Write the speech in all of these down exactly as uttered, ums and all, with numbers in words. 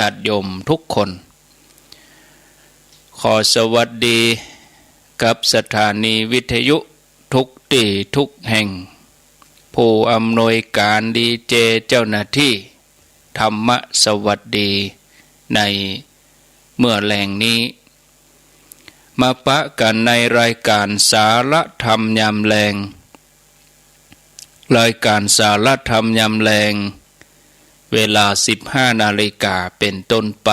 าติโยมทุกคน ขอสวัสดีกับสถานีวิทยุทุกตี้ทุกแห่ง ผู้อำนวยก๋านดีเจ เจ้าหน้าตี้ธรรมสวัสดีในเมื่อแลงนี้ มาปะกั๋นในรายก๋านสาระธรรมยามแลง รายก๋านสาระธรรมยามแลง เวลาสิบห้านาฬิกาเป๋นต้นไป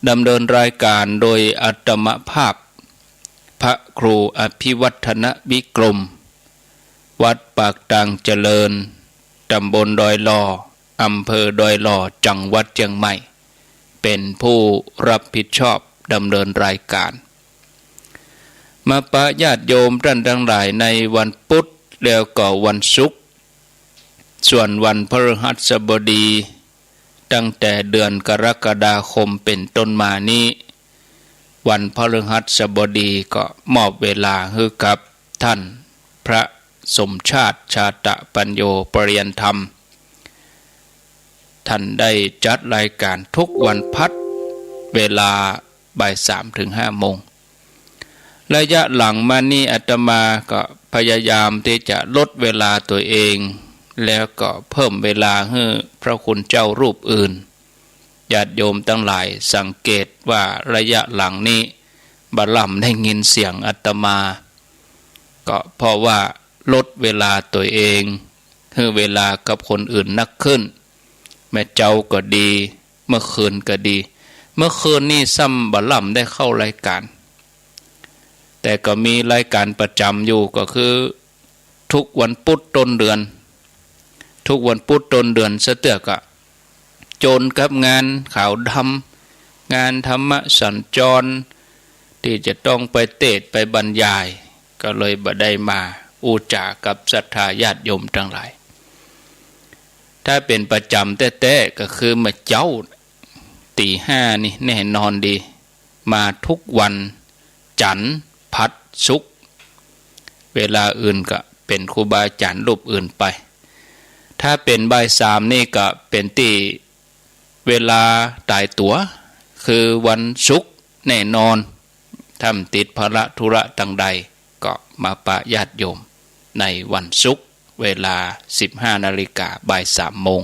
ดำเนินรายก๋านโดยอาตมาภาพ พระครูอภิวัฒนวิกรม วัดปากตางเจริญ ต๋ำบลดอยหล่อ อำเภอดอยหล่อ จังหวัดเจียงใหม่ เป๋นผู้รับผิดชอบดำเนินรายก๋าน มาปะญาติโยมต้านตังหลายในวันปุ๊ดแล้วก็วันศุกร์ ส่วนวันพฤหัสบดี ตั้งแต่เดือนกรกฎาคมเป๋นต้นมานี้ วันพฤหัสบดีก็มอบเวลาหื้อกับต้านพระสมชาติ ชาตะปัญโญ ปริยันธรรม ต้านได้จัดรายก๋านทุกวันพัด เวลาบ่ายสามเถิงห้าโมง ระยะหลังมานี้อาตมาก็พยายามตี้จะลดเวลาตั๋วเอง แล้วก็เพิ่มเวลาหื้อพระคุณเจ้ารูปอื่น ญาติโยมตังหลายสังเกตว่าระยะหลังนี้บ่ล่ำได้ยินเสียงอาตมา ก็เพราะว่าลดเวลาตั๋วเอง หื้อเวลากับคนอื่นนักขึ้น แม่เจ๊าก็ดี เมื่อคืนก็ดี เมื่อคืนนี้ซ้ำบ่ล่ำได้เข้ารายก๋าน แต่ก็มีรายก๋านประจ๋ำอยู่ ก็คือทุกวันปุ๊ดต้นเดือน ทุกวันปุ๊ดต้นเดือนเสียเตื้อก็ จนกับงานขาวดำ งานธรรมสัญจร ตี้จะต้องไปเตสน์ไปบรรยาย ก็เลยบ่ได้มาอู้จ๋ากับศรัทธาญาติโยมตังหลาย ถ้าเป๋นประจ๋ำแต๊ๆ ก็คือเมื่อเจ๊า ตี๋ห้านี่แน่นอนดี มาทุกวันจันทร์ ผัด ศุกร์ เวลาอื่นก็เป๋นครูบาอาจ๋ารย์รูปอื่นไป ถ้าเป๋นบ่ายสามนี่ก็เป๋นตี้เวลาต๋ายตั๋ว คือวันศุกร์แน่นอน ถ้าบ่ติดภาระธุระตังใด ก็มาปะญาติโยมในวันศุกร์ เวลาสิบห้านาฬิกา บ่ายสามโมง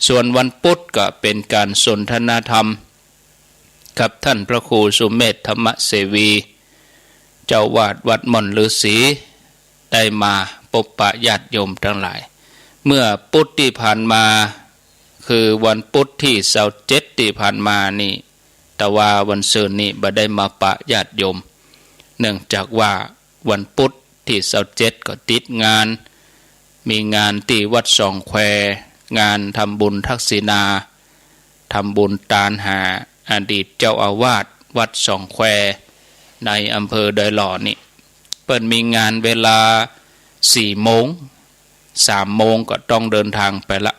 ส่วนวันปุ๊ดก็เป๋นก๋านสนทนาธรรม กับต้านพระครูสุเมธ ธรรมเสวี เจ้าอาวาสวัดม่อนฤๅษี ได้มาปบปะญาติโยมตังหลาย เมื่อปุ๊ดตี้ผ่านมา คือวันปุ๊ดตี้ซาวเจ็ดตี้ผ่านมานี่ ตะวาวันซืนนี่บ่ได้มาปะญาติโยม เนื่องจากว่าวันปุ๊ดตี้ซาวเจ็ดก็ติดงาน มีงานตี้วัดสองแคว งานทำบุญทักษิณา ทำบุญตานหาอดีตเจ้าอาวาสวัดสองแคว ในอำเภอดอยหล่อนี่ เปิ้นมีงานเวลาสี่โมง สามโมงก็ต้องเดินทางไปละ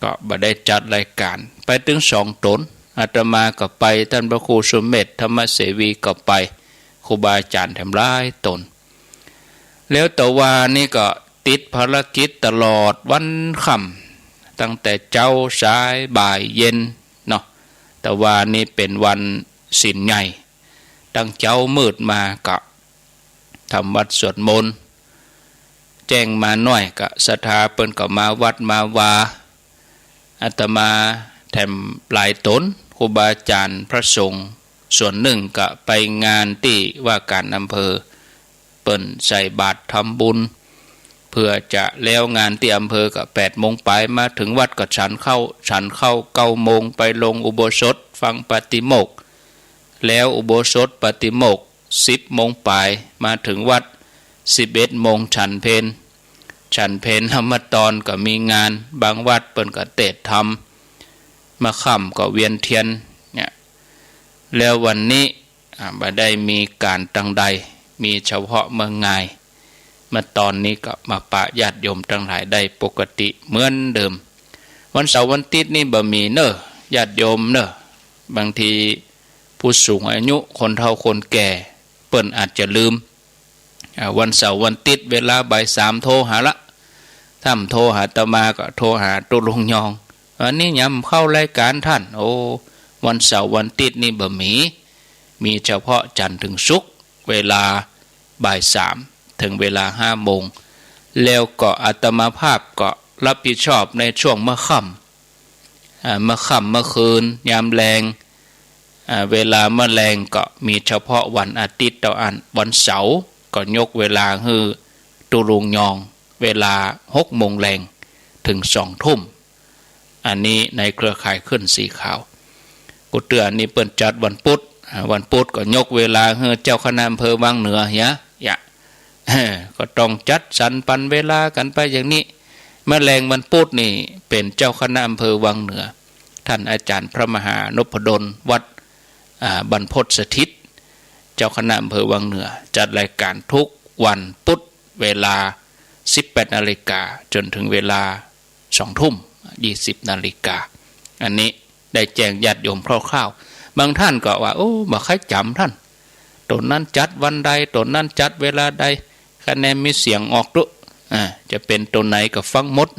ก็บ่ได้จัดรายก๋าน ไปตึงสองต๋น อาตมาก็ไป ต้านพระครูสุเมธ ธรรมเสวีก็ไป ครูบาอาจ๋ารย์แถมหลายต๋น แล้วตะวานี่ก็ติดภารกิจตลอดวันค่ำ ตั้งแต่เจ๊า สาย บ่าย เย็นเนาะ ตะวานี่เป๋นวันศีลใหญ่ ตั้งเจ๊ามืดมาก็ทำวัตรสวดมนต์ แจ้งมาหน้อยก็ศรัทธาเปิ้นก็มาวัดมาวา อาตมาแถมหลายต๋น ครูบาอาจ๋ารย์พระสงฆ์ส่วนนึ่งก็ไปงานตี้ว่าก๋านอำเภอ เปิ้นใส่บาตรทำบุญ เปื้อจะแล้วงานตี้อำเภอก็แปดโมงป๋าย มาเถิงวัดก็ฉันข้าว ฉันข้าวเก้าโมง ไปลงอุโบสถฟังปาติโมกข์ แล้วอุโบสถปาติโมกข์สิบโมงป๋าย มาเถิงวัดสิบเอ็ดโมงฉันเพล ฉันเพลแล้วมาตอนก็มีงาน บางวัดเปิ้นก็เตสน์ธรรม มาค่ำก็เวียนเตียนเนี่ย แล้ววันนี้ อ่า บ่ได้มีก๋านตังใด มีเฉพาะเมื่องาย มาตอนนี้ก็มาปะญาติโยมตังหลายได้ปกติเหมือนเดิม วันเสาร์วันอาทิตย์นี่บ่มีเน่อ ญาติโยมเน่อ บางทีผู้สูงอายุ คนเฒ่าคนแก่ เปิ้นอาจจะลืม อ่า วันเสาร์วันอาทิตย์เวลาบ่ายสามโทรหาละ ถ้าบ่โทรหาอาตมาก็โทรหาตุ๊ลุงยอง อันนี้ยามเข้ารายก๋านต้าน โอ้ วันเสาร์วันอาติ๊ดนี่บ่มี มีเฉพาะจันทร์เถิงศุกร์ เวลาบ่ายสามเถิงเวลาห้าโมง แล้วก็อาตมาภาพก็รับผิดชอบในช่วงเมื่อค่ำ อ่า เมื่อค่ำเมื่อคืน ยามแลง อ่า เวลาเมื่อแลงก็มีเฉพาะวันอาติ๊ดเต้าอั้น วันเสาร์ก็ยกเวลาหื้อตุ๊ลุงยอง เวลาหกโมงแลงเถิงสองทุ่ม อันนี้ในเครือข่ายคลื่นสีขาว กู้เตื้ออันนี้เปิ้นจัดวันปุธ อ่า วันปุธก็ยกเวลาหื้อเจ้าคณะอำเภอวังเหนือเหีย ยะ ก็ต้องจัดสรรปันเวลากั๋นไปอย่างนี้ เมื่อแลงวันปุธนี่เป๋นเจ้าคณะอำเภอวังเหนือ ท่านอาจารย์พระมหานพดล วัด อ่า บรรพตสถิต เจ้าคณะอำเภอวังเหนือ จัดรายก๋านกู้วันปุธ เวลาสิบแปดนาฬิกาจ๋นเถิงเวลาสองทุ่ม ยี่สิบนาฬิกา อันนี้ได้แจ้งญาติโยมคร่าวๆ บางต้านก็ว่า โอ้ บ่ใค่จ๋ำต้าน ต๋นนั้นจัดวันใด ต๋นนั้นจัดเวลาใด คะแนนมีเสียงออกตุ๊ อ่า จะเป๋นตั๋วไหนก็ฟังหมด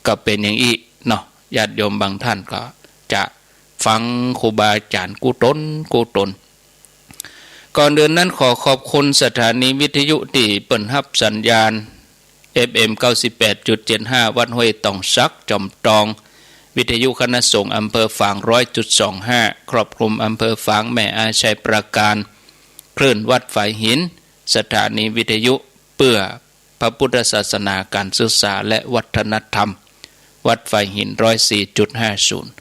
ก็เป๋นอย่างอี้เนาะ ญาติโยมบางต้านก็จะฟังครูบาอาจ๋ารย์กู้ต๋น กู้ต๋น ก่อนอื่นนั้นขอขอบคุณสถานีวิทยุตี้เปิ้นฮับสัญญาณ เอฟเอ็ม เก้าสิบแปดจุดเจ็ดห้า วัดห้วยตองสัก จอมตอง วิทยุคณะสงฆ์อำเภอฝาง ร้อยจุดสองห้า ครอบคลุมอำเภอฝาง แม่อาย ชัยปราการ คลื่นวัดฝายหิน สถานีวิทยุเปื้อพระพุทธศาสนา ก๋านศึกษา และวัฒนธรรม วัดฝายหิน ร้อยสี่จุดห้าศูนย์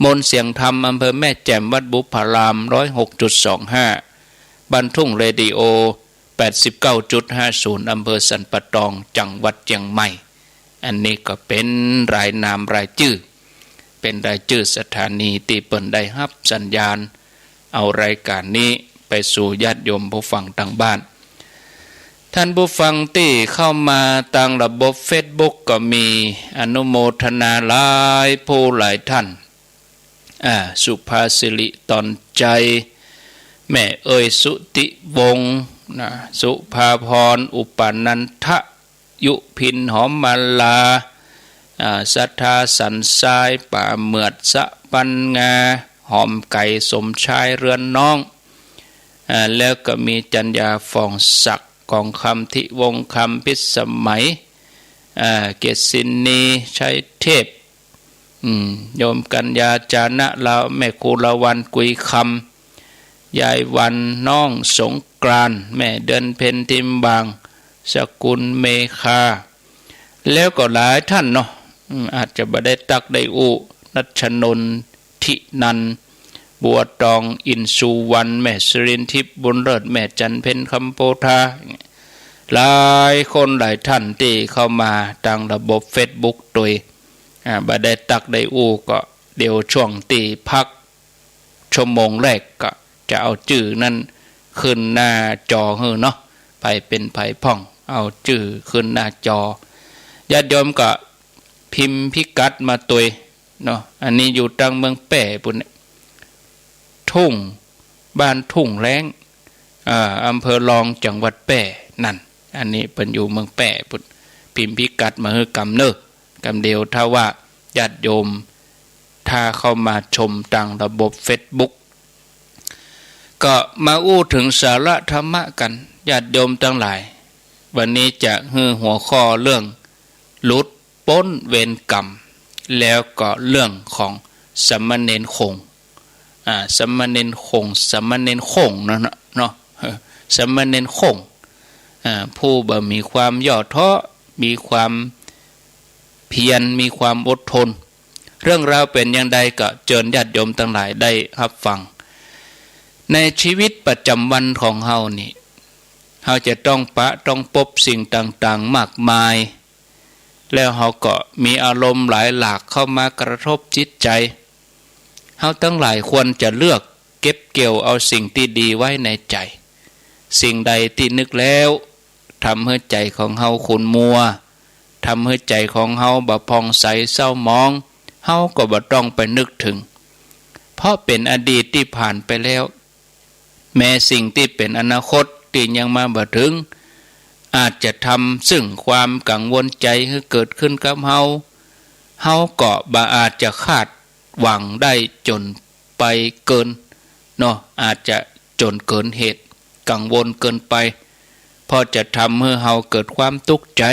มนต์เสียงธรรม อำเภอแม่แจ่ม วัดบุพพาราม ร้อยหกจุดสองห้า บ้านทุ่งเรดิโอ แปดสิบเก้าจุดห้าศูนย์ อำเภอสันป่าตอง จังหวัดเจียงใหม่ อันนี้ก็เป๋นรายนามรายจื้อ เป๋นรายจื้อสถานีตี้เปิ้นได้ฮับสัญญาณ เอารายก๋านนี้ไปสู่ญาติโยมผู้ฟังตางบ้าน ต้านผู้ฟังตี้เข้ามาตางระบบเฟซบุ๊กก็มี อนุโมทนาหลายผู้หลายต้าน อ่า สุภาสิริ ตอนใจ แม่เอย สุติวงศ์ นะ สุภาพร อุปานันทะ ยุพิน หอมมาลา อ่า ศรัทธา สันทราย ป่าเหมือด สะปันงา หอมไก่ สมชาย เรือนน้อง อ่า แล้วก็มีจัญญา ฟองศักดิ์ กองคำ ธิวงศ์คำ พิสมัย อ่า เกศินี ชัยเทพ อืม โยมกัญญา จานะลาว แม่ครูละวัน กุยคำ ยายวัน น้องสงกรานต์ แม่เดือนเพ็ญ ทิมบาง สกุลเมฆา แล้วก็หลายต้านเนาะ อืม อาจจะบ่ได้ตักได้อู้ นัชชนนท์ ธินันท์ บัวตอง อินทร์ สุวรรณ แม่สิรินทิพย์ บุญเลิศ แม่จันเพ็ญ คำโพธา หลายคนหลายต้านตี้เข้ามาตางระบบเฟซบุ๊กตวย อ่า บ่ได้ตักได้อู้ก็เดี๋ยวช่วงตี้พักชั่วโมงแรกก็จะเอาจื้อนั้นขึ้นหน้าจอหื้อเนาะ ใผเป๋นใผพ่อง เอาจื้อขึ้นหน้าจอ ญาติโยมก็พิมพ์พิกัดมาตวยเนาะ อันนี้อยู่ตางเมืองแป้ปุ้นเนี่ย ทุ่ง บ้านทุ่งแล้ง อ่า อำเภอลอง จังหวัดแป้ นั่น อันนี้เปิ้นอยู่เมืองแป้ปุ้น พิมพ์พิกัดมาหื้อกำเน่อ กำเดียว ถ้าว่าญาติโยม ถ้าเข้ามาชมตางระบบเฟซบุ๊ก ก็มาอู้เถิงสาระธรรมะกั๋น ญาติโยมตังหลาย วันนี้จะหื้อหัวข้อเรื่อง หลุดป๊นเวรกรรม แล้วก็เรื่องของสามเณรคง อ่า สามเณรคง สามเณรโข่งเนาะ เนาะ เออ สามเณรโข่ง อ่า ผู้บ่มีความย่อท้อ มีความเพียร มีความอดทน เรื่องราวเป๋นอย่างใดก็เจิญญาติโยมตังหลายได้ฮับฟัง ในชีวิตประจ๋ำวันของเฮานี่ เฮาจะต้องปะต้องปบสิ่งต่างๆ มากมาย แล้วเฮาก็มีอารมณ์หลายหลากเข้ามากระทบจิตใจ๋ เฮาตังหลายควรจะเลือกเก็บเกี่ยวเอาสิ่งตี้ดีไว้ในใจ๋ สิ่งใดตี้นึกแล้วทำหื้อใจ๋ของเฮาขุ่นมัว ทำหื้อใจ๋ของเฮาบ่ผ่องใสเศร้าหมอง เฮาก็บ่ต้องไปนึกเถิง เพราะเป๋นอดีตตี้ผ่านไปแล้ว แม้สิ่งตี้เป๋นอนาคตตี้ยังมาบ่เถิง อาจจะทำซึ่งความกังวลใจ๋หื้อเกิดขึ้นกับเฮา เฮาก็บ่อาจจะคาดหวังได้จ๋นไปเกินเนาะ อาจจะจ๋นเกินเหตุ กังวลเกินไป เพราะจะทำหื้อเฮาเกิดความตุ๊กใจ๋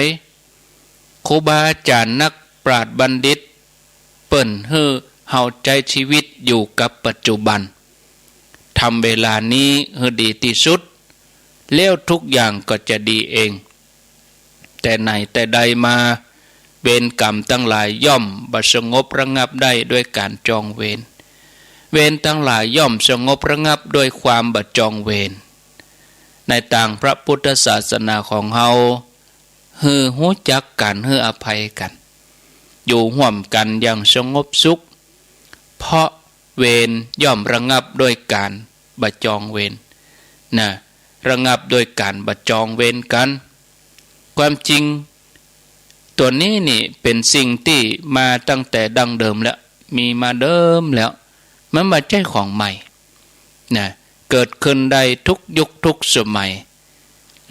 ครูบาอาจ๋ารย์นักปราชญ์บัณฑิต เปิ้นหื้อเฮาใจ๊ชีวิตอยู่กับปัจจุบัน ทำเวลานี้หื้อดีตี้สุด แล้วทุกอย่างก็จะดีเอง แต่ไหนแต่ใดมา เวรกรรมตังหลายย่อมบ่สงบระงับได้ด้วยก๋านจองเวร เวรตังหลายย่อมสงบระงับด้วยความบ่จองเวร ในตางพระพุทธศาสนาของเฮา หื้อฮู้จักกั๋น หื้ออภัยกั๋น อยู่ฮ่วมกั๋นอย่างสงบสุข เพราะเวรย่อมระงับด้วยก๋านบ่จองเวร นะ ระงับด้วยก๋านบ่จองเวรกั๋น ความจริง ตั๋วนี้นี่เป๋นสิ่งตี้มาตั้งแต่ดั้งเดิมแล้ว มีมาเดิมแล้ว มันบ่ใจ้ของใหม่ นะ เกิดขึ้นได้ทุกยุคทุกสมัย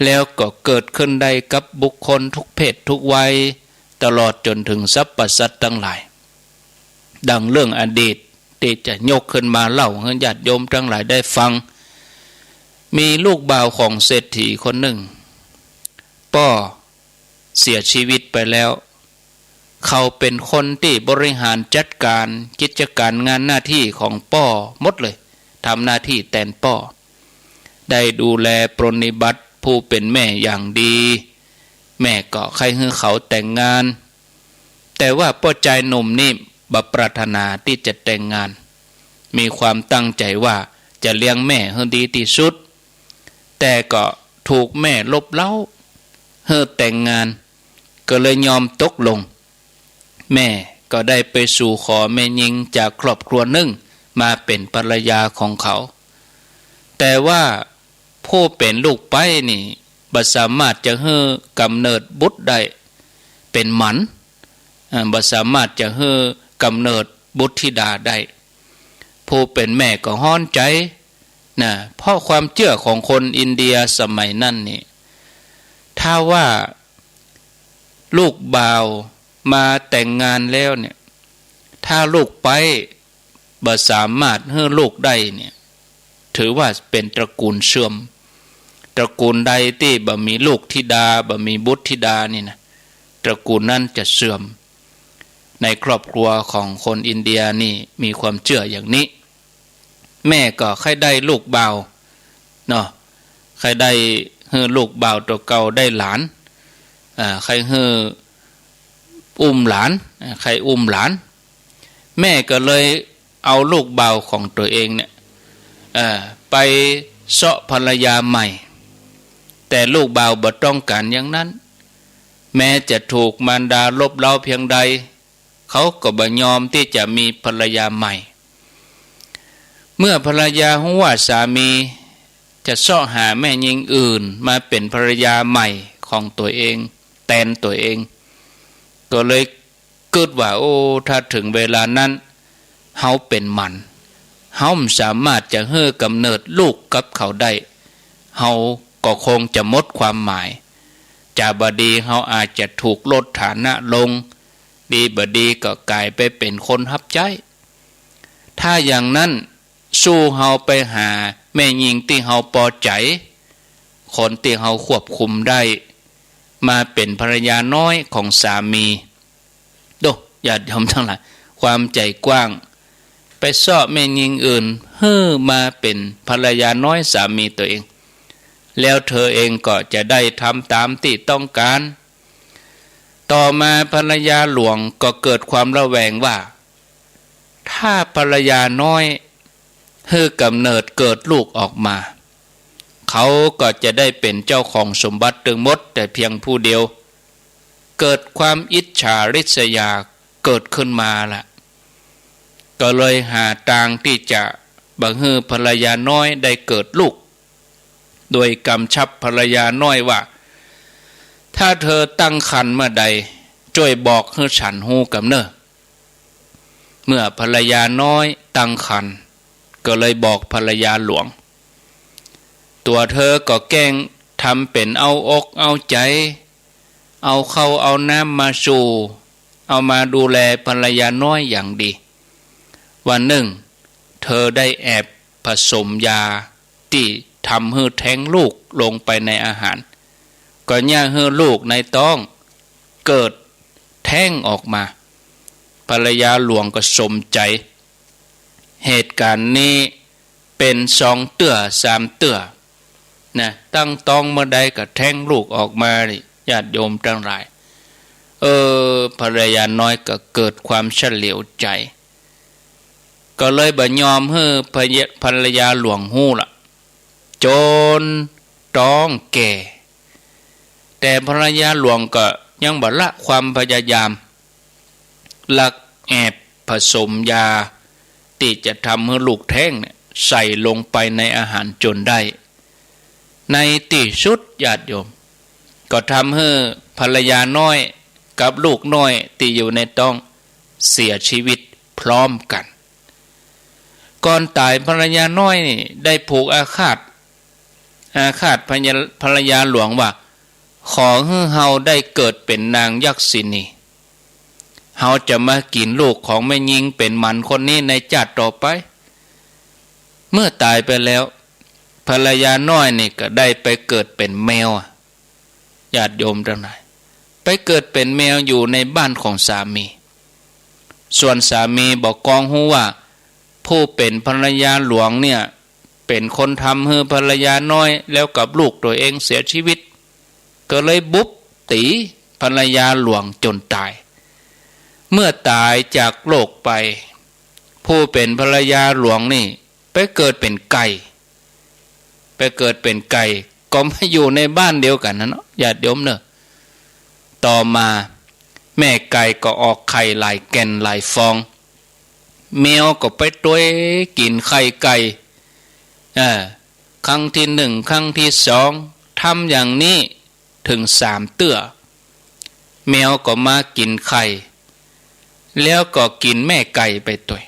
แล้วก็เกิดขึ้นได้กับบุคคลทุกเพศทุกวัย ตลอดจ๋นเถิงสรรพสัตว์ตังหลาย ดังเรื่องอดีตตี้จะยกขึ้นมาเล่าหื้อญาติโยมตังหลายได้ฟัง มีลูกบ่าวของเศรษฐีคนนึ่ง ป้อเสียชีวิตไปแล้ว เขาเป๋นคนตี้บริหารจัดก๋านกิจก๋านงานหน้าตี้ของป้อหมดเลย ทำหน้าตี้แตนป้อ ได้ดูแลปรนนิบัติผู้เป๋นแม่อย่างดี แม่ก็ใค่หื้อเขาแต่งงาน แต่ว่าป้อจายหนุ่มนี่บ่ปรารถนาตี้จะแต่งงาน มีความตั้งใจ๋ว่าจะเลี้ยงแม่หื้อดีตี้สุด แต่ก็ถูกแม่ลบเล้าหื้อแต่งงาน ก็เลยยอมตกลง แม่ก็ได้ไปสู่ขอแม่ญิงจากครอบครัวนึ่งมาเป๋นภรรยาของเขา แต่ว่าผู้เป๋นลูกใป๊นี่บ่สามารถจะหื้อกำเนิดบุตรได้ เป๋นหมัน อ่า บ่สามารถจะหื้อกำเนิดบุตรธิดาได้ ผู้เป๋นแม่ก็ฮ้อนใจ๋นะ เพราะความเจื้อของคนอินเดียสมัยนั้นนี่ ถ้าว่าลูกบ่าวมาแต่งงานแล้วเนี่ย ถ้าลูกใป๊บ่สามารถหื้อลูกได้เนี่ย ถือว่าเป๋นตระกูลเสื่อม ตระกูลใดตี้บ่มีลูกธิดา บ่มีบุตรธิดานี่นะ ตระกูลนั้นจะเสื่อม ในครอบครัวของคนอินเดียนี่มีความเจื้ออย่างนี้ แม่ก็ใค่ได้ลูกบ่าวเนาะ ใค่ได้หื้อลูกบ่าวตั๋วเก่าได้หลาน อ่า ใค่หื้ออุ้มหลาน อ่า ใค่อุ้มหลาน แม่ก็เลยเอาลูกบ่าวของตั๋วเองเนี่ย เอ่อ ไปเซาะภรรยาใหม่ แต่ลูกบ่าวบ่ต้องก๋านอย่างนั้น แม้จะถูกมารดาลบเล้าเพียงใด เขาก็บ่ยอมตี้จะมีภรรยาใหม่ เมื่อภรรยาฮู้ว่าสามีจะเซาะหาแม่ญิงอื่นมาเป๋นภรรยาใหม่ของตั๋วเอง แตนตั๋วเอง ก็เลยกึ๊ดว่า โอ้ ถ้าเถิงเวลานั้น เฮาเป๋นหมัน เฮาบ่สามารถจะหื้อกำเนิดลูกกับเขาได้ เฮาก็คงจะหมดความหมาย จะบ่ดีเฮาอาจจะถูกลดฐานะลง ดีบ่ดีก็ก๋ายไปเป๋นคนฮับใจ๊ ถ้าอย่างนั้น สู้เฮาไปหาแม่ญิงตี้เฮาปอใจ๋ คนตี้เฮาควบคุมได้ มาเป๋นภรรยาน้อยของสามี โด้ ญาติโยมตังหลาย ความใจ๋กว้าง ไปเซาะแม่ญิงอื่นหื้อมาเป๋นภรรยาน้อยสามีตั๋วเอง แล้วเธอเองก็จะได้ทำต๋ามตี้ต้องก๋าน ต่อมาภรรยาหลวงก็เกิดความระแวงว่า ถ้าภรรยาน้อยหื้อกำเนิดเกิดลูกออกมา เขาก็จะได้เป๋นเจ้าของสมบัติตึงหมดแต่เพียงผู้เดียว เกิดความอิจฉาริษยาเกิดขึ้นมาละ ก็เลยหาตางตี้จะบ่หื้อภรรยาน้อยได้เกิดลูก โดยกำชับภรรยาน้อยว่า ถ้าเธอตั้งครรภ์เมื่อใด จ้วยบอกหื้อฉันฮู้กำเน่อ เมื่อภรรยาน้อยตั้งครรภ์ ก็เลยบอกภรรยาหลวง ตั๋วเธอก็แกล้งทำเป๋นเอาอกเอาใจ๋ เอาข้าวเอาน้ำมาสู่ เอามาดูแลภรรยาน้อยอย่างดี วันนึ่งเธอได้แอบผสมยาตี้ทำหื้อแท้งลูกลงไปในอาหาร ก็เยียะหื้อลูกในต๊องเกิดแท้งออกมา ภรรยาหลวงก็สมใจ๋ เหตุก๋ารณ์นี้เป๋นสองเตื้อสามเตื้อนะ ตั้งต๊องเมื่อใดก็แท้งลูกออกมานี่ ญาติโยมตังหลาย เออ ภรรยาน้อยก็เกิดความเฉลียวใจ๋ ก็เลยบ่ยอมหื้อภรรยา ภรรยาหลวงฮู้ละ จ๋นต๊องแก่ แต่ภรรยาหลวงก็ยังบ่ละความพยายาม ลักแอบผสมยาตี้จะทำหื้อลูกแท้งเนี่ยใส่ลงไปในอาหารจ๋นได้ ในตี้สุดญาติโยม ก็ทำหื้อภรรยาน้อยกับลูกน้อยตี้อยู่ในต๊องเสียชีวิตพร้อมกั๋น ก่อนต๋ายภรรยาน้อยนี่ได้ผูกอาฆาต อาฆาตภรรยา ภรรยาหลวงว่า ขอหื้อเฮาได้เกิดเป๋นนางยักษิณี เฮาจะมากิ๋นลูกของแม่ญิงเป๋นหมันคนนี้ในจาติต่อไป เมื่อต๋ายไปแล้ว ภรรยาน้อยนี่ก็ได้ไปเกิดเป๋นแมวอะ ญาติโยมตังหลาย ไปเกิดเป๋นแมวอยู่ในบ้านของสามี ส่วนสามีบ่กองฮู้ว่า ผู้เป๋นภรรยาหลวงเนี่ย เป๋นคนทำหื้อภรรยาน้อยแล้วกับลูกตั๋วเองเสียชีวิต ก็เลยบุบตี๋ภรรยาหลวงจ๋นต๋าย เมื่อต๋ายจากโลกไป ผู้เป๋นภรรยาหลวงนี่ไปเกิดเป๋นไก่ ไปเกิดเป๋นไก่ ก็มาอยู่ในบ้านเดียวกั๋นนั่นเนาะ ญาติโยมเนาะ ต่อมาแม่ไก่ก็ออกไข่หลายแก่นหลายฟอง แมวก็ไปตวยกิ๋นไข่ไก่ เออ ครั้งตี้หนึ่ง ครั้งตี้สอง ทำอย่างนี้เถิงสามเตื้อ แมวก็มากิ๋นไข่ แล้วก็กิ๋นแม่ไก่ไปตวย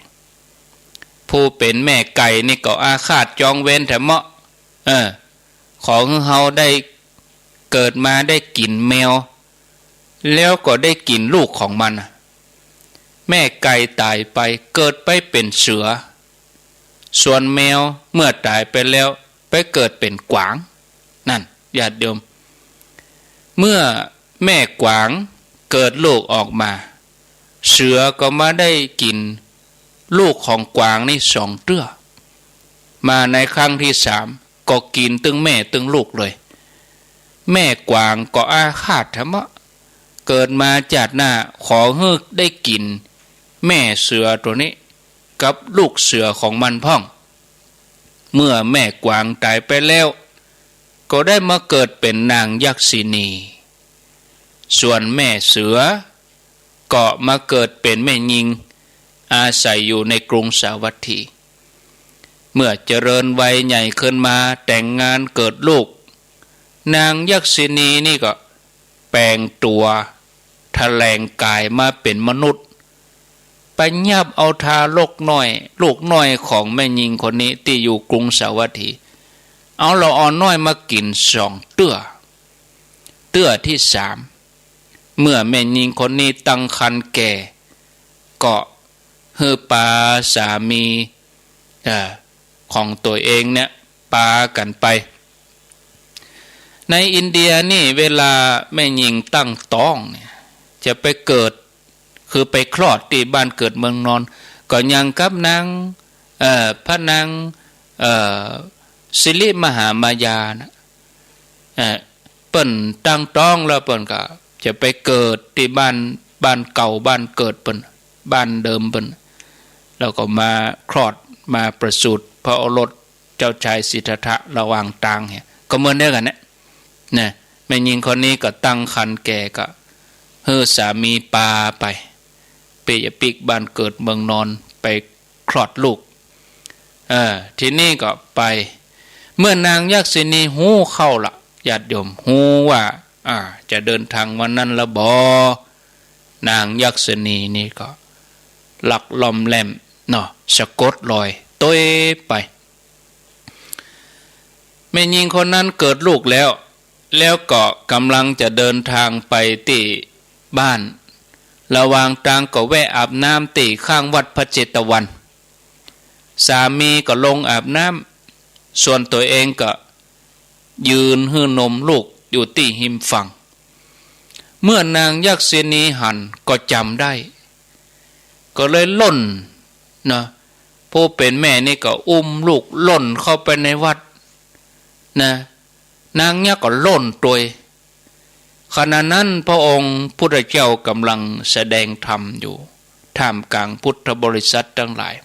ผู้เป๋นแม่ไก่นี่ก็อาฆาตจองเวรแท้เมาะ เออ ขอหื้อเฮาได้เกิดมาได้กิ๋นแมว แล้วก็ได้กิ๋นลูกของมันน่ะ แม่ไก่ต๋ายไปเกิดไปเป๋นเสือ ส่วนแมวเมื่อต๋ายไปแล้วไปเกิดเป๋นกวาง นั่น ญาติโยม เมื่อแม่กวางเกิดลูกออกมา เสือก็มาได้กิ๋นลูกของกวางนี่สองเตื้อ มาในครั้งตี้สามก็กิ๋นตึงแม่ตึงลูกเลย แม่กวางก็อาฆาตแท้เมาะ เกิดมาจาติหน้าขอหื้อได้กิ๋นแม่เสือตั๋วนี้กับลูกเสือของมันพ่อง เมื่อแม่กวางต๋ายไปแล้ว ก็ได้มาเกิดเป๋นนางยักษิณี ส่วนแม่เสือก็มาเกิดเป๋นแม่ญิง อาศัยอยู่ในกรุงสาวัตถี เมื่อเจริญวัยใหญ่ขึ้นมาแต่งงานเกิดลูก นางยักษิณีนี่ก็แป๋งตั๋วแถลงก๋ายมาเป๋นมนุษย์ ไปยับเอาทารกน้อย ลูกน้อยของแม่ญิงคนนี้ตี้อยู่กรุงสาวัตถี เอาละอ่อนน้อยมากิ๋นสองเตื้อ เตื้อตี้สาม เมื่อแม่ญิงคนนี้ตั้งครรภ์แก่ ก็หื้อปาสามี เอ่อ ของตั๋วเองเนี่ยปากั๋นไป ในอินเดียนี่เวลาแม่ญิงตั้งต๊องเนี่ย จะไปเกิด คือไปคลอดตี้บ้านเกิดเมืองนอน ก็อย่างกับนาง เอ่อ พระนาง เอ่อ สิริมหามายานะ เอ่อ เปิ้นตั้งต๊องแล้วเปิ้นก็จะไปเกิดตี้บ้าน บ้านเก่าบ้านเกิดเปิ้น บ้านเดิมเปิ้น แล้วก็มาคลอดมาประสูติพระโอรสเจ้าชายสิทธัตถะระหว่างตางเนี่ย ก็เหมือนเดียวกั๋นเนี่ย นะ แม่ญิงคนนี้ก็ตั้งครรภ์แก่ก็หื้อสามีปาไป เปียะปิ๊กบ้านเกิดเมืองนอนไปคลอดลูก เออ ทีนี้ก็ไป เมื่อนางยักษิณีฮู้เข้าละ ญาติโยม ฮู้ว่า อ่า จะเดินทางวันนั้นละบ่ นางยักษิณีนี่ก็ลักล่อมแล่มเนาะ สะกดรอยตวยไป แม่ญิงคนนั้นเกิดลูกแล้ว แล้วก็ก่ำลังจะเดินทางไปตี้บ้าน ระหว่างตางก็แวะอาบน้ำตี้ข้างวัดพระเจตวัน สามีก็ลงอาบน้ำ ส่วนตั๋วเองก็ยืนหื้อนมลูกอยู่ตี้ฮิมฝั่ง เมื่อนางยักษินีหันก็จ๋ำได้ ก็เลยล่นนะ ผู้เป๋นแม่นี่ก็อุ้มลูกล่นเข้าไปในวัดนะ นางยักษ์ก็ล่นตวย ขณะนั้นพระองค์พุทธเจ้าก่ำลังแสดงธรรมอยู่ ท่ามกลางพุทธบริษัทตังหลาย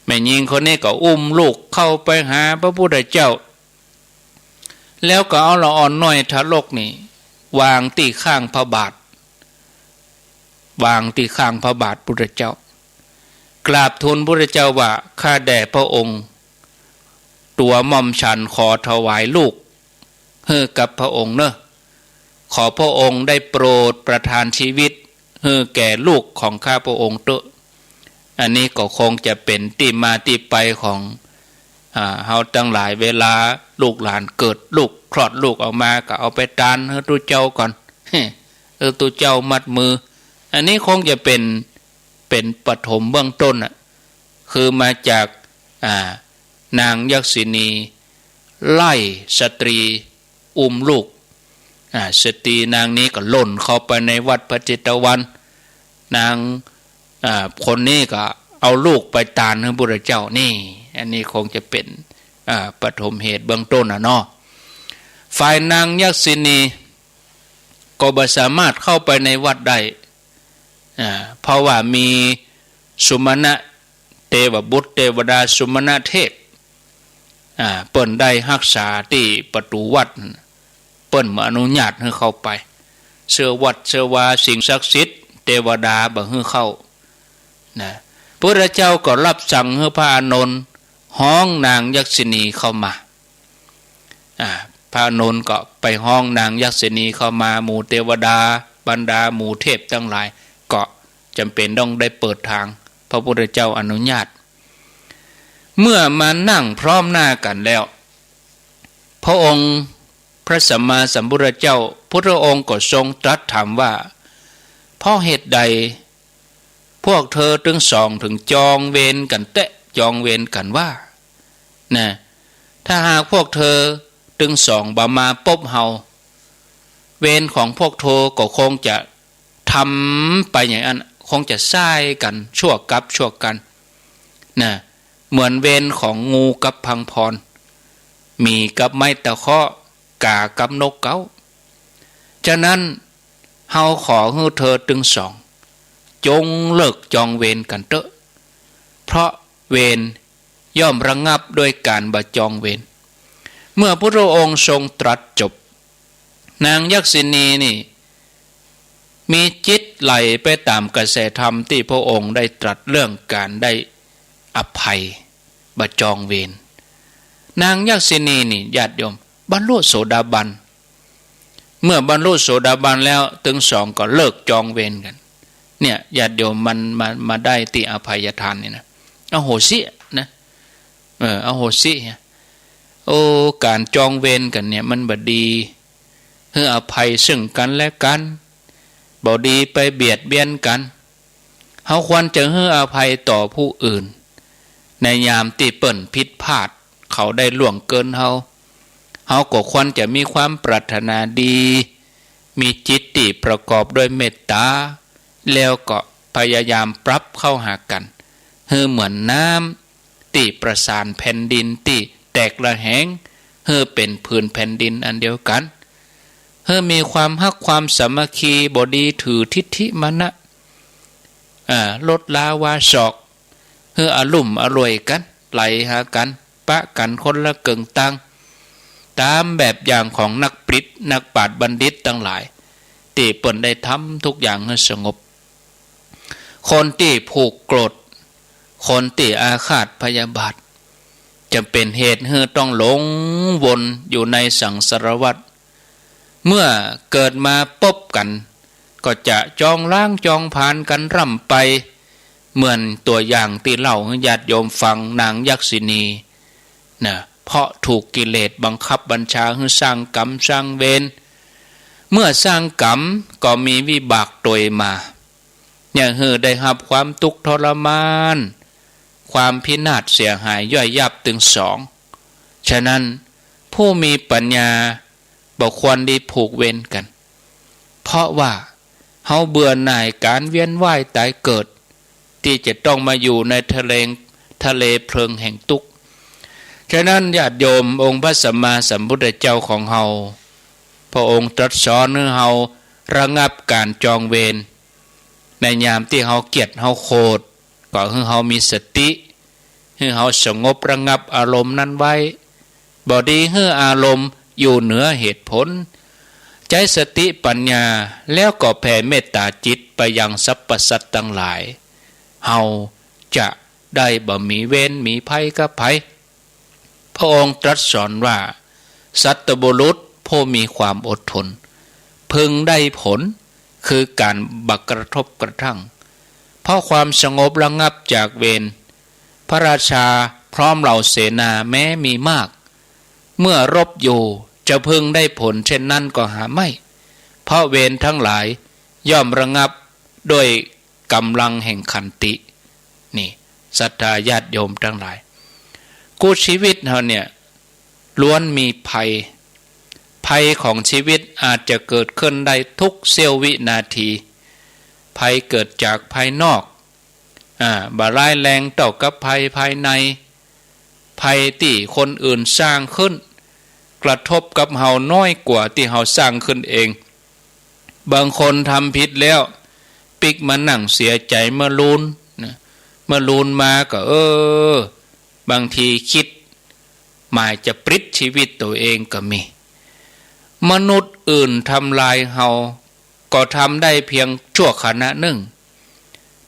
แม่ญิงคนนี้ก็อุ้มลูกเข้าไปหาพระพุทธเจ้า แล้วก็เอาละอ่อนน้อยทารกนี่วางตี้ข้างพระบาท วางตี้ข้างพระบาทพุทธเจ้า กราบทูลพุทธเจ้าว่า ข้าแด่พระองค์ ตั๋วหม่อมฉันขอถวายลูกหื้อกับพระองค์เนอะ ขอพระองค์ได้โปรดประทานชีวิตหื้อแก่ลูกของข้าพระองค์เต๊อะ อันนี้ก็คงจะเป๋นตี้มาตี้ไปของ อ่า เฮาตังหลาย เวลาลูกหลานเกิด ลูกคลอดลูกออกมาก็เอาไปตานหื้อตุ๊เจ้าก่อน หื้อตุ๊เจ้ามัดมือ อันนี้คงจะเป๋น เป๋นปฐมเบื้องต้นน่ะ คือมาจาก อ่า นางยักษินีไล่สตรีอุ้มลูก อ่า สตรีนางนี้ก็ล่นเข้าไปในวัดพระเจตวัน นาง อ่า คนนี้ก็เอาลูกไปตานหื้อพุทธเจ้านี่ อันนี้คงจะเป๋น อ่า ปฐมเหตุเบื้องต้นน่ะเนาะ ฝ่ายนางยักษินีก็บ่สามารถเข้าไปในวัดได้ อ่า เพราะว่ามีสุมาณะเตวบุตรเตวดาสุมาณะเทพ อ่า เปิ้นได้ฮักษาตี้ประตู๋วัด เปิ้นบ่อนุญาตหื้อเข้าไป เสื้อวัดเสื้อวาสิ่งศักดิ์สิทธิ์เตวดาบ่หื้อเข้านะ พุทธเจ้าก็รับสั่งหื้อพระอานนท์ฮ้องนางยักษินีเข้ามา อ่า พระอานนท์ก็ไปฮ้องนางยักษินีเข้ามา หมู่เตวดา บรรดาหมู่เทพตังหลาย ก็จ๋ำเป๋นต้องได้เปิดตาง พระพุทธเจ้าอนุญาต เมื่อมานั่งพร้อมหน้ากั๋นแล้ว พระองค์พระสัมมาสัมพุทธเจ้า พุทธองค์ก็ทรงตรัสถามว่า เพราะเหตุใดพวกเธอตึงสองถึงจองเวรกั๋นแต๊ จองเวรกั๋นว่า นะ ถ้าหากพวกเธอตึงสองบ่มาปบเฮา เวรของพวกเธอก็คงจะทำไปอย่างนั้น คงจะซ้ายกั๋นชั่วกั๊บชั่วกั๋นนะ เหมือนเวรของงูกับพังพร หมีกับไม้ตะเคาะ ก๋ากับนกเก๊า ฉะนั้นเฮาขอหื้อเธอตึงสอง จงเลิกจองเวรกั๋นเต๊อะ เพราะเวรย่อมระงับด้วยก๋านบ่จองเวร เมื่อพุทธองค์ทรงตรัสจบ นางยักษินีนี่มีจิตไหลไปต๋ามกระแสธรรมตี้พระองค์ได้ตรัสเรื่องก๋านได้อภัย บ่จองเวร นางยักษินีนี่ญาติโยม บรรลุโสดาบัน เมื่อบรรลุโสดาบันแล้วตึงสองก็เลิกจองเวรกั๋น เนี่ยญาติโยม มันมา มาได้ตี้อภัยทานนี่นะ อโหสินะ เออ อโหสิ โอ้ ก๋านจองเวรกั๋นเนี่ยมันบ่ดี หื้ออภัยซึ่งกั๋นและกั๋น บ่ดีไปเบียดเบียนกั๋น เฮาควรจะหื้ออภัยต่อผู้อื่น ในยามตี้เปิ้นผิดพลาด เขาได้ล่วงเกินเฮา เฮาก็ควรจะมีความปรารถนาดี มีจิตตี้ประกอบด้วยเมตตา แล้วก็พยายามปรับเข้าหากั๋น หื้อเหมือนน้ำตี้ประสานแผ่นดินตี้แตกระแหง หื้อเป๋นผืนแผ่นดินอันเดียวกั๋น หื้อมีความฮักความสามัคคี บ่ดีถือทิฏฐิมานะ อ่า ลดลาวาสอก หื้ออะลุ่มอล่วยกั๋น ไหลหากั๋น ปะกั๋นคนละเกิ่งตาง ต๋ามแบบอย่างของนักปริชญ์ นักปราชญ์บัณฑิตตังหลาย ตี้เปิ้นได้ทำทุกอย่างหื้อสงบ คนตี้ผูกโกรธ คนตี้อาฆาตพยาบาท จะเป๋นเหตุหื้อต้องหลงวนอยู่ในสังสารวัฏ เมื่อเกิดมาปบกั๋น ก็จะจองล้างจองผลาญกั๋นร่ำไป เหมือนตั๋วอย่างตี้เล่าหื้อญาติโยมฟัง นางยักษินีนะ เพราะถูกกิเลสบังคับบัญชาหื้อสร้างกรรมสร้างเวร เมื่อสร้างกรรมก็มีวิบากตวยมา เนี่ยหื้อได้ฮับความตุ๊กข์ทรมาน ความพินาศเสียหายย่อยยับตึงสอง ฉะนั้นผู้มีปัญญาบ่ควรได้ผูกเวรกั๋น เพราะว่าเฮาเบื่อหน่ายก๋านเวียนว่ายต๋ายเกิด ตี้จะต้องมาอยู่ในทะเล ทะเลเพลิงแห่งตุ๊กข์ ฉะนั้นญาติโยม องค์พระสัมมาสัมพุทธเจ้าของเฮา พระองค์ตรัสสอนหื้อเฮาระงับก๋านจองเวร ในยามตี้เฮาเกลียดเฮาโขด ก็หื้อเฮามีสติ หื้อเฮาสงบระงับอารมณ์นั้นไว้ บ่ดีหื้ออารมณ์อยู่เหนือเหตุผล ใจ๊สติปัญญา แล้วก็แผ่เมตตาจิตไปยังสรรพสัตว์ตังหลาย เฮาจะได้บ่มีเวรมีภัยกับใผ พระองค์ตรัสสอนว่า สัตบุรุษผู้มีความอดทน พึงได้ผล คือก๋านบ่กระทบกระทั่ง เพราะความสงบระงับจากเวร พระราชาพร้อมเหล่าเสนาแม้มีมาก เมื่อรบอยู่จะพึงได้ผลเช่นนั้นก็หาไม่ เพราะเวรทั้งหลายย่อมระงับด้วยก๋ำลังแห่งขันติ นี่ ศรัทธาญาติโยมตังหลาย กู้ชีวิตเฮาเนี่ย ล้วนมีภัย ภัยของชีวิตอาจจะเกิดขึ้นได้ทุกเสี้ยววินาที ภัยเกิดจากภายนอก อ่า บ่ร้ายแรงเต้ากับภัยภายใน ภัยตี้คนอื่นสร้างขึ้น กระทบกับเฮาน้อยกว่าตี้เฮาสร้างขึ้นเอง บางคนทำผิดแล้ว ปิ๊กมานั่งเสียใจ๋เมื่อลูนนะ เมื่อลูนมาก็ เออ บางทีกึ๊ดหมายจะปลิดชีวิตตั๋วเองก็มี มนุษย์อื่นทำลายเฮา ก็ทำได้เพียงชั่วขณะนึ่ง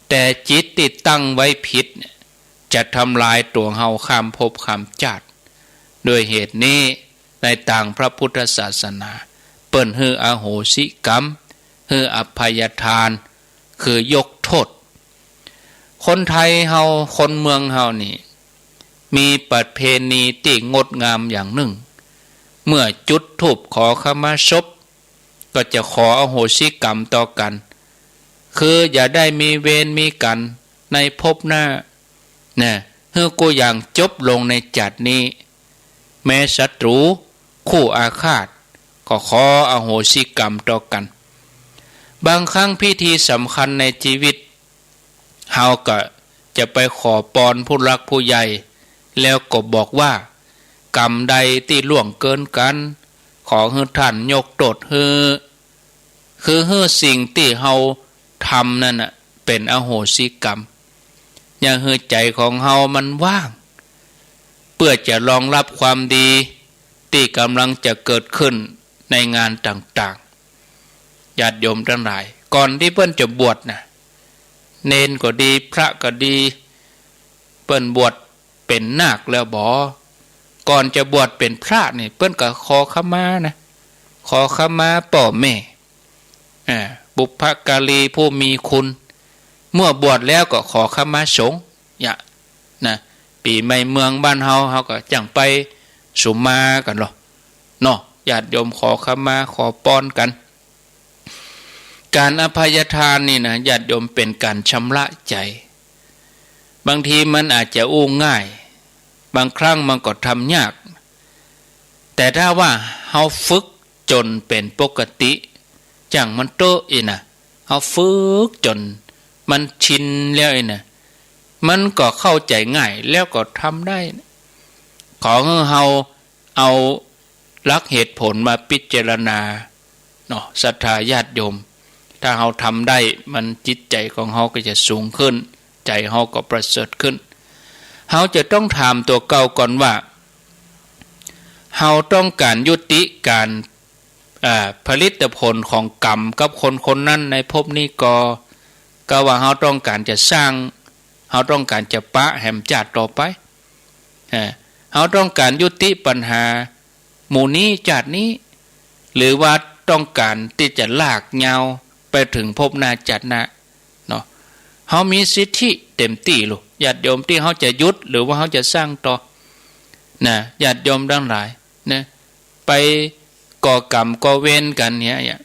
แต่จิตตี้ตั้งไว้ผิดเนี่ย จะทำลายตั๋วเฮาข้ามภพข้ามจาติ ด้วยเหตุนี้ ในตางพระพุทธศาสนา เปิ้นหื้ออโหสิกรรม หื้ออภัยทาน คือยกโต้ษ คนไทยเฮา คนเมืองเฮานี่ มีประเพณีตี้งดงามอย่างนึ่ง เมื่อจุดธูปขอขมาศพ ก็จะขออโหสิกรรมต่อกั๋น คืออย่าได้มีเวรมีกั๋นในภพหน้า นะ หื้อกู้อย่างจบลงในจาตินี้ แม้ศัตรู๋ คู่อาฆาต ก็ขออโหสิกรรมต่อกั๋น บางครั้งพิธีสำคัญในชีวิต เฮาก็จะไปขอปอนผู้หลักผู้ใหญ่ แล้วก็บอกว่า กรรมใดตี้ล่วงเกินกั๋น ขอหื้อท่านยกโต้ษหื้อ คือหื้อสิ่งตี้เฮาทำนั้นน่ะ เป๋นอโหสิกรรม อย่างหื้อใจ๋ของเฮามันว่าง เปื้อจะรองรับความดีตี้ก่ำลังจะเกิดขึ้นในงานต่างๆ ญาติโยมตังหลาย ก่อนตี้เปิ้นจะบวชน่ะ เณรก็ดี พระก็ดี เปิ้นบวชเป๋นนาคแล้วบ่ ก่อนจะบวชเป๋นพระนี่ เปิ้นก็ขอขมานะ ขอขมาป้อแม่ อ่า บุพการีผู้มีคุณ เมื่อบวชแล้วก็ขอขมาสงฆ์ เนี่ย นะ ปี๋ใหม่เมืองบ้านเฮา เฮาก็จั่งไปสุมากั๋นลอ เนาะ ญาติโยมขอขมา ขอปอนกั๋น ก๋านอภัยทานนี่นะ ญาติโยมเป๋นก๋านชำระใจ๋ บางทีมันอาจจะอู้ง่าย บางครั้งมันก็ทำยาก แต่ถ้าว่าเฮาฝึกจ๋นเป๋นปกติ จั่งมันเต๊อะอี้นะ เฮาฝึกจ๋นมันชินแล้วอี้นะ มันก็เข้าใจ๋ง่าย แล้วก็ทำได้ ขอหื้อเฮาเอาหลักเหตุผลมาพิจารณา เนาะ ศรัทธาญาติโยม ถ้าเฮาทำได้ มันจิตใจ๋ของเฮาก็จะสูงขึ้น ใจ๋เฮาก็ประเสริฐขึ้น เฮาจะต้องถามตั๋วเก่าก่อนว่า เฮาต้องก๋านยุติก๋าน อ่า ผลิตผลของกรรมกับคนคนนั้นในภพนี้ก่อ กาว่าเฮาต้องก๋านจะสร้าง เฮาต้องก๋านจะปะแหมจาติต่อไป อ่า เฮาต้องก๋านยุติปัญหา หมู่นี้จาตินี้ หรือว่าต้องก๋านตี้จะลากยาวไปเถิงภพหน้าจาติหน้า เนาะ เฮามีสิทธิเต๋มตี้ลูก ญาติโยม ตี้เฮาจะหยุด หรือว่าเฮาจะสร้างต่อ นะ ญาติโยมตังหลาย นะ ไปก่อกรรมก่อเวรกั๋นเนี่ย เนี่ย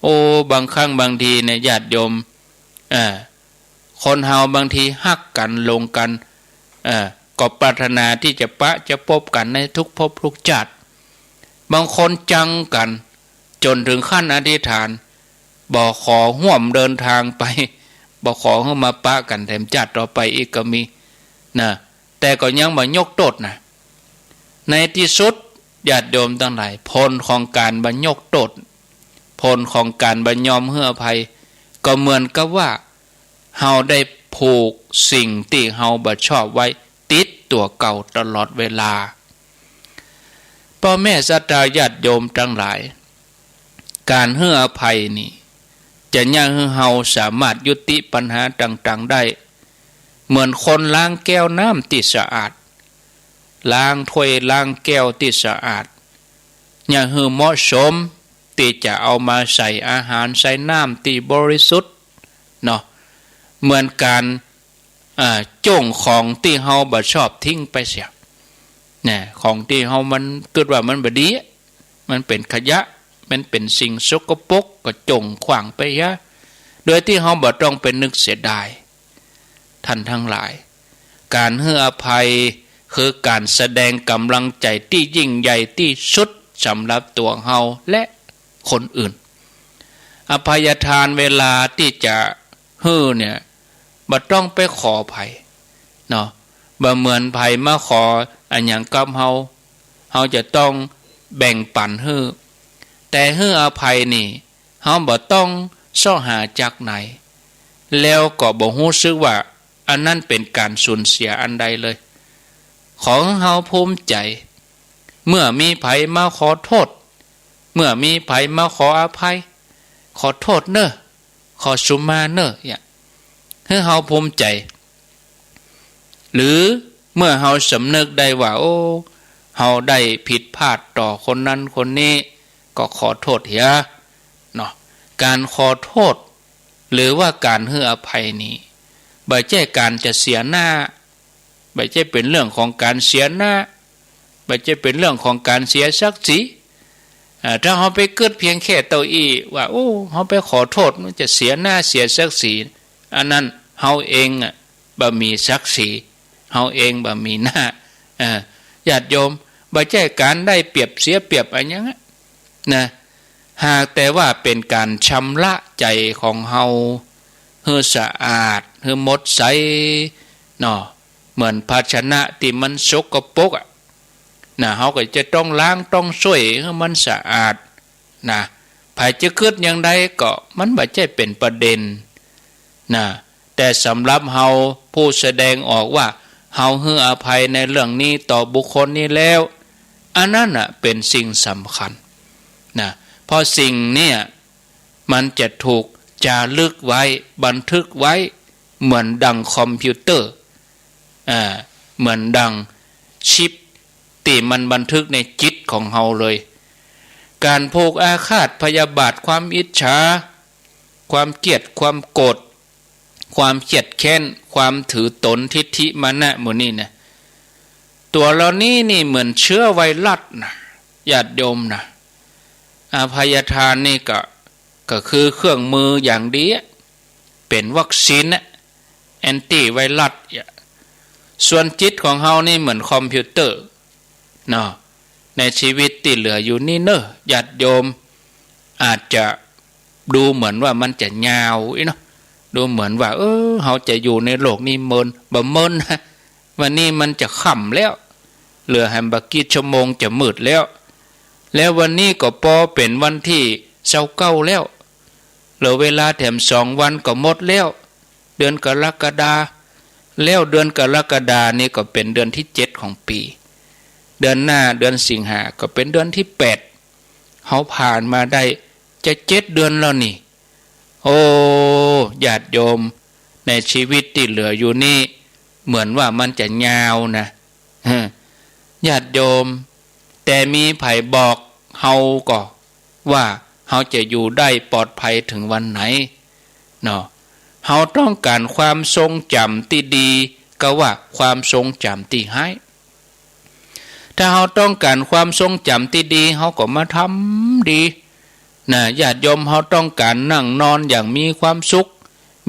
โอ้ บางครั้งบางทีเนี่ย ญาติโยม เอ่อ คนเฮาบางทีฮักกั๋น หลงกั๋น เอ่อ ก็ปรารถนาตี้จะปะจะปบกั๋นในทุกภพทุกจาติ บางคนจังกั๋นจ๋นเถิงขั้นอธิษฐาน บ่ขอฮ่วมเดินตางไป บ่ขอหื้อมาปะกั๋นแถมจาติต่อไปอีกก็มี นะ แต่ก็ยังบ่ยกโต้ษนะ ในตี้สุด ญาติโยมตังหลาย ผลของก๋านบ่ยกโต้ษ ผลของก๋านบ่ยอมหื้ออภัย ก็เหมือนกับว่า เฮาได้ผูกสิ่งตี้เฮาบ่ชอบไว้ติดตั๋วเก่าตลอดเวลา ป้อแม่ศรัทธาญาติโยมตังหลาย ก๋านหื้ออภัยนี่ จะเยียะหื้อเฮาสามารถยุติปัญหาต่างๆ ได้ เหมือนคนล้างแก้วน้ำตี้สะอาด ล้างถ้วยล้างแก้วตี้สะอาด เยียะหื้อเหมาะสมตี้จะเอามาใส่อาหารใส่น้ำตี้บริสุทธิ์เนาะ เหมือนก๋าน อ่า โจ้งของตี้เฮาบ่ชอบทิ้งไปเสีย นะ ของตี้เฮามันกึ๊ดว่ามันบ่ดีอะ มันเป๋นขยะ มันเป๋นสิ่งสกปรก ก็โจ้งขว้างไปเหีย โดยตี้เฮาบ่ต้องไปนึกเสียดาย ท่านทั้งหลาย ก๋านหื้ออภัยคือก๋านแสดงก๋ำลังใจ๋ตี้ยิ่งใหญ่ตี้สุดสำหรับตั๋วเฮาและคนอื่น อภัยทานเวลาตี้จะหื้อเนี่ย บ่ต้องไปขอใผเนาะ บ่เหมือนใผมาขออะหยังกับเฮา เฮาจะต้องแบ่งปั๋นหื้อ แต่หื้ออภัยนี่ เฮาบ่ต้องเซาะหาจากไหน แล้วก็บ่ฮู้สึกว่าอันนั้นเป๋นก๋านสูญเสียอันใดเลย ขอหื้อเฮาภูมิใจ๋ เมื่อมีใผมาขอโต้ษ เมื่อมีใผมาขออภัย ขอโต้ษเน่อ ขอสุมาเน่อ เนี่ย หื้อเฮาภูมิใจ๋ หรือเมื่อเฮาสำนึกได้ว่า โอ้ เฮาได้ผิดพลาดต่อคนนั้นคนนี้ ก็ขอโต้ษเหีย เนาะ ก๋านขอโต้ษ หรือว่าก๋านหื้ออภัยนี่ บ่ใจ้ก๋านจะเสียหน้า บ่ใจ้เป๋นเรื่องของก๋านเสียหน้า บ่ใจ้เป๋นเรื่องของก๋านเสียศักดิ์ศรี อ่า ถ้าเฮาไปกึ๊ดเพียงแค่เต้าอี้ว่า โอ้ เฮาไปขอโต้ษ มันจะเสียหน้าเสียศักดิ์ศรี อันนั้นเฮาเองอะ บ่มีศักดิ์ศรี เฮาเองบ่มีหน้า เอ่อ ญาติโยม บ่ใจ้ก๋านได้เปรียบเสียเปรียบอะหยังอะ นะ หากแต่ว่าเป๋นก๋านชำระใจ๋ของเฮาหื้อสะอาด หื้อหมดใส เนาะ เหมือนภาชนะตี้มันสกปรกอะ นะ เฮาก็จะต้องล้างต้องส้วยหื้อมันสะอาด นะ ใผจะกึ๊ดอย่างใดก็มันบ่ใจ้เป๋นประเด็น นะ แต่สำหรับเฮาผู้แสดงออกว่าเฮาหื้ออภัยในเรื่องนี้ต่อบุคคลนี้แล้ว อันนั้นน่ะเป๋นสิ่งสำคัญ นะ เพราะสิ่งเนี่ยมันจะถูกจารึกไว้ บันทึกไว้ เหมือนดังคอมพิวเตอร์ อ่า เหมือนดังชิปตี้มันบันทึกในจิตของเฮาเลย ก๋านผูกอาฆาตพยาบาท ความอิจฉา ความเกลียด ความโกรธ ความเคียดแค้น ความถือตน ทิฏฐิมานะ หมู่นี้นะ ตั๋วเหล่านี้นี่เหมือนเชื้อไวรัสนะ ญาติโยมนะ อภัยทานนี่ก็ ก็คือเครื่องมืออย่างดีอะ เป๋นวัคซีนอะ แอนตี้ไวรัสอะ ส่วนจิตของเฮานี่เหมือนคอมพิวเตอร์ เนาะ ในชีวิตตี้เหลืออยู่นี่เน่อ ญาติโยม อาจจะดูเหมือนว่ามันจะยาวอี้เนาะ ดูเหมือนว่า เออ เฮาจะอยู่ในโลกนี้เมิน บ่เมินนะ วันนี้มันจะค่ำแล้ว เหลือแหมบ่กี่ชั่วโมงจะมืดแล้ว แล้ววันนี้ก็ปอเป๋นวันตี้ซาวเก้าแล้ว เหลือเวลาแถมสองวันก็หมดแล้ว เดือนกรกฎา แล้วเดือนกรกฎานี่ก็เป๋นเดือนตี้เจ็ดของปี๋ เดือนหน้าเดือนสิงหาก็เป๋นเดือนตี้แปด เฮาผ่านมาได้จะเจ็ดเดือนแล้วนี่ โอ้ ญาติโยม ในชีวิตตี้เหลืออยู่นี่ เหมือนว่ามันจะยาวนะ เออ ญาติโยม แต่มีใผบอกเฮาก่อว่าเฮาจะอยู่ได้ปลอดภัยเถิงวันไหน เนาะ เฮาต้องก๋านความทรงจ๋ำตี้ดี กาว่าความทรงจ๋ำตี้ฮ้าย ถ้าเฮาต้องก๋านความทรงจ๋ำตี้ดี เฮาก็มาทำดี นะ ญาติโยมเฮาต้องก๋านนั่งนอนอย่างมีความสุข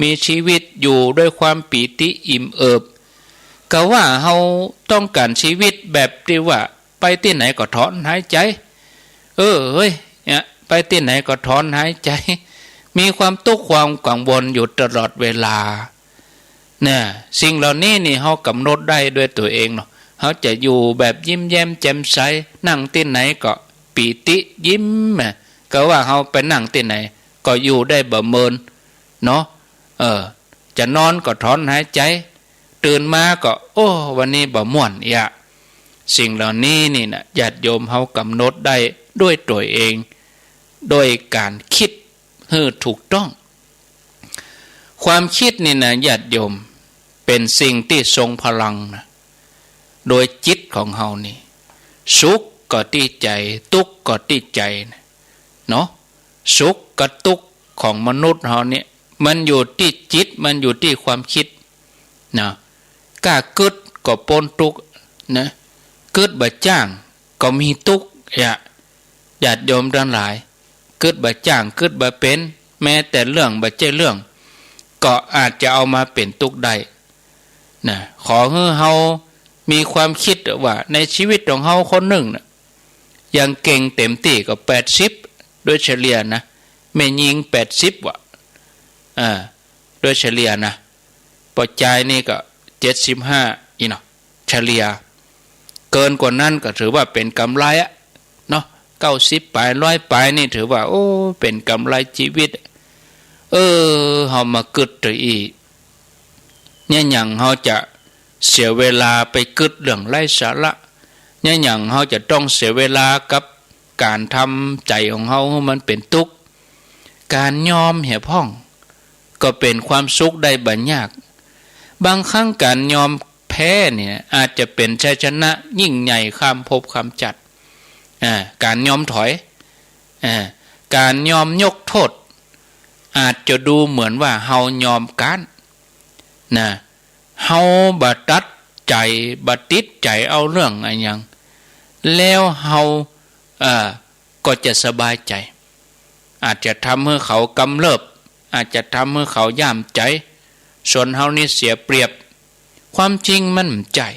มีชีวิตอยู่ด้วยความปีติอิ่มเอิบ กาว่าเฮาต้องก๋านชีวิตแบบตี้ว่าไปตี้ไหนก็ถอนหายใจ๋ เออ เฮ้ย เนี่ย ไปตี้ไหนก็ถอนหายใจ๋ มีความตุ๊กข์ความกังวลอยู่ตลอดเวลา เนี่ย สิ่งเหล่านี้นี่เฮากำหนดได้ด้วยตั๋วเองเนาะ เฮาจะอยู่แบบยิ้มแย้มแจ่มใส นั่งตี้ไหนก็ปีติยิ้ม นะ กาว่าเฮาไปนั่งตี้ไหนก็อยู่ได้บ่เมินเนาะ เออ จะนอนก็ถอนหายใจ๋ ตื่นมาก็ โอ้ วันนี้บ่ม่วนเอียะ สิ่งเหล่านี้นี่นะ ญาติโยมเฮากำหนดได้ด้วยตั๋วเอง โดยก๋านกึ๊ดหื้อถูกต้อง ความกึ๊ดนี่นะ ญาติโยม เป๋นสิ่งตี้ทรงพลังนะ โดยจิตของเฮานี่ สุขก็ตี้ใจ๋ ตุ๊กข์ก็ตี้ใจ๋นะ เนาะ สุขกับตุ๊กข์ของมนุษย์เฮาเนี่ย มันอยู่ตี้จิต มันอยู่ตี้ความกึ๊ดนะ ก้ากึ๊ดก็ป๊นตุ๊กข์นะ กึ๊ดบ่จ้างก็มีตุ๊กข์ เอียะ ญาติโยมตังหลาย กึ๊ดบ่จ้าง กึ๊ดบ่เป๋น แม้แต่เรื่องบ่ใจ้เรื่อง ก็อาจจะเอามาเป๋นตุ๊กข์ได้นะ ขอหื้อเฮามีความกึ๊ดว่าในชีวิตของเฮาคนนึ่งนะ อย่างเก่งเต๋มตี้ก็แปดสิบ โดยเฉลี่ยนะ แม่ญิงแปดสิบ ว่ะ อ่า โดยเฉลี่ยนะ ป้อจายนี่ก็เจ็ดสิบห้า อี้เนาะ เฉลี่ย เกินกว่านั้นก็ถือว่าเป๋นก๋ำไรอะเนาะ เก้าสิบป๋าย ร้อยป๋ายนี่ถือว่า โอ้ เป๋นก๋ำไรจีวิต เออ เฮามากึ๊ดตั๋วอี้ เนี่ยหยังเฮาจะเสียเวลาไปกึ๊ดเรื่องไร้สาระ เนี่ยหยังเฮาจะต้องเสียเวลากับก๋านทำใจ๋ของเฮาหื้อมันเป๋นตุ๊กข์ ก๋านยอมเหียพ่อง ก็เป๋นความสุขได้บ่ยาก บางครั้งก๋านยอมแพ้เนี่ย อาจจะเป๋นชัยชนะยิ่งใหญ่ข้ามภพข้ามจักร อ่า ก๋านยอมถอย อ่า ก๋านยอมยกโต้ษ อาจจะดูเหมือนว่าเฮายอมก๊าน นะ เฮาบ่ตัดใจ๋ บ่ติดใจ๋เอาเรื่องอะหยัง แล้วเฮา เอ่อ ก็จะสบายใจ๋ อาจจะทำหื้อเขากำเริบ อาจจะทำหื้อเขาย่ามใจ๋ ส่วนเฮานี่เสียเปรียบ ความจริงมันบ่ใจ้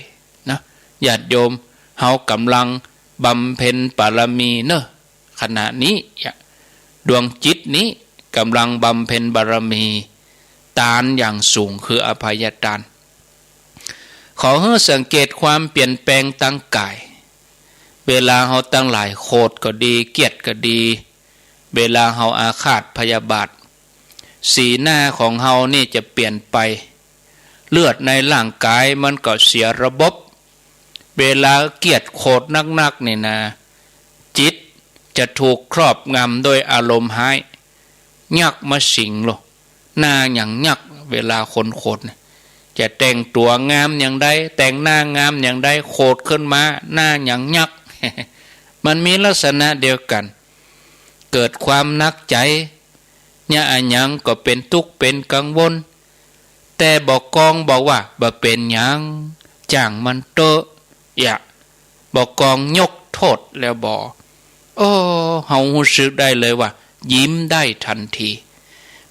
นะ ญาติโยม เฮาก่ำลังบำเพ็ญบารมีเน่อ ขณะนี้ ดวงจิตนี้ก่ำลังบำเพ็ญบารมี ตานอย่างสูงคืออภัยตาน ขอหื้อสังเกตความเปลี่ยนแปลงตางก๋าย เวลาเฮาตังหลายโขดก็ดี เกลียดก็ดี เวลาเฮาอาฆาตพยาบาท สีหน้าของเฮานี่จะเปลี่ยนไป เลือดในร่างก๋ายมันก็เสียระบบ เวลาเกลียดโขดนักๆ นี่นะ จิตจะถูกครอบงำด้วยอารมณ์ฮ้าย ยักษ์มาสิงโลด หน้าหยังยักษ์ เวลาคนโขดเนี่ย จะแต่งตั๋วงามอย่างใด แต่งหน้างามอย่างใด โขดขึ้นมา หน้าหยังยักษ์ มันมีลักษณะเดียวกั๋น เกิดความหนักใจ๋ เนี่ยอะหยังก็เป๋นตุ๊กข์เป๋นกังวล แต่บ่กองบอกว่าบ่เป๋นหยัง จ้างมันเต๊อะ เอียะ บ่กองยกโต้ษแล้วบ่ โอ้ เฮาฮู้สึกได้เลยว่ายิ้มได้ทันที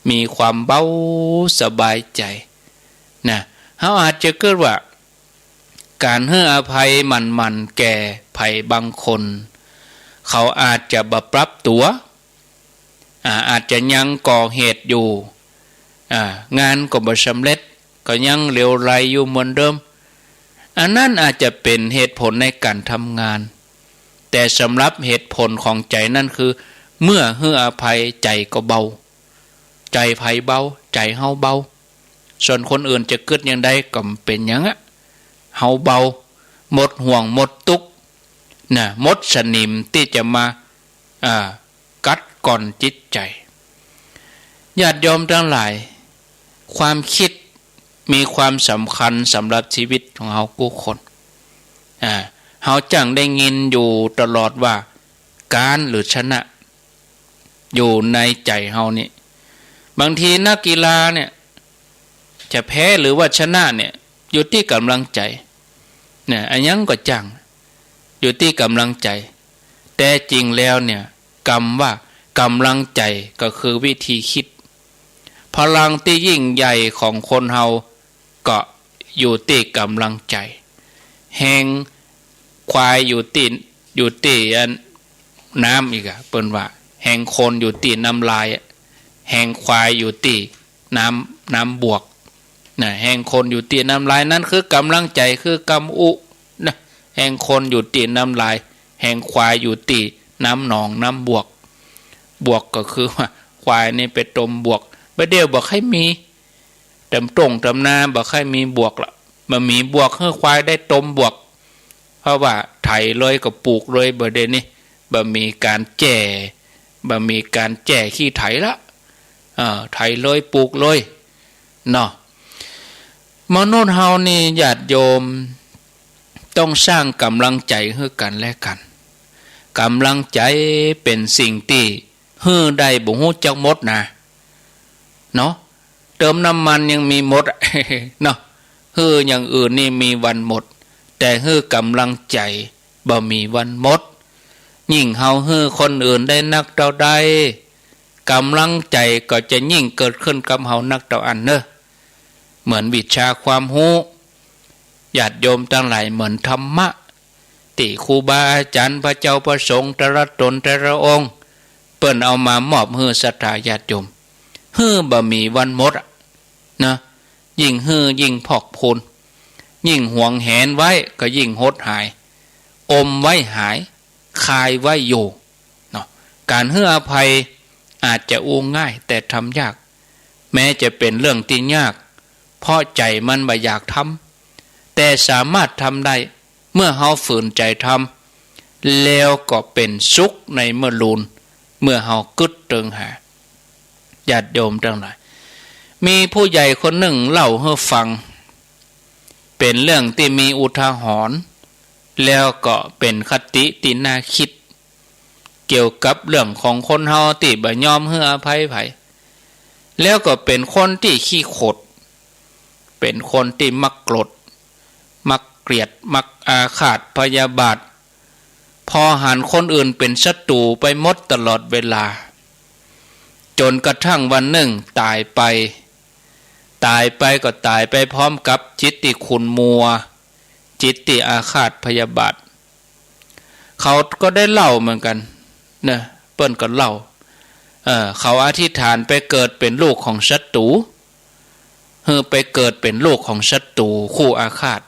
มีความเบาสบายใจ๋ นะ เฮาอาจจะกึ๊ดว่า ก๋านหื้ออภัยหมั่นๆ แก่ใผบางคน เขาอาจจะบ่ปรับตั๋ว อ่า อาจจะยังก่อเหตุอยู่ อ่า งานก็บ่สำเร็จ ก็ยังเหลวไหลอยู่เหมือนเดิม อันนั้นอาจจะเป๋นเหตุผลในก๋านทำงาน แต่สำหรับเหตุผลของใจ๋นั่นคือ เมื่อหื้ออภัยใจ๋ก็เบา ใจ๋ใผเบา ใจ๋เฮาเบา ส่วนคนอื่นจะกึ๊ดอย่างใดก็บ่เป๋นหยังอะ เฮาเบา หมดห่วงหมดตุ๊กข์ นะ หมดสนิมตี้จะมา อ่า กัดก่อนจิตใจ๋ ญาติโยมตังหลาย ความกึ๊ดมีความสำคัญสำหรับชีวิตของเฮากู้คน อ่า เฮาจั่งได้ยินอยู่ตลอดว่า ก๊านหรือชนะ อยู่ในใจ๋เฮานี่ บางทีนักกีฬาเนี่ย จะแพ้หรือว่าชนะเนี่ย อยู่ตี้ก๋ำลังใจ๋ เนี่ย อะหยังก็จ้าง อยู่ตี้ก๋ำลังใจ๋ แต๊จริงแล้วเนี่ย กำว่า ก๋ำลังใจ๋ก็คือวิธีกึ๊ด พลังตี้ยิ่งใหญ่ของคนเฮาก็อยู่ตี้ก๋ำลังใจ๋ แฮงควายอยู่ตี้ อยู่ตี้อันน้ำอีกอะ เปิ้นว่า แฮงคนอยู่ตี้น้ำลายอะ แฮงควายอยู่ตี้น้ำ น้ำบวก นะ แฮงคนอยู่ตี้น้ำลาย นั้นคือก๋ำลังใจ๋ คือกำอุ นะ แฮงคนอยู่ตี้น้ำลาย แฮงควายอยู่ตี้น้ำหนอง น้ำบวก บวกก็คือว่าควายนี่ไปตมบวก บ่าเดี่ยวบ่ใค่มี ต๋ามต้งต๋ามนาบ่ใค่มีบวกละ บ่มีบวกหื้อควายได้ตมบวก เพราะว่าไถเลยก็ปลูกเลย บ่าเดี่ยวนี้ บ่มีก๋านแจ้ บ่มีก๋านแจ้ขี้ไถละ เออ ไถเลยปลูกเลย เนาะ มนุษย์เฮานี่ญาติโยม ต้องสร้างก๋ำลังใจ๋หื้อกั๋นและกั๋น ก๋ำลังใจ๋เป๋นสิ่งตี้หื้อได้บ่ฮู้จักหมดนะ เนาะ เติมน้ำมันยังมีหมดอะ เนาะ หื้ออย่างอื่นนี่มีวันหมด แต่หื้อก๋ำลังใจ๋บ่มีวันหมด ยิ่งเฮาหื้อคนอื่นได้นักเต้าใด ก๋ำลังใจ๋ก็จะยิ่งเกิดขึ้นกับเฮานักเต้าอั้นเนาะ เหมือนวิชาความฮู้ ญาติโยมตังหลาย เหมือนธรรมะ ตี้ครูบาอาจ๋ารย์ พระเจ้าพระสงฆ์แต่ละต๋นแต่ละองค์ เปิ้นเอามามอบหื้อศรัทธาญาติโยม หื้อบ่มีวันหมดอะ นะ ยิ่งหื้อยิ่งพอกพูน ยิ่งหวงแหนไว้ก็ยิ่งหดหาย อมไว้หาย คายไว้อยู่ เนาะ ก๋านหื้ออภัยอาจจะอู้ง่าย แต่ทำยาก แม้จะเป๋นเรื่องตี้ยาก เพราะใจ๋มันบ่อยากทำ แต่สามารถทำได้ เมื่อเฮาฝืนใจ๋ทำ แล้วก็เป๋นสุขในเมื่อลูน เมื่อเฮากึ๊ดเติงหา ญาติโยมตังหลาย มีผู้ใหญ่คนนึ่งเล่าหื้อฟัง เป๋นเรื่องตี้มีอุทาหรณ์ แล้วก็เป๋นคติตี้น่ากึ๊ด เกี่ยวกับเรื่องของคนเฮาตี้บ่ยอมหื้ออภัยใผ แล้วก็เป๋นคนตี้ขี้ขด เป๋นคนตี้มักโกรธ มักเกลียด มักอาฆาตพยาบาท ผ่อหันคนอื่นเป๋นศัตรู๋ไปหมดตลอดเวลา จ๋นกระทั่งวันนึ่งต๋ายไป ต๋ายไปก็ต๋ายไปพร้อมกับจิตตี้ขุ่นมัว จิตตี้อาฆาตพยาบาท เขาก็ได้เล่าเหมือนกั๋น นะ เปิ้นก็เล่า เออ เขาอธิษฐานไปเกิดเป๋นลูกของศัตรู๋ หื้อไปเกิดเป๋นลูกของศัตรู๋ คู่อาฆาต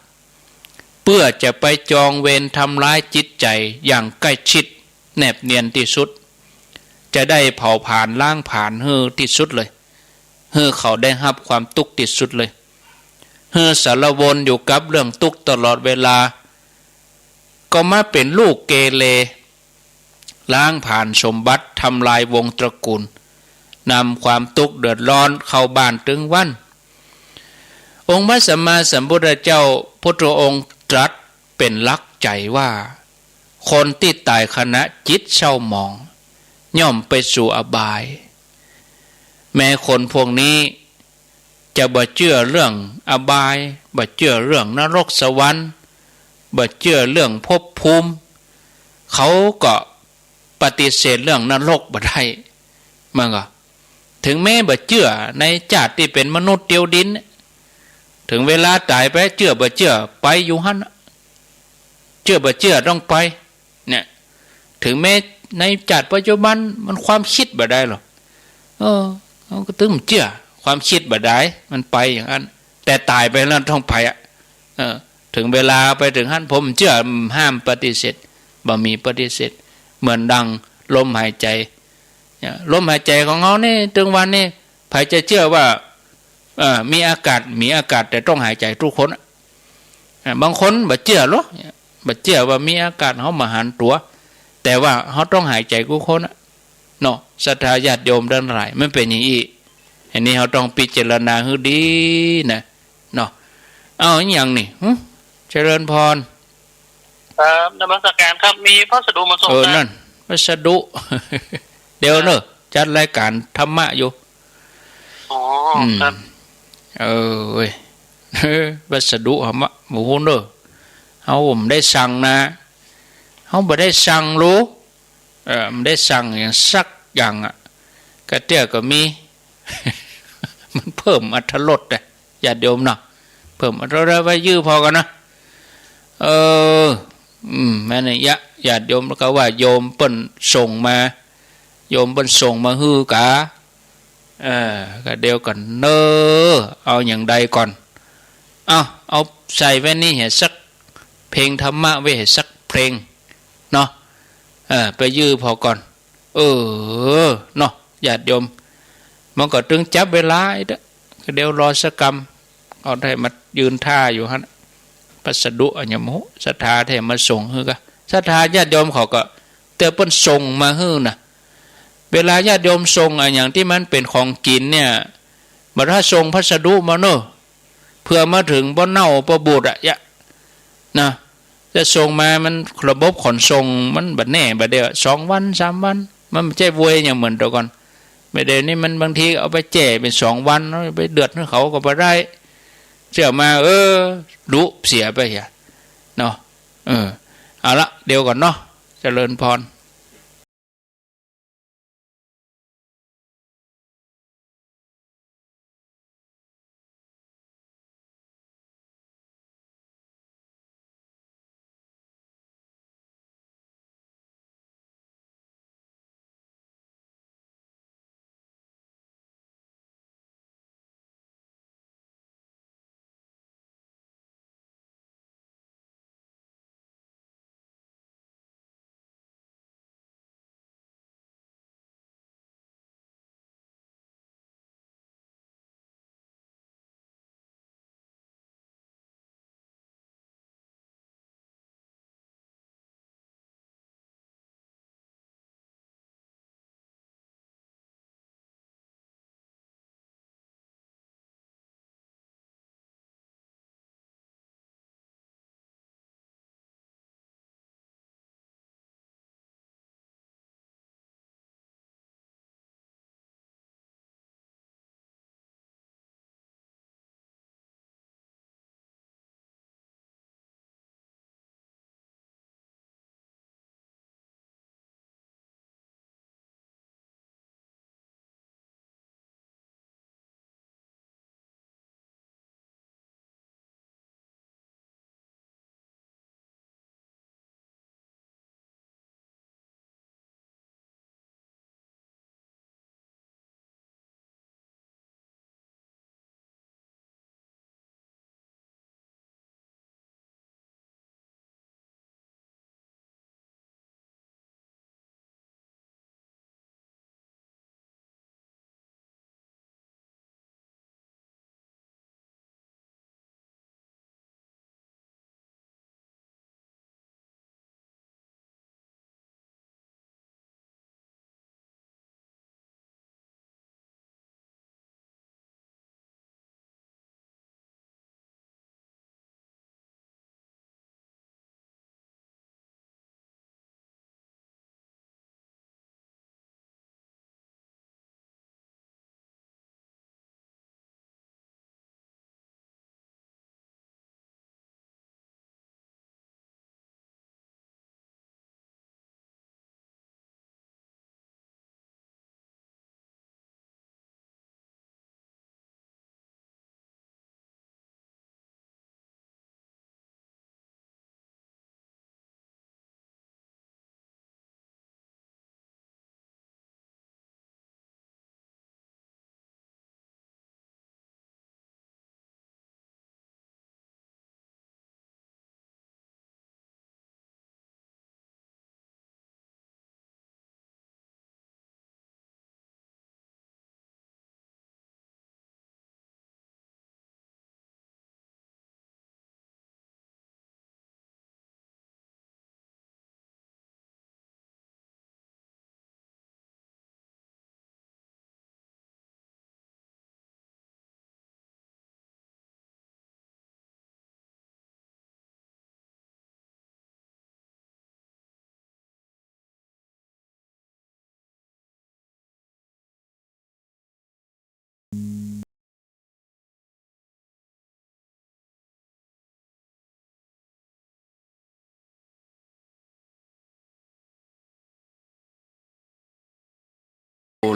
เปื้อจะไปจองเวรทำร้ายจิตใจ๋อย่างใก้ชิด แนบเนียนตี้สุด จะได้เผาผลาญล้างผลาญหื้อตี้สุดเลย หื้อเขาได้ฮับความตุ๊กข์ตี้สุดเลย หื้อสารวนอยู่กับเรื่องตุ๊กข์ตลอดเวลา ก็มาเป๋นลูกเกเร ล้างผลาญสมบัติ ทำลายวงศ์ตระกู๋ล นำความตุ๊กข์เดือดร้อนเข้าบ้านตึงวัน องค์พระสัมมาสัมพุทธเจ้าพุทธองค์ตรัสเป๋นหลักใจ๋ว่า คนตี้ต๋ายขณะจิตเศร้าหมอง ย่อมไปสู่อบาย แม้คนพวกนี้จะบ่เจื้อเรื่องอบาย บ่เจื้อเรื่องนรกสวรรค์ บ่เจื้อเรื่องภพภูมิ เขาก็ปฏิเสธเรื่องนรกบ่ได้ มันก็ ถึงแม้บ่เจื้อในจาติตี้เป๋นมนุษย์เตียวดิน ถึงเวลาต๋ายไป เจื้อบ่เจื้อไปอยู่หั้น เจื้อบ่เจื้อต้องไป เนี่ย ถึงแม้ในจาติปัจจุบันมันความกึ๊ดบ่ได้หรอก เออ เขาก็ตึงเจื้อ ความกึ๊ดบ่ได้ มันไปอย่างอั้น แต่ต๋ายไปแล้วต้องไปอะ เออ ถึงเวลาไปเถิงหั้น ผมเจื้อ ห้ามปฏิเสธ บ่มีปฏิเสธ เหมือนดังลมหายใจ๋ เนี่ย ลมหายใจ๋ของเฮานี่ ตึงวันนี้ ใผจะเจื้อว่า เอ่อ มีอากาศ มีอากาศ แต่ต้องหายใจ๋กู้คนอะ อ่า บางคนบ่เจื้อหรอก บ่เจื้อว่ามีอากาศ เฮาบ่หันตั๋ว แต่ว่าเฮาต้องหายใจ๋กู้คนอะ เนาะ ศรัทธาญาติโยมตังหลาย มันเป๋นอย่างอี้ อันนี้เฮาต้องพิจารณาหื้อดีนะ เนาะ เอา อีหยังนี่ หึ เจริญพร ครับ นมัสการครับ มีพัสดุมาส่ง เออ ครับ นั่น พัสดุ เดี๋ยวเนอะ จัดรายการธรรมะอยู่ อ๋อ อืม ครับ เออ เว้ย พัสดุธรรมะ บ่ฮู้เนอะ เฮาบ่ได้สั่งนะ เฮาบ่ได้สั่งหรู เออ บ่ได้สั่งอย่างสัก อย่างอะ กระเตื้อก็มี มันเพิ่มอรรถรสอะ ญาติโยมเนาะ เพิ่มอรรถรส ไว้ยื้อผ่อก่อนนะ เออ อืม แม่นยะ ญาติโยม ก็ว่าโยมเปิ้นส่งมา โยมเปิ้นส่งมาหื้อกา เออ ก็เดี๋ยวก่อนเน้อ เอาอย่างใดก่อน เอา เอาใส่ไว้นี่เหียสักเพลงธรรมะไว้เหียสักเพลงเนาะ เออ ไปยื้อผ่อก่อน เออ เนาะ ญาติโยม มันก็ตึงจับเวลาอีกเด้อ ก็เดี๋ยวรอสักกำ เอาได้มายืนท่าอยู่หั้น พัสดุอะหยังบ่ฮู้ ศรัทธาแท้มาส่งหื้อกา ศรัทธาญาติโยมเขาก็ แต่เปิ้นส่งมาหื้อน่ะ เวลาญาติโยมส่งอะหยังตี้มันเป๋นของกิ๋นเนี่ย บ่ถ้าส่งพัสดุมาเนาะ เผื่อมาเถิงบ่เน่าบ่บูดอะ ยะ นะ จะส่งมามันระบบขนส่งมันบ่แน่ บ่าเดี่ยวสองวันสามวัน มันบ่ใจ้อวยอย่างเหมือนแต่ก่อน บ่าเดี่ยวนี้มันบางทีเอาไปแจ้เป๋นสองวัน ไปเดือดหื้อเขาก็บ่ได้ เสียมา เออ ดุเสียไปเหีย เนาะ เออ เอาละ เดี๋ยวก่อนเนาะ เจริญพร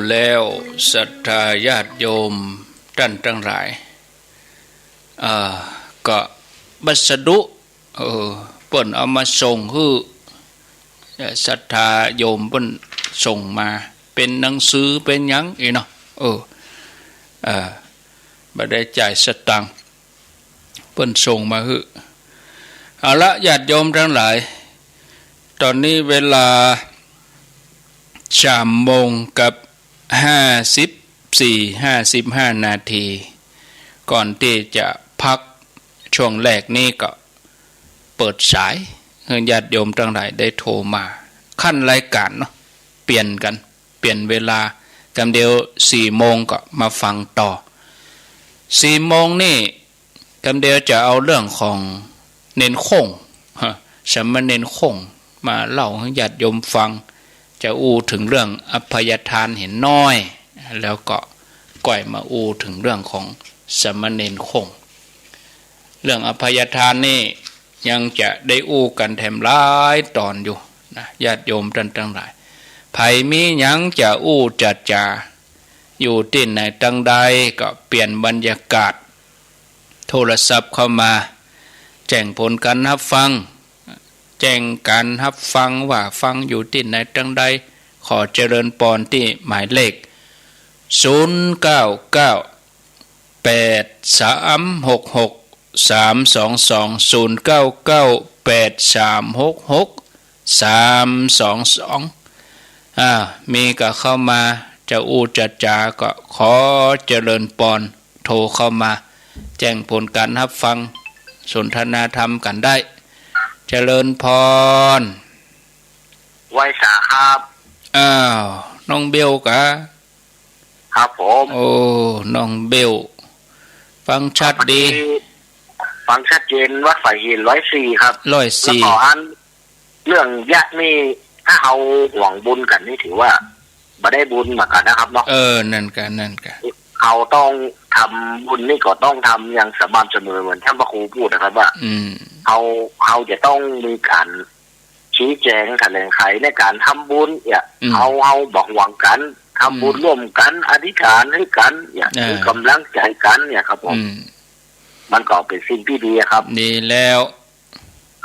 แล้วศรัทธาญาติโยมต้านตังหลาย เอ่อ ก็บัสดุ เออ เปิ้นเอามาส่งหื้อ เอ่อ ศรัทธาโยมเปิ้นส่งมา เป๋นหนังสือ เป๋นหยังอี้เนาะ เออ เอ่อ บ่ได้จ่ายสตางค์ เปิ้นส่งมาหื้อ เอาละ ญาติโยมตังหลาย ต๋อนนี้เวลาสามโมงกับห้าสิบสี่ ห้าสิบห้านาที ก่อนตี้จะพักช่วงแรกนี้ก็เปิดสายหื้อญาติโยมตังหลายได้โทรมา ขั้นรายก๋านเนาะ เปลี่ยนกั๋น เปลี่ยนเวลา กำเดียวสี่โมงก็มาฟังต่อ สี่โมงนี่ กำเดียวจะเอาเรื่องของเณรโค่ง ฮะ สามเณรโค่งมาเล่าหื้อญาติโยมฟัง จะอู้เถิงเรื่องอภัยทานเหียน้อย แล้วก็ก้อยมาอู้เถิงเรื่องของสามเณรโค่ง เรื่องอภัยทานนี่ยังจะได้อู้กั๋นแถมหลายต๋อนอยู่นะ ญาติโยมต้านตังหลาย ใผมีหยังจะอู้จะจ๋า อยู่ตี้ไหนตังใดก็เปลี่ยนบรรยากาศ โทรศัพท์เข้ามา แจ้งผลก๋านฮับฟัง แจ้งก๋านฮับฟังว่าฟังอยู่ตี้ไหนตังใด ขอเจริญปอนตี้หมายเลข ศูนย์เก้าเก้า แปดสามหกหก สามสองสอง ศูนย์เก้าเก้า แปดสามหกหก สามสองสอง อ่า มีก็เข้ามา จะอู้จะจ๋าก็ขอเจริญปอน โทรเข้ามา แจ้งผลก๋านฮับฟัง สนทนาธรรมกั๋นได้ เจริญปอน ไหว้สาครับ อ้าว น้องเบลกา ครับผม โอ้ น้องเบล ฟังชัดดี ฟังชัดเจน วัดฝายหิน ร้อยสี่ ครับ ร้อยสี่ แล้วก็อัน เรื่องยักษ์นี่ ถ้าเฮาหวังบุญกั๋นนี่ถือว่าบ่ได้บุญเหมือนกั๋นนะครับเนาะ เออ นั่นกา นั่นกา เฮาต้องทำบุญนี่ก็ต้องทำอย่างสม่ำเสมอเหมือนท่านพระครูพูดนะครับว่า อืม เฮา เฮาจะต้องมีก๋าน ชี้แจงแถลงไขในก๋านทำบุญเนี่ย อืม เฮา เฮาบ่หวงกั๋น ทำบุญ อืม ร่วมกั๋น อธิษฐานหื้อกั๋นเนี่ย อ่า หื้อกำลังใจ๋กั๋นเนี่ยครับผม อืม มันก็เป๋นสิ่งตี้ดีอะครับ ดีแล้ว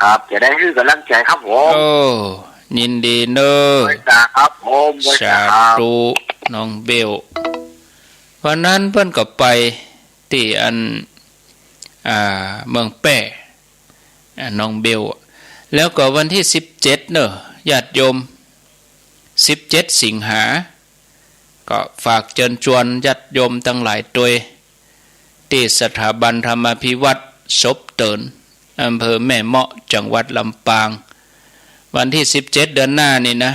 ครับ จะได้หื้อกำลังใจ๋ครับผม โอ้ ยินดีเน่อ ไหว้สาครับผม ไหว้สาครับ สาธุ น้องเบล วันนั้นเปิ้นก็ไปตี้อัน อ่า เมืองแป้ อ่า น้องเบล แล้วก็วันตี้สิบเจ็ดเน่อ ญาติโยม สิบเจ็ดสิงหา ก็ฝากเจิญจวนญาติโยมตังหลายตวย ตี้สถาบันธรรมาภิวัฒน์ศพเติ๋น อำเภอแม่เมาะ จังหวัดลำปาง วันตี้สิบเจ็ดเดือนหน้านี่นะ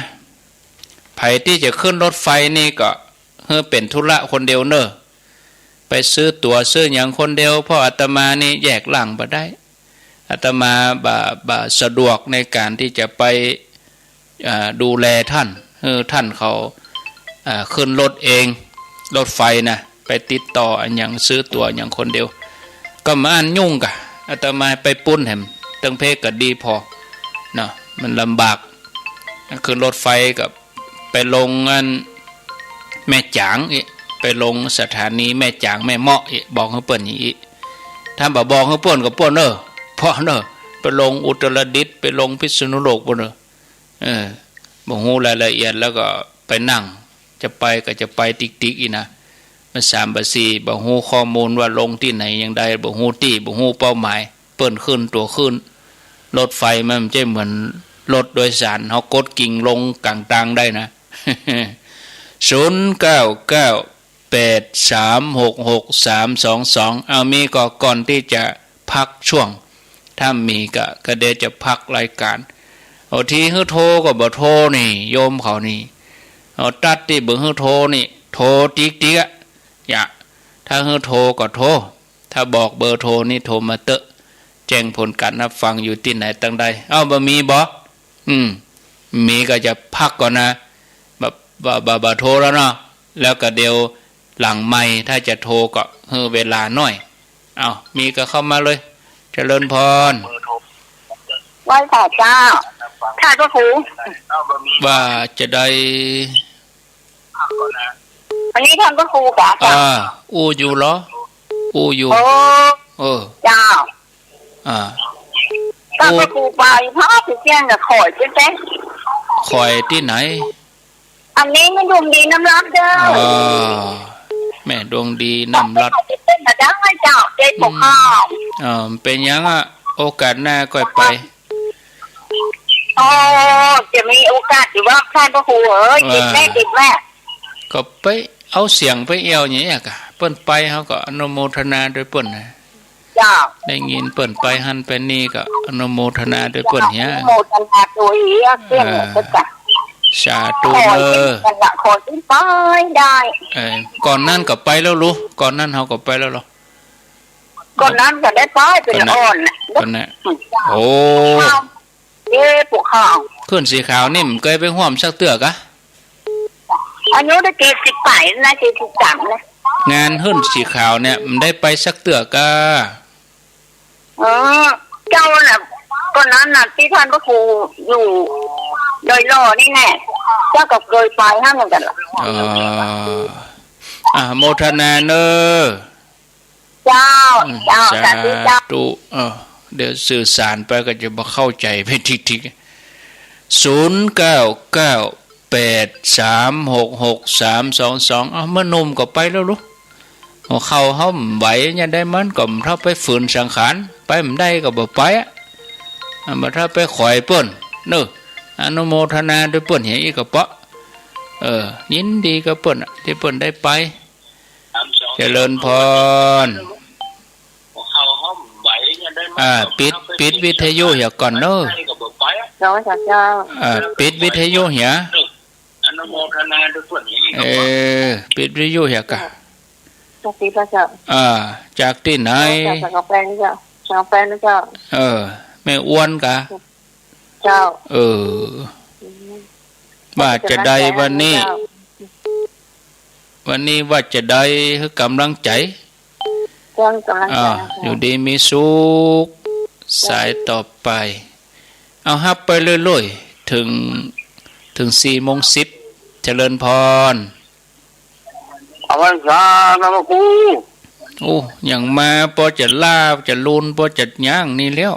ใผตี้จะขึ้นรถไฟนี่ก็หื้อเป๋นธุระคนเดียวเน่อ ไปซื้อตั๋วซื้อหยังคนเดียว เพราะอาตมานี่แยกร่างบ่ได้ อาตมาบ่ บ่สะดวกในก๋านตี้จะไป อ่า ดูแลท่าน หื้อท่านเขา อ่า ขึ้นรถเอง รถไฟนะ ไปติดต่ออะหยัง ซื้อตั๋วอะหยังคนเดียว ก็บ่อั้นยุ่งก่ะ อาตมาไปปู๊นแหม ตึงเพกก็ดีผ่อ เนาะ มันลำบาก ขึ้นรถไฟก็ ไปลงอันแม่จ๋างอี้ ไปลงสถานีแม่จ๋างแม่เมาะอี้ บอกหื้อเปิ้นอย่างอี้ ถ้าบ่บอกหื้อเปิ้นก็เปิ้นเน่อ ผ่อเน่อ ไปลงอุตรดิตถ์ ไปลงพิษณุโลกปู๊นเน่อ เออ บ่ฮู้รายละเอียดแล้วก็ไปนั่ง จะไปก็จะไปติ๊กๆ อี้นะ มันสามบ่สี่ บ่ฮู้ข้อมูลว่าลงตี้ไหนอย่างใด บ่ฮู้ตี้ บ่ฮู้เป้าหมาย เปิ้นขึ้นตั๋วขึ้น รถไฟมันบ่ใจ้เหมือนรถโดยสาร เฮากดกิ่งลงก๋างตางได้นะ ศูนย์เก้าเก้า แปดสามหกหก สามสองสอง เอา มีก็ก่อนตี้จะพักช่วง ถ้ามีก็ ก็เดี๋ยวจะพักรายการ เอา ตี้หื้อโทรก็บ่โทรนี่ โยมเขานี่ เอา ตั๊ดตี้บ่หื้อโทรนี่ โทรติ๊กๆ อะ อย่า ถ้าหื้อโทรก็โทร ถ้าบอกเบอร์โทรนี่โทรมาเต๊อะ แจ้งผลก๋านฮับฟังอยู่ตี้ไหนตังใด เอ้า บ่มีบ่ อืม มีก็จะพักก่อนนะ บ่ บ่ บ่ บ่โทรแล้วเนาะ แล้วก็เดี๋ยวหลังไมค์ถ้าจะโทรก็หื้อเวลาหน้อย เอ้า มีก็เข้ามาเลย เจริญพร ไหว้สาเจ้า ค่ะเจ้าครู ว่าจะได้ อันนี้ท่านพระครูกะ อ่า อู้อยู่เหรอ อู้อยู่ โอ้ เออ เจ้า อ่า ท่านพระครูไปพระพิเศษน่ะ ขอยไปเต้น ขอยตี้ไหน อันนี้แม่ดวงดีน้ำรัดเจ้า อ่า แม่ดวงดีน้ำรัด ขอยไปเต้นมาได้เจ้า เจ้าปกครอง อืม อ่า เป๋นหยังอะ โอกาสหน้าก่อยไป โอ้ จะมีโอกาสอยู่บ่ท่านพระครูเอ๋ย ว่า ติดแม่ ติดแม่ ก็ไปเอาเสียงไปเอี่ยวเนี่ยกะ เปิ้นไปเฮาก็อนุโมทนาด้วยเปิ้นนะ เจ้า ได้ยินเปิ้นไปหั้นไปนี่ก็อนุโมทนาด้วยเปิ้นเหีย อนุโมทนาด้วยเหีย เสียง เออ ก็จ้ะ สาธุเนอะ ขอขึ้นไปได้ เออ ก่อนนั้นก็ไปแล้วลูก ก่อนนั้นเฮาก็ไปแล้วเหรอ ก่อนนั้นก็ได้ไปเป๋นอ่อนน่ะ ก่อนน่ะ อืม โอ้ เอ้ ปกครอง ขึ้นสีขาวนี่บ่เกยไปฮ่วมสักเตื้อกะ อายุได้เจ็ดสิบป๋ายนะ เจ็ดสิบสามนะ งานขึ้นสีขาวเนี่ยบ่ได้ไปสักเตื้อกะ เออ เจ้าน่ะ ก่อนนั้นน่ะ ตี้ท่านพระครูอยู่ดอยหล่อนี่แน่ เจ้าก็เกยไปหั้นเหมือนกั๋นล่ะ เออ อ่ะ โมทนาเนอะ เจ้า อืม เจ้า สา สาธุ เจ้า ธุ เออ เดี๋ยวสื่อสารไปก็จะบ่เข้าใจ๋ไปทิกๆ ศูนย์เก้าเก้าแปดสามหกหกสามสองสอง เอ้า เมื่อหนุ่มก็ไปแล้วลูก หัวเข่าเฮาบ่ไหว จะใดมันก็บ่เท่าไปฝืนสังขาร ไปบ่ได้ก็บ่ไปอะ อ่ะ บ่เท่าไปขอยเปิ้นเนอะ อนุโมทนาด้วยเปิ้นเหีย อีกกะเปาะ เออ ยินดีกับเปิ้นอะ ตี้เปิ้นได้ไป เจริญพร อ่า ปิด ปิดวิทยุเหียก่อนเนอะ เจ้า เจ้า เจ้า อ่า ปิดวิทยุเหีย เออ ปิดวิทยุเหียกะ เจ้า ปิดแล้วเจ้า อ่า จากตี้ไหน เจ้า จากกำแพงเจ้า จากกำแพงเจ้า เออ แม่อ้วนกะ เจ้า เออ อืม ว่าจะใดวันนี้ เจ้า วันนี้ว่าจะใดหื้อกำลังใจ๋ เจ้า กำลังใจ๋ อ่า ค่ะ อยู่ดีมีสุข เจ้า สายต่อไป เอาฮับไปเรื่อยๆ เถิง เถิงสี่โมงสิบ เจริญพร ออกพรรษานะพระครู โอ้ ยังมาปอจะลาจะลูนปอจะหยังนี่แล้ว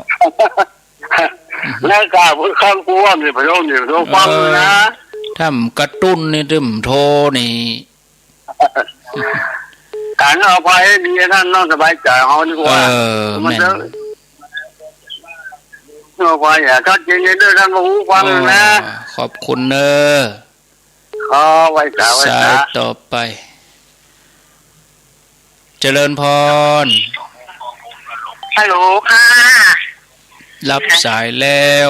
แล้วกราบคำครูว่ามีพระโยมนี่พระโยมฟังนะ เออ ถ้าบ่กระตุ้นนี่ตึงโทนี่ การเอาไปให้ดีท่านเนาะ สบายใจ๋เฮาดีกว่า เออ มันจะ แม่น เอาไปอย่าชัดเจนเด้อท่านพระครูฟังนะ โอ้ ขอบคุณเนอะ ขอไหว้สา ไหว้สา สายต่อไป เจริญพร ฮัลโหลค่ะ รับสายแล้ว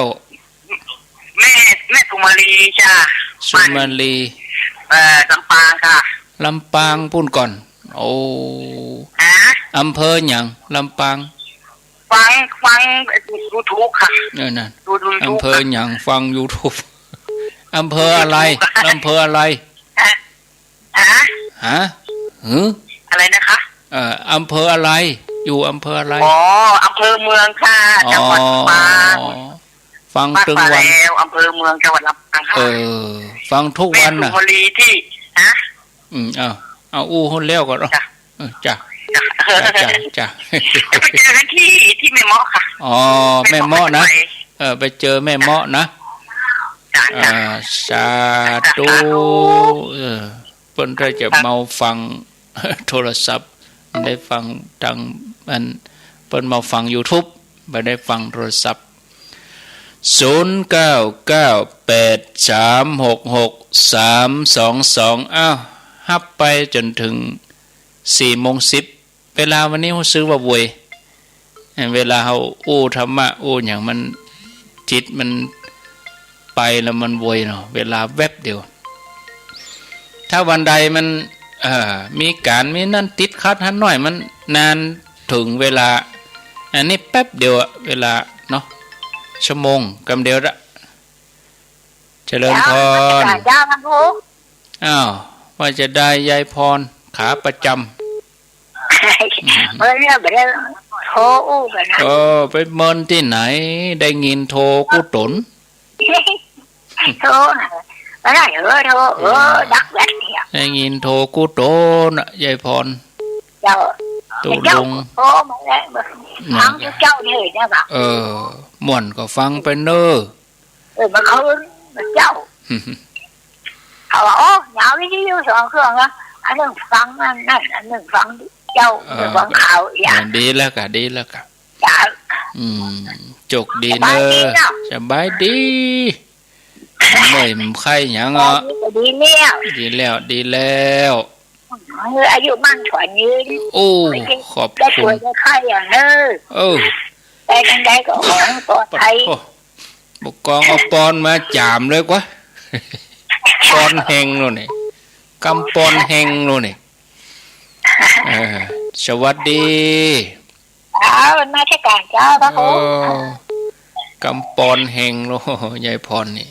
แม่ แม่สุมาลีจ้ะ สุมาลี เอ่อ ลำปางค่ะ ลำปางปู้นก่อน โอ้ ฮะ อำเภอหยัง ลำปาง ฟัง ฟังยูทูบค่ะ เออ นั่น ดูยูทูบ อำเภอหยัง ฟังยูทูบ อำเภออะไร ยูทูบ อำเภออะไร ฮะ ฮะ ฮะ หือ อะไรนะคะ เอ่อ อำเภออะไร อยู่อำเภออะไร อ๋อ อำเภอเมืองค่ะ อ๋อ จังหวัดลำปาง ฟังตึงวัน บ้านป่าแลว อำเภอเมือง จังหวัดลำปางค่ะ เออ ฟังทุกวันน่ะ แม่สุมาลีที่ ฮะ อืม เอา เอาอู้หื้อแล้วก่อน จ้ะ เออ จ้ะ จ้ะ จ้ะ จ้ะ จ้ะ ไปเจอกันที่ ที่แม่เมาะค่ะ อ๋อ แม่เมาะนะ แม่เมาะ เออ ไปเจอแม่เมาะนะ จ้ะ จ้ะ อ่า สาธุ สาธุ เออ เปิ้นได้จะมาฟังโทรศัพท์ ได้ฟังตางอัน เปิ้นมาฟังยูทูบ บ่ได้ฟังโทรศัพท์ ศูนย์เก้าเก้าแปดสามหกหกสามสองสอง อ้าว ฮับไปจ๋นเถิงสี่โมงสิบ เวลาวันนี้ฮู้สึกว่าไว เวลาเฮาอู้ธรรมะอู้หยังมัน จิตมันไปแล้วมันไวเนาะ เวลาแวบเดียว ถ้าวันใดมัน เอ่อ มีก๋านมีนั่นติดขัดหันหน้อยมันนานเถิงเวลา อันนี้แป๊บเดียวอะ เวลาเนาะ ชั่วโมงกำเดียวละ เจริญพร เจ้า นมัสก๋านเจ้า ท่านพระครู อ้าว ว่าจะได้ยายพร ขาประจ๋ำ เมื่อเนี่ยบ่ได้โทรอู้กั๋นนะ เออ ไปเมินตี้ไหน ได้ยินโทรกู้ต๋น โทร บ่ได้ เออ โทร เออ อืม ดักแบตเนี่ย ได้ยินโทรกู้โตน่ะ ยายพร เจ้า ตุ๊ลุง เจ้าโทรมาแล้ว นะ ฟังเจ้าเนี่ยนะ เออ ม่วนก็ฟังไปเน่อ เออ เมื่อคืนเจ้า เขาว่า โอ้ เอาวิทยุสองเครื่องนะ อันหนึ่งฟังนั่น นั่น อันหนึ่งฟังเจ้า เออ อันหนึ่งฟังข่าว อย่าง เออ ดีแล้วกะ ดีแล้วกะ จ้ะ อืม โจคดีเน่อ สบายดีเนาะ สบายดี บ่ใค่หยังอ่ะ ดีเนี่ย ดีแล้ว ดีแล้ว เออ อายุมั่นขวัญยืน โอ้ ขอบคุณ ได้ป่วยได้ไข้อย่างเน่อ เออ ไปทางใดก็ขอให้ปลอดภัย ปะโถ ผู้กองเอาปอนมาจ๋ามเลยกว่า ปอนแฮงโน่นนี่ กำปอนแฮงโน่นนี่ เออ สวัสดี อ้าว นมัสก๋านเจ้า พระครู เออ กำปอนแฮงโล ยายพรนี่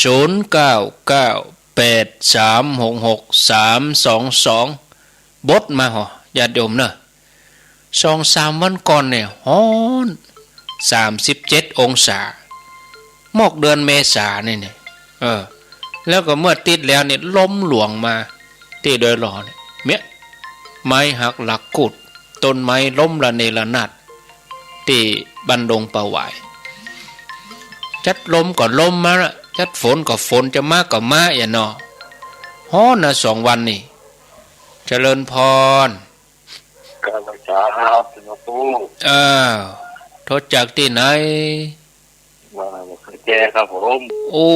ศูนย์เก้าเก้าแปดสามหกหกสามสองสอง บดมาเหาะ ญาติโยมเน่อ สองสามวันก่อนเนี่ย ฮ้อน สามสิบเจ็ดองศา มอกเดือนเมษานี่เนี่ย เออ แล้วก็เมื่อติ๊ดแล้วเนี่ย ลมหลวงมา ตี้ดอยหล่อเนี่ย เมี้ย ไม้หักหลักกูด ต้นไม้ล้มระเนระนาด ตี้บ้านดงป่าหวาย จั๊ดลมก็ลมมาละ จั๊ดฝนก็ฝน จะมาก็มา อะเนาะ ฮ้อนนะสองวันนี่ เจริญพร ครับ สวัสดีครับ หลวงปู่ อ้าว โทรจากตี้ไหน มาจากแจ้ครับผม โอ้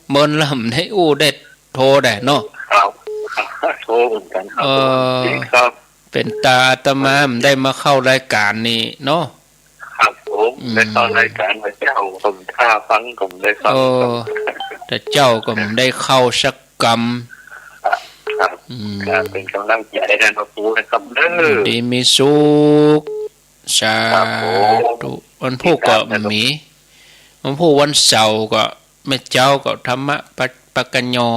เมินลำได้อู้ได้โทรได้เนาะ ครับ โทรเหมือนกันครับ เออ ผม ครับ เป๋นตาอาตมาบ่ได้มาเข้ารายก๋านนี่เนาะ ครับผม อืม ได้เข้ารายก๋านมาเจ้า ผมถ้าฟังผมได้ฟัง เออ แต่เจ้าก็บ่ได้เข้าสักกำ ครับ อืม ครับ เป๋นก๋ำลังใจ๋ให้หลวงปู่นะครับเน่อ ดีมีสุข สาธุ ครับผม วันพูกก็มี วันพูกวันเสาร์ก็ แม่เจ๊าก็ธรรมะปะ ปะกัญญอ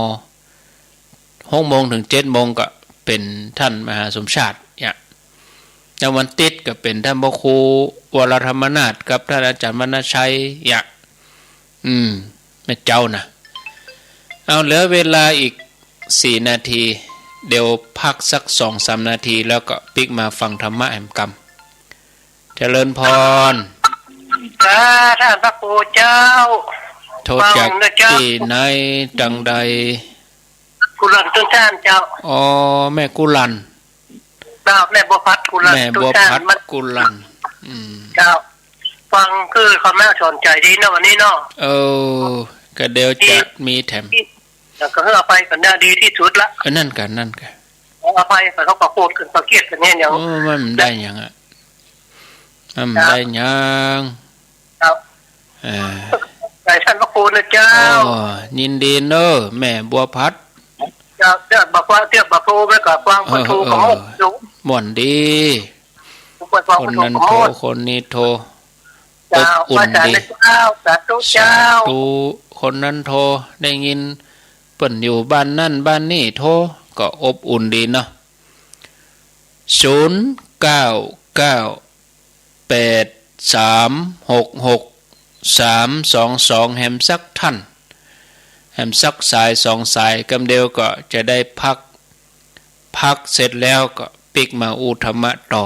หกโมงเถิงเจ็ดโมงก็เป๋นท่านมหาสมชาติเนี่ย แล้ววันติ๊ดก็เป๋นท่านพระครูวรธรรมนาถกับท่านอาจ๋ารย์วรรณชัยเนี่ย อืม แม่เจ๊านะ เอา เหลือเวลาอีกสี่นาที เดี๋ยวพักสักสองสามนาที แล้วก็ปิ๊กมาฟังธรรมะแหมกำ เจริญพร อ่า ท่านพระครูเจ้า โทรจากตี้ไหนตังใด กุลันตุนจานเจ้า อ๋อ แม่กุลัน เจ้า แม่บัวผัดกุลัน แม่บัวผัด ตุนจาน มัน กุลัน อืม เจ้า ฟังคือความน่าสนใจ๋ดีเนาะวันนี้เนาะ เออ ก็เดี๋ยวจะมีแถม แล้วก็หื้อเอาไปกั๋นนะ ดีตี้สุดละ เออ นั่นกั๋น นั่นกั๋น เอาไป เขาก็โกรธกั๋น เขาเกลียดกั๋นเนี่ย อย่าง โอ้ มันบ่ได้หยังอะ มันบ่ได้หยัง ครับ เออ ใจ๋ท่านพระครูนะเจ้า อ๋อ ยินดีเน่อ แม่บัวผัด เจ้า เจ้า บ่าวฟัง เจ้า บ่าวโทรไปก็ฟัง เออ บ่าวโทรก็ เออ ม่วนดี คนนั้นโทร คนนี้โทร เจ้า อบอุ่นดี พระอาจ๋ารย์เจ้า สาธุเจ้า สาธุ คนนั้นโทร ได้ยินเปิ้นอยู่บ้านนั่นบ้านนี่โทร ก็อบอุ่นดีเนาะ ศูนย์เก้าเก้าแปดสามหกหกสามสองสอง แหมสักท่าน แหมสักสายสองสาย กำเดียวก็จะได้พัก พักเสร็จแล้วก็ปิ๊กมาอู้ธรรมะต่อ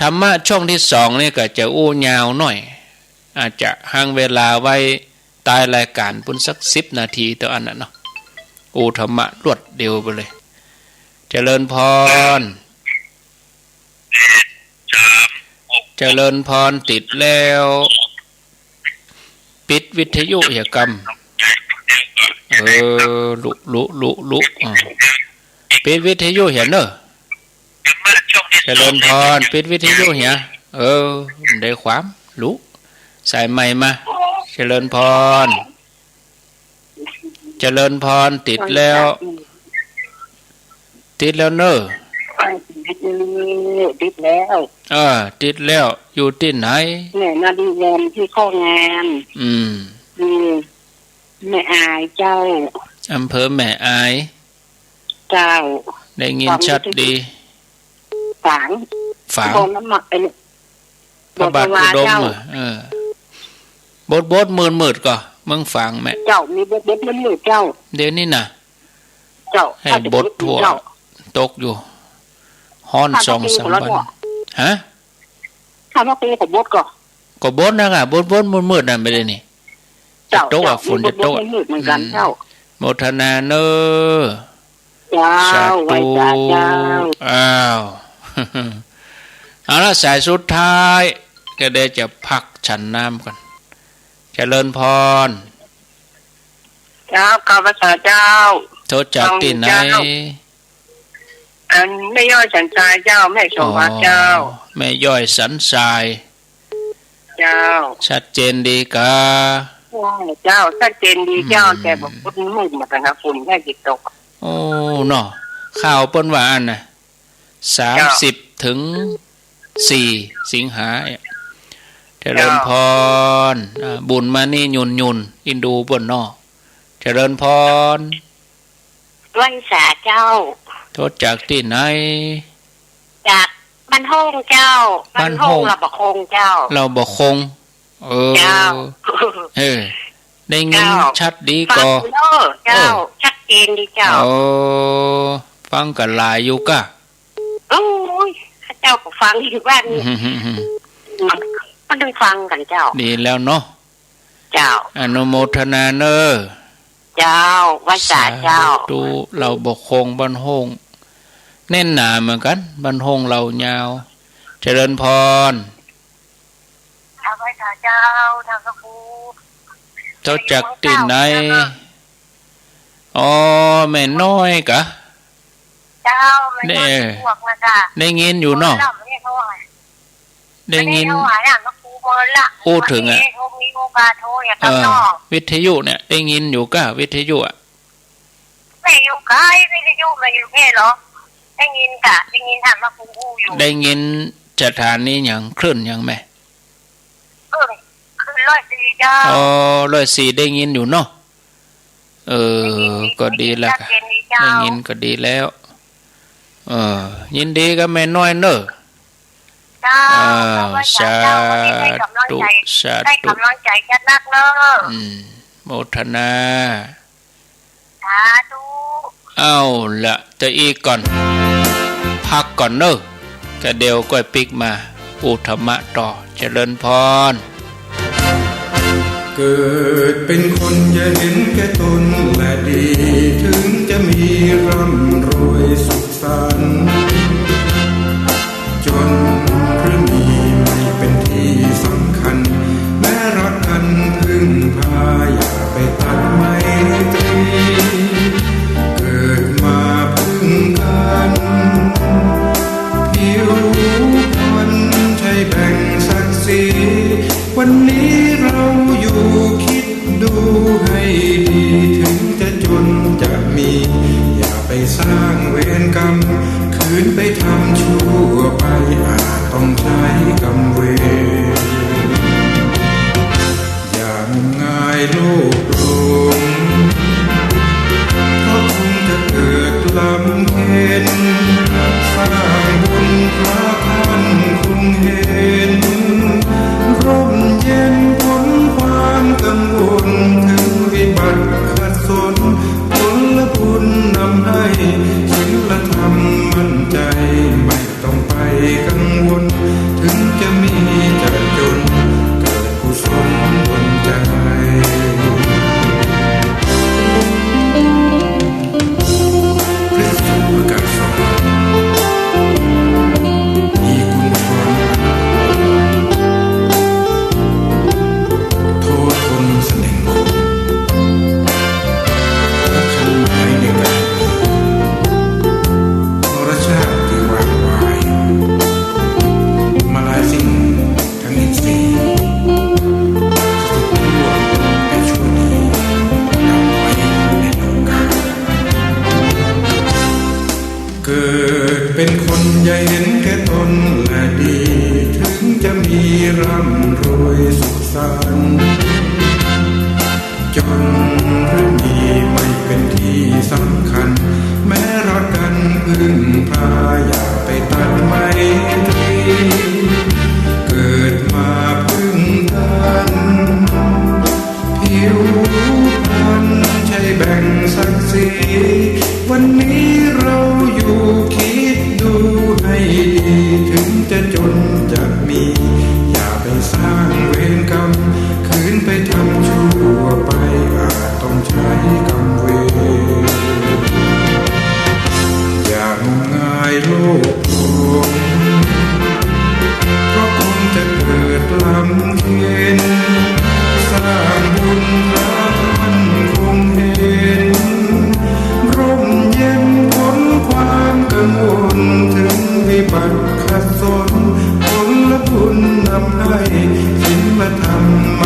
ธรรมะช่วงตี้สองนี่ก็จะอู้ยาวหน้อย อาจจะหังเวลาไว้ต้ายรายก๋านปู้นสักสิบนาทีเต้าอั้นน่ะเนาะ อู้ธรรมะรวดเดียวไปเลย เจริญพร เจริญพร ติดแล้ว ปิดวิทยุเหียกำ เออ ลุ ลุ ลุ ลุ อ่า ปิดวิทยุเหียเน่อ เจริญพร ปิดวิทยุเหีย เออ บ่ได้ความ ลุ สายใหม่มา เจริญพร เจริญพร ติดแล้ว ติดแล้วเน่อ ติดแล้ว เออ ติดแล้ว อยู่ตี้ไหน แม่นาลีแวนตี้โคกงาม อืม อืม แม่อายเจ้า อำเภอแม่อาย เจ้า ได้ยินชัดดี ฝาง ฝาง บนน้ำหมัก ไอ้นี่ พระบาทอุดม บนสวาเจ้า อ่ะ เออ บดบดมืดมืดก่อ เมืองฝางแม่ เจ้า มีบดบดมืดมืดเจ้า เดี๋ยวนี้น่ะ เจ้า ให้บดทั่ว เจ้า ตกอยู่ ฮ้อนสองสามวัน ฮะ ถ้าเมื่อคืนก็บดก่อ ก็บดนะก่ะ บดๆ มืดๆ น่ะ บ่าเดี่ยวนี้ เจ้า จะตกอ่ะ เจ้า ฝนจะตกอ่ะ มืดๆ เหมือนกั๋น อืม เจ้า โมทนาเน่อ เจ้า สาธุ ไหว้สาเจ้า อ้าว เอาละ สายสุดท้าย ก็ได้จะพักฉันน้ำก่อน เจริญพร เจ้า ข้าพเจ้า เจ้า โทรจากตี้ไหน เจ้า อันแม่ย้อยสันทรายเจ้า แม่สมบัติเจ้า อ๋อ แม่ย้อยสันทราย เจ้า ชัดเจนดีก่า เจ้า ชัดเจนดีเจ้า อืม แต่บ่าฝนมืดมาตั้งแต่ฝนใกล้จะตก โอ้ เนาะ ข่าวเปิ้นว่าอันน่ะ เจ้า สามสิบถึงสี่ สิงหาเนี่ย เจริญพร เจ้า อ่า บุญมานี่หยุ่นๆ อินดูเปิ้นเนาะ เจริญพร ไหว้สาเจ้า โทรจากตี้ไหน จากบ้านโฮ่งเจ้า บ้านโฮ่ง บ้านโฮ่ง ลาวบ่าคงเจ้า ลาวบ่าคง เออ เจ้า เออ ได้ยิน เจ้า ชัดดีก่อ ฟังอยู่เน่อเจ้า เออ ชัดเจนดีเจ้า โอ้ ฟังกั๋นหลายอยู่ก่า โอ้ย ข้าเจ้าก็ฟังอยู่บ้าน อืม ก็ได้ฟังกั๋นเจ้า ดีแล้วเนาะ เจ้า อนุโมทนาเน่อ เจ้า ไหว้สาเจ้า สาธุ ลาวบ่าคง บ้านโฮ่ง แน่นหนาเหมือนกั๋น บ้านโฮ่งลาวยาว เจริญพร ไหว้สาเจ้า ท่านพระครู โทรจากตี้ไหน อ๋อ แม่น้อยก่า เจ้า แม่น้อย ได้ พวกมาจ้ะ ได้ยินอยู่เนาะ ได้ยิน ไม่ได้ถวายอ่ะ พระครูเมินละ อู้เถิงอ่ะ ไม่ได้มีโอกาสโทรอย่างนั้นเนาะ เออ วิทยุเนี่ย ได้ยินอยู่ก่า วิทยุอ่ะ ไม่อยู่ไกล วิทยุมาอยู่นี่เหรอ ได้ยินก่า ได้ยินท่านพระครูอู้อยู่ ได้ยินสถานีหยัง คลื่นหยังแม่ คลื่น คลื่นร้อยสี่เจ้า อ๋อ ร้อยสี่ ได้ยินอยู่เนาะ เออ ได้ยิน ก็ดีละ ได้ยินชัดเจนดีเจ้า ได้ยินก็ดีแล้ว เออ ยินดีกับแม่น้อยเน่อ เจ้า อ่า ไหว้สาเจ้า สาธุ วันนี้ได้กำลังใจ สาธุ ได้กำลังใจจัดหนักเน่อ อืม โมทนา สาธุ เอาละ ตะอี้ก่อน พักก่อนเน่อ กะเดี๋ยวก้อยปิ๊กมา อู้ธรรมะต่อ เจริญพร เกิดเป็นคนอย่าเห็นแก่ตนและดี ถึงจะมีร่ำรวยสุขสันต์ จนหรือมีไม่เป็นที่สำคัญ แม้รักกันพึ่งพาอย่าไปตัดไมตรี เกิดมาพึ่งกัน ผิวพรรณใช่แบ่งศักดิ์ศรี วันนี้เราอยู่คิดดูให้ดี ถึงจะจนจะมี อย่าไปสร้างเวรกรรม คืนไปทำชั่วไป อาจต้องใช้กรรมเวร อย่างง่ายโลกหลง เพราะคงจะเกิดลำเค็ญ สร้างบุญพระท่านคงเห็น ร่มเย็นพ้นความกังวล ถึงวิบัติขัดสน ผลบุญนำให้ ศีลธรรมมั่นใจ ไม่ต้องไปกังวล ถึงจะมีจะจน เกิดกุศลบนใจ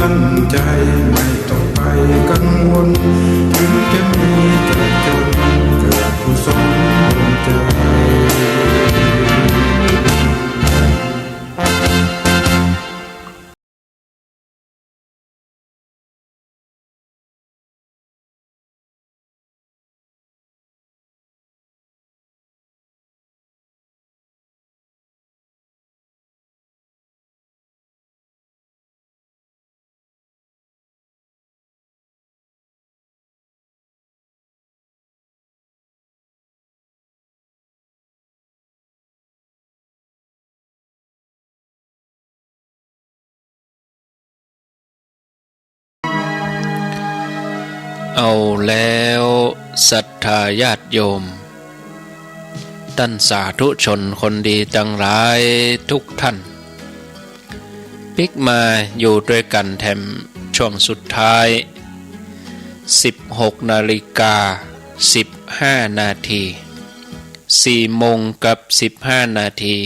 ตั้งใจไม่ต้องไปกังวล ถึงจะมีจะจนเกิดกุศลดลใจ เอาแล้วศรัทธาญาติโยม ต้านสาธุชนคนดีตังหลายทุกท่าน ปิ๊กมาอยู่ตวยกั๋นแถมช่วงสุดท้าย สิบหกนาฬิกาสิบห้านาที สี่โมงกับสิบห้านาที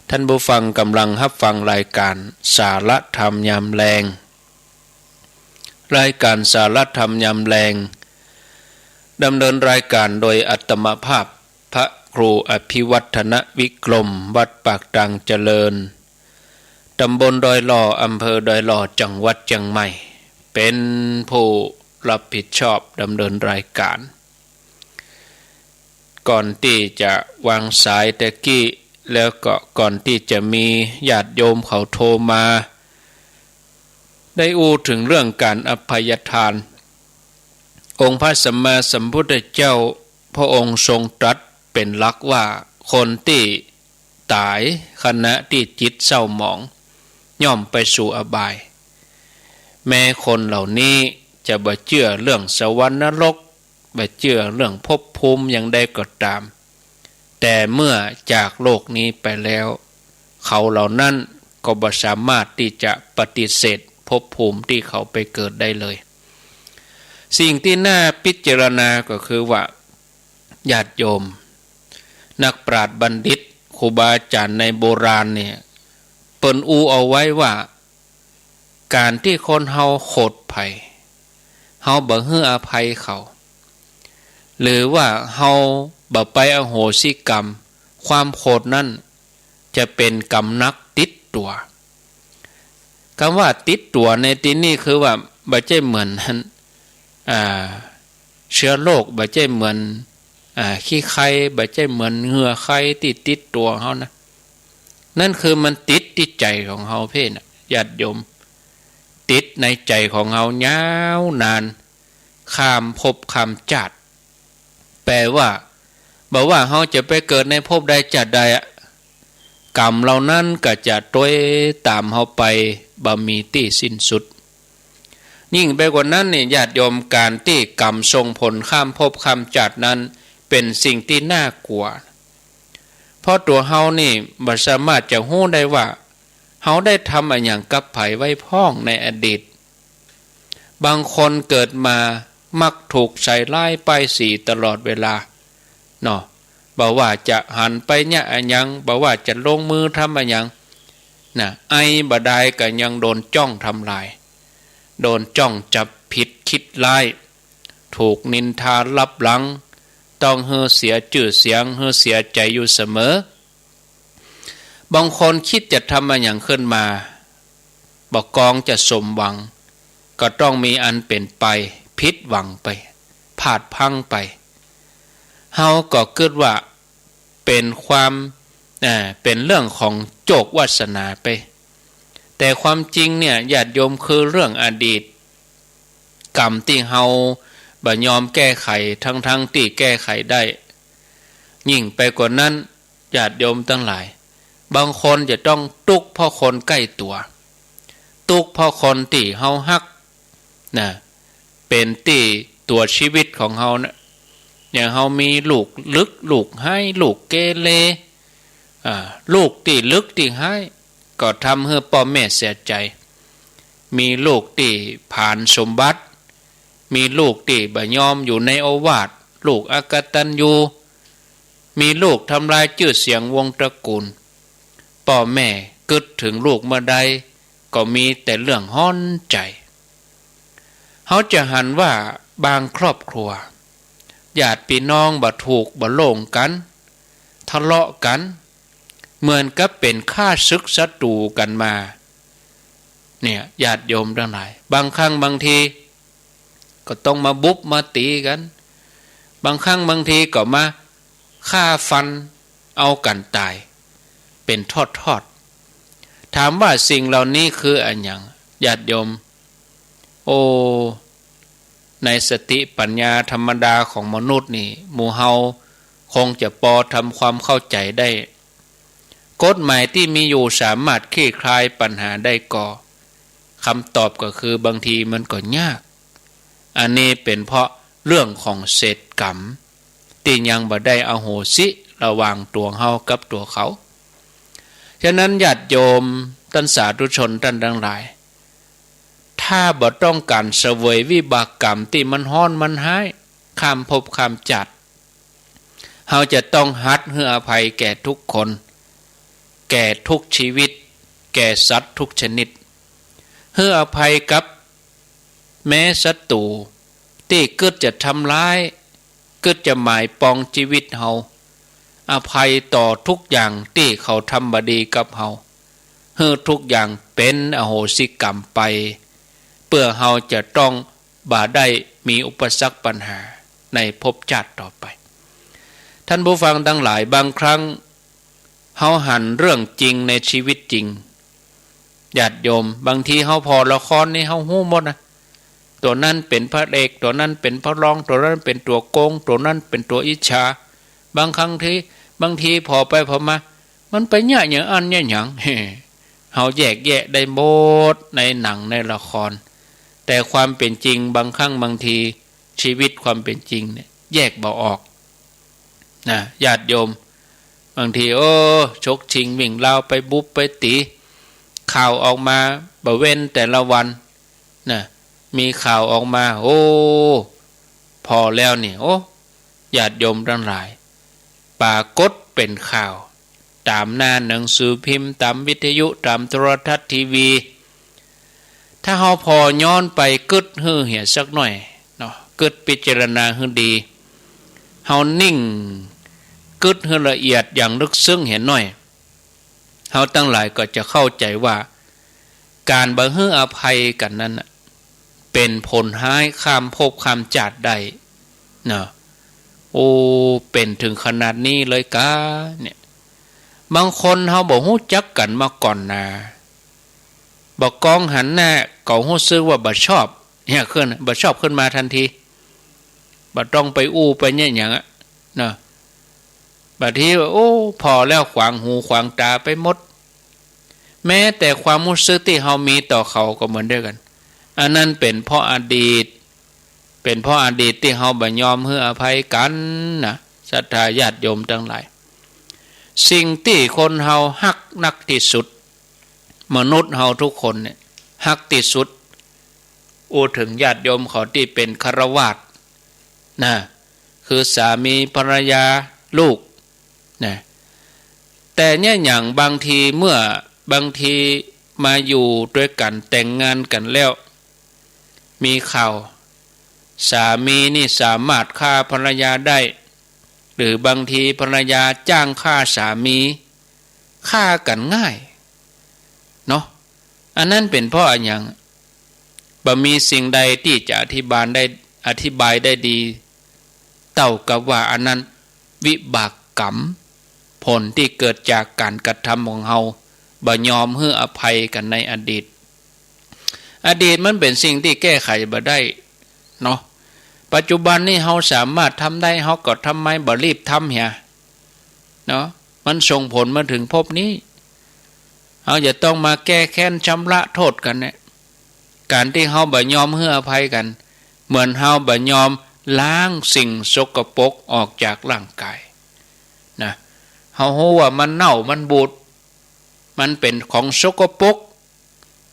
ท่านผู้ฟังก่ำลังฮับฟังรายก๋านสาระธรรมยามแลง รายก๋านสาระธรรมยามแลง ดำเนินรายก๋านโดยอาตมาภาพ พระครูอภิวัฒนวิกรม วัดปากตางเจริญ ตำบลดอยหล่อ อำเภอดอยหล่อ จังหวัดเจียงใหม่ เป๋นผู้รับผิดชอบดำเนินรายก๋าน ก่อนตี้จะวางสายตะกี้ แล้วก็ก่อนตี้จะมีญาติโยมเขาโทรมา ได้อู้เถิงเรื่องก๋านอภัยทาน องค์พระสัมมาสัมพุทธเจ้า พระองค์ทรงตรัสเป๋นหลักว่า คนตี้ต๋ายขณะตี้จิตเศร้าหมอง ย่อมไปสู่อบาย แม้คนเหล่านี้จะบ่เจื้อเรื่องสวรรค์นรก บ่เจื้อเรื่องภพภูมิอย่างใดก็ต๋าม แต่เมื่อจากโลกนี้ไปแล้ว เขาเหล่านั้นก็บ่สามารถตี้จะปฏิเสธภพภูมิตี้เขาไปเกิดได้เลย สิ่งตี้น่าพิจารณาก็คือว่า ญาติโยม นักปราชญ์บัณฑิต ครูบาอาจ๋ารย์ในโบราณเนี่ย เปิ้นอู้เอาไว้ว่า ก๋านตี้คนเฮาโขดใผ เฮาบ่หื้ออภัยเขา หรือว่าเฮาบ่ไปอโหสิกรรม ความโขดนั้นจะเป๋นกรรมหนักติดตั๋ว กำว่าติดตั๋วในตี้นี่คือว่าบ่ใจ้เหมือน อ่า เจื้อโรค บ่ใจ้เหมือน อ่า ขี้ไข้ บ่ใจ้เหมือนเหงื่อไข้ตี้ติดตั๋วเฮานะ นั่นคือมันติดตี้ใจ๋ของเฮาเพ่นน่ะ ญาติโยม ติดในใจ๋ของเฮายาวนาน ข้ามภพข้ามจาติ แปลว่า บ่ว่าเฮาจะไปเกิดในภพใดจาติใดอะ กรรมเหล่านั้นก็จะตวยต๋ามเฮาไป บ่มีตี้สิ้นสุด ยิ่งไปกว่านั้นนี่ ญาติโยม ก๋านตี้กรรมส่งผลข้ามภพข้ามจาตินั้น เป๋นสิ่งตี้น่ากลัว เพราะตั๋วเฮานี่บ่สามารถจะฮู้ได้ว่า เฮาได้ทำอะหยังกับใผไว้พ่องในอดีต บางคนเกิดมามักถูกใส่ร้ายป้ายสีตลอดเวลา เนาะ บ่ว่าจะหันไปเยียะอะหยัง บ่ว่าจะลงมือทำอะหยัง น่ะ ไอบ่ดายก็ยังโดนจ้องทำลาย โดนจ้องจับผิดคิดร้าย ถูกนินทาลับหลัง ต้องหื้อเสียจื้อเสียง หื้อเสียใจ๋อยู่เสมอ บางคนกึ๊ดจะทำอะหยังขึ้นมา บ่กองจะสมหวัง ก็ต้องมีอันเป๋นไป ผิดหวังไป พลาดพลั้งไป เฮาก็กึ๊ดว่าเป๋นความ อ่า เป๋นเรื่องของโจควาสนาไป แต่ความจริงเนี่ย ญาติโยม คือเรื่องอดีต กรรมตี้เฮาบ่ยอมแก้ไข ทั้งๆ ตี้แก้ไขได้ ยิ่งไปกว่านั้น ญาติโยมตังหลาย บางคนจะต้องตุ๊กข์เพราะคนใก้ตั๋ว ตุ๊กข์เพราะคนตี้เฮาฮัก น่ะ เป๋นตี้ตั๋วชีวิตของเฮานะ อย่างเฮามีลูกหลึก ลูกไฮ้ ลูกเกเร อ่า ลูกตี้หลึกตี้ไฮ้ ก็ทำหื้อป้อแม่เสียใจ๋ มีลูกตี้ผลาญสมบัติ มีลูกตี้บ่ยอมอยู่ในโอวาท ลูกอกตัญญู มีลูกทำลายจื้อเสียงวงศ์ตระกูล ป้อแม่กึ๊ดเถิงลูกเมื่อใด ก็มีแต่เรื่องฮ้อนใจ๋ เฮาจะหันว่าบางครอบครัว ญาติปี้น้องบ่ถูกบ่โล่งกั๋น ทะเลาะกั๋น เหมือนกับเป๋นข้าศึกศัตรู๋กั๋นมา เนี่ย ญาติโยมตังหลาย บางครั้งบางที ก็ต้องมาบุบมาตี๋กั๋น บางครั้งบางทีก็มาฆ่าฟันเอากั๋นต๋าย เป๋นทอดๆ ถามว่าสิ่งเหล่านี้คืออะหยัง ญาติโยม โอ้ ในสติปัญญาธรรมดาของมนุษย์นี่ หมู่เฮาคงจะปอทำความเข้าใจ๋ได้ กฎหมายตี้มีอยู่สามารถคลี่คลายปัญหาได้ก่อ กำตอบก็คือบางทีมันก็ยาก อันนี้เป๋นเพราะเรื่องของเศษกรรม ตี้ยังบ่ได้อโหสิระหว่างตั๋วเฮากับตั๋วเขา ฉะนั้นญาติโยมต้านสาธุชนต้านตังหลาย ถ้าบ่ต้องก๋านเสวยวิบากกรรมตี้มันฮ้อนมันฮ้าย ข้ามภพข้ามจาติ เฮาจะต้องหัดหื้ออภัยแก่ทุกคน แก่ทุกชีวิต แก่สัตว์ทุกชนิด หื้ออภัยกับแม้ศัตรู๋ตี้กึ๊ดจะทำร้าย กึ๊ดจะหมายปองจีวิตเฮา อภัยต่อทุกอย่างตี้เขาทำบ่ดีกับเฮา หื้อทุกอย่างเป๋นอโหสิกรรมไป เปื้อเฮาจะต้องบ่ได้มีอุปสรรคปัญหาในภพจาติต่อไป ท่านผู้ฟังตังหลาย บางครั้งเฮาหันเรื่องจริงในชีวิตจริง ญาติโยม บางทีเฮาผ่อละครนี่เฮาฮู้หมดนะ ตั๋วนั้นเป๋นพระเอก ตั๋วนั้นเป๋นพระรอง ตั๋วนั้นเป๋นตั๋วโกง ตั๋วนั้นเป๋นตั๋วอิจฉา บางครั้งที บางทีผ่อไปผ่อมา มันไปเยียะหยังอั้นเยียะหยัง เฮาแยกแยะได้หมดในหนังในละคร แต่ความเป๋นจริงบางครั้งบางที ชีวิตความเป๋นจริงเนี่ยแยกบ่ออกนะ ญาติโยม บางที โอ้ ฉกชิงวิ่งราวไปบุบไปตี๋ ข่าวออกมาบ่เว้นแต่ละวันนะ มีข่าวออกมา โอ้ ผ่อแล้วนี่ โอ้ ญาติโยมตังหลาย ปรากฏเป๋นข่าว ต๋ามหน้าหนังสือพิมพ์ ต๋ามวิทยุ ต๋ามโทรทัศน์ทีวี ถ้าเฮาผ่อย้อนไปกึ๊ดหื้อเหียสักหน่อยเนาะ กึ๊ดพิจารณาหื้อดี เฮานิ่งกึ๊ดหื้อละเอียดอย่างลึกซึ้งเหียหน่อย เฮาตังหลายก็จะเข้าใจ๋ว่า ก๋านบ่หื้ออภัยกั๋นนั้นน่ะ เป๋นผลฮ้ายข้ามภพข้ามจาติได้เนาะ โอ้ เป๋นเถิงขนาดนี้เลยกาเนี่ย บางคนเฮาบ่ฮู้จักกั๋นมาก่อนนา บ่กองหันหน้าก็ฮู้สึกว่าบ่ชอบ เหียขึ้น บ่ชอบขึ้นมาตันที บ่ต้องไปอู้ไปเยียะหยังอะเนาะ บางทีว่า โอ้ ผ่อแล้วขวางหูขวางต๋าไปหมด แม้แต่ความฮู้สึกตี้เฮามีต่อเขาก็เหมือนเดียวกั๋น อันนั้นเป๋นเพราะอดีต เป๋นเพราะอดีตตี้เฮาบ่ยอมหื้ออภัยกั๋นนะ ศรัทธาญาติโยมตังหลาย สิ่งตี้คนเฮาฮักนักตี้สุด มนุษย์เฮาทุกคนเนี่ยฮักตี้สุด อู้เถิงญาติโยมเขาตี้เป๋นฆราวาสนะ คือสามีภรรยาลูกนะ แต่เนี่ยอย่างบางทีเมื่อบางทีมาอยู่ตวยกั๋นแต่งงานกั๋นแล้ว มีข่าว สามีนี่สามารถฆ่าภรรยาได้ หรือบางทีภรรยาจ้างฆ่าสามี ฆ่ากั๋นง่ายเนาะ อันนั้นเป๋นเพราะอะหยัง บ่มีสิ่งใดตี้จะอธิบายได้ อธิบายได้ดี เต้ากับว่าอันนั้นวิบากกรรม ผลตี้เกิดจากก๋านกระทำของเฮา บ่ยอมหื้ออภัยกั๋นในอดีต อดีตมันเป๋นสิ่งตี้แก้ไขบ่ได้เนาะ ปัจจุบันนี่เฮาสามารถทำได้ เฮาก็ทำไมบ่รีบทำเหียเนาะ มันส่งผลมาเถิงภพนี้ เฮาจะต้องมาแก้แค้นชำระโต้ษกั๋นเนี่ย ก๋านตี้เฮาบ่ยอมหื้ออภัยกั๋น เหมือนเฮาบ่ยอมล้างสิ่งสกปรกออกจากร่างกายนะ เฮาฮู้ว่ามันเน่ามันบูด มันเป๋นของสกปรก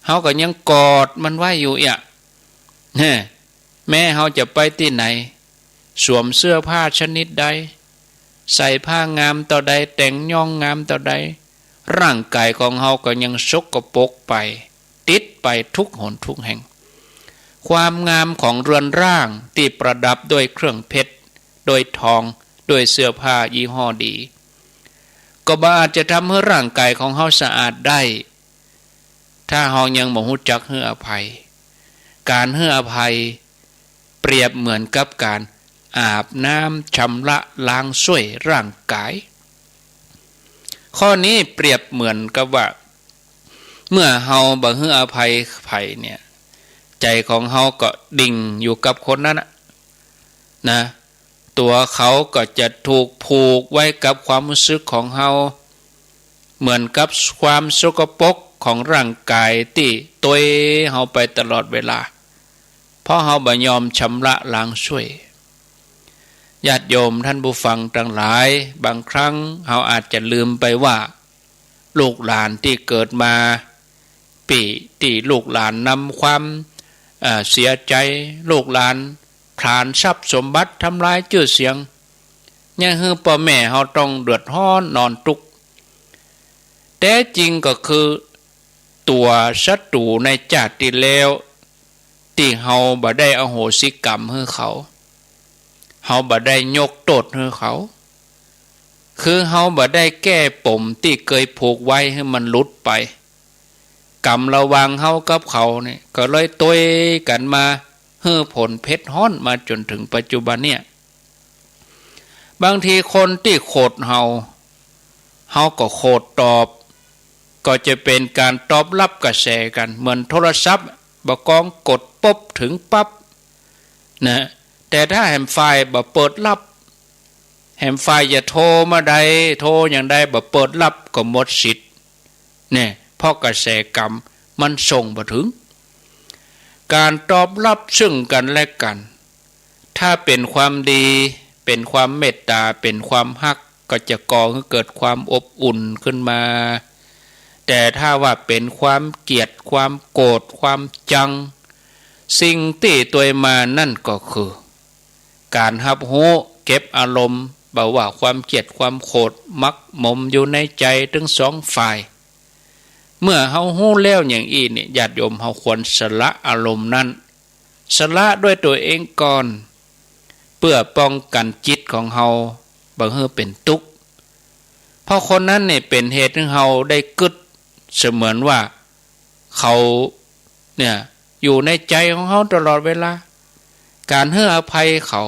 เฮาก็ยังกอดมันไว้อยู่เอี้ย แน่ แม้เฮาจะไปตี้ไหน สวมเสื้อผ้าชนิดใด ใส่ผ้างามเต้าใด แต่งย้องงามเต้าใด ร่างกายของเฮาก็ยังสกปรกไป ติดไปทุกหนทุกแห่ง ความงามของเรือนร่างตี้ประดับด้วยเครื่องเพชร ด้วยทอง ด้วยเสื้อผ้ายี่ห้อดี ก็บ่อาจจะทำหื้อร่างก๋ายของเฮาสะอาดได้ ถ้าเฮายังบ่ฮู้จักหื้ออภัย ก๋านหื้ออภัยเปรียบเหมือนกับก๋านอาบน้ำชำระล้างส้วยร่างก๋าย ข้อนี้เปรียบเหมือนกับว่า เมื่อเฮาบ่หื้ออภัยใผเนี่ย ใจ๋ของเฮาก็ดิ่งอยู่กับคนนั้นน่ะ นะ ตั๋วเขาก็จะถูกผูกไว้กับความฮู้สึกของเฮา เหมือนกับความสกปรกของร่างก๋ายตี้ตวยเฮาไปตลอดเวลา เพราะเฮาบ่ยอมชำระล้างส้วย ญาติโยมท่านผู้ฟังตังหลาย บางครั้งเฮาอาจจะลืมไปว่า ลูกหลานตี้เกิดมา ปี้ตี้ลูกหลานนำความ เอ่อ เสียใจ๋ ลูกหลานผลาญทรัพย์สมบัติ ทำลายจื้อเสียง เยียะหื้อป้อแม่เฮาต้องเดือดฮ้อนนอนตุ๊กข์ แต๊จริงก็คือตั๋วศัตรู๋ในจาติตี้แล้ว ตี้เฮาบ่ได้อโหสิกรรมหื้อเขา เฮาบ่ได้ยกโต้ษหื้อเขา คือเฮาบ่ได้แก้ปมตี้เกยผูกไว้หื้อมันหลุดไป กรรมระหว่างเฮากับเขาเนี่ยก็เลยตวยกั๋นมา หื้อผลเผ็ดฮ้อนมาจ๋นเถิงปัจจุบันเนี่ย บางทีคนตี้โขดเฮา เฮาก็โขดตอบ ก็จะเป๋นก๋านตอบฮับกระแสกั๋น เหมือนโทรศัพท์ บ่ากองกดปุ๊บเถิงปั๊บ นะ แต่ถ้าแหมฝ่ายบ่เปิดฮับ แหมฝ่ายจะโทรมาใด โทรอย่างใด บ่เปิดฮับก็หมดสิทธิ์ เนี่ย เพราะกระแสกรรมมันส่งบ่เถิง ก๋านตอบฮับซึ่งกั๋นและกั๋น ถ้าเป๋นความดี เป๋นความเมตต๋า เป๋นความฮัก ก็จะก่อหื้อเกิดความอบอุ่นขึ้นมา แต่ถ้าว่าเป๋นความเกลียด ความโกรธ ความจัง สิ่งตี้ตวยมานั่นก็คือ ก๋านฮับฮู้เก็บอารมณ์ บ่ว่าความเกลียด ความโขด หมักหมมอยู่ในใจ๋ตึงสองฝ่าย เมื่อเฮาฮู้แล้วอย่างอี้นี่ ญาติโยมเฮาควรสละอารมณ์นั้น สละด้วยตั๋วเองก่อน เปื้อป้องกั๋นจิตของเฮาบ่หื้อเป๋นตุ๊กข์ เพราะคนนั้นเนี่ยเป๋นเหตุหื้อเฮาได้กึ๊ด เสมือนว่าเขาเนี่ยอยู่ในใจ๋ของเฮาตลอดเวลา ก๋านหื้ออภัยเขา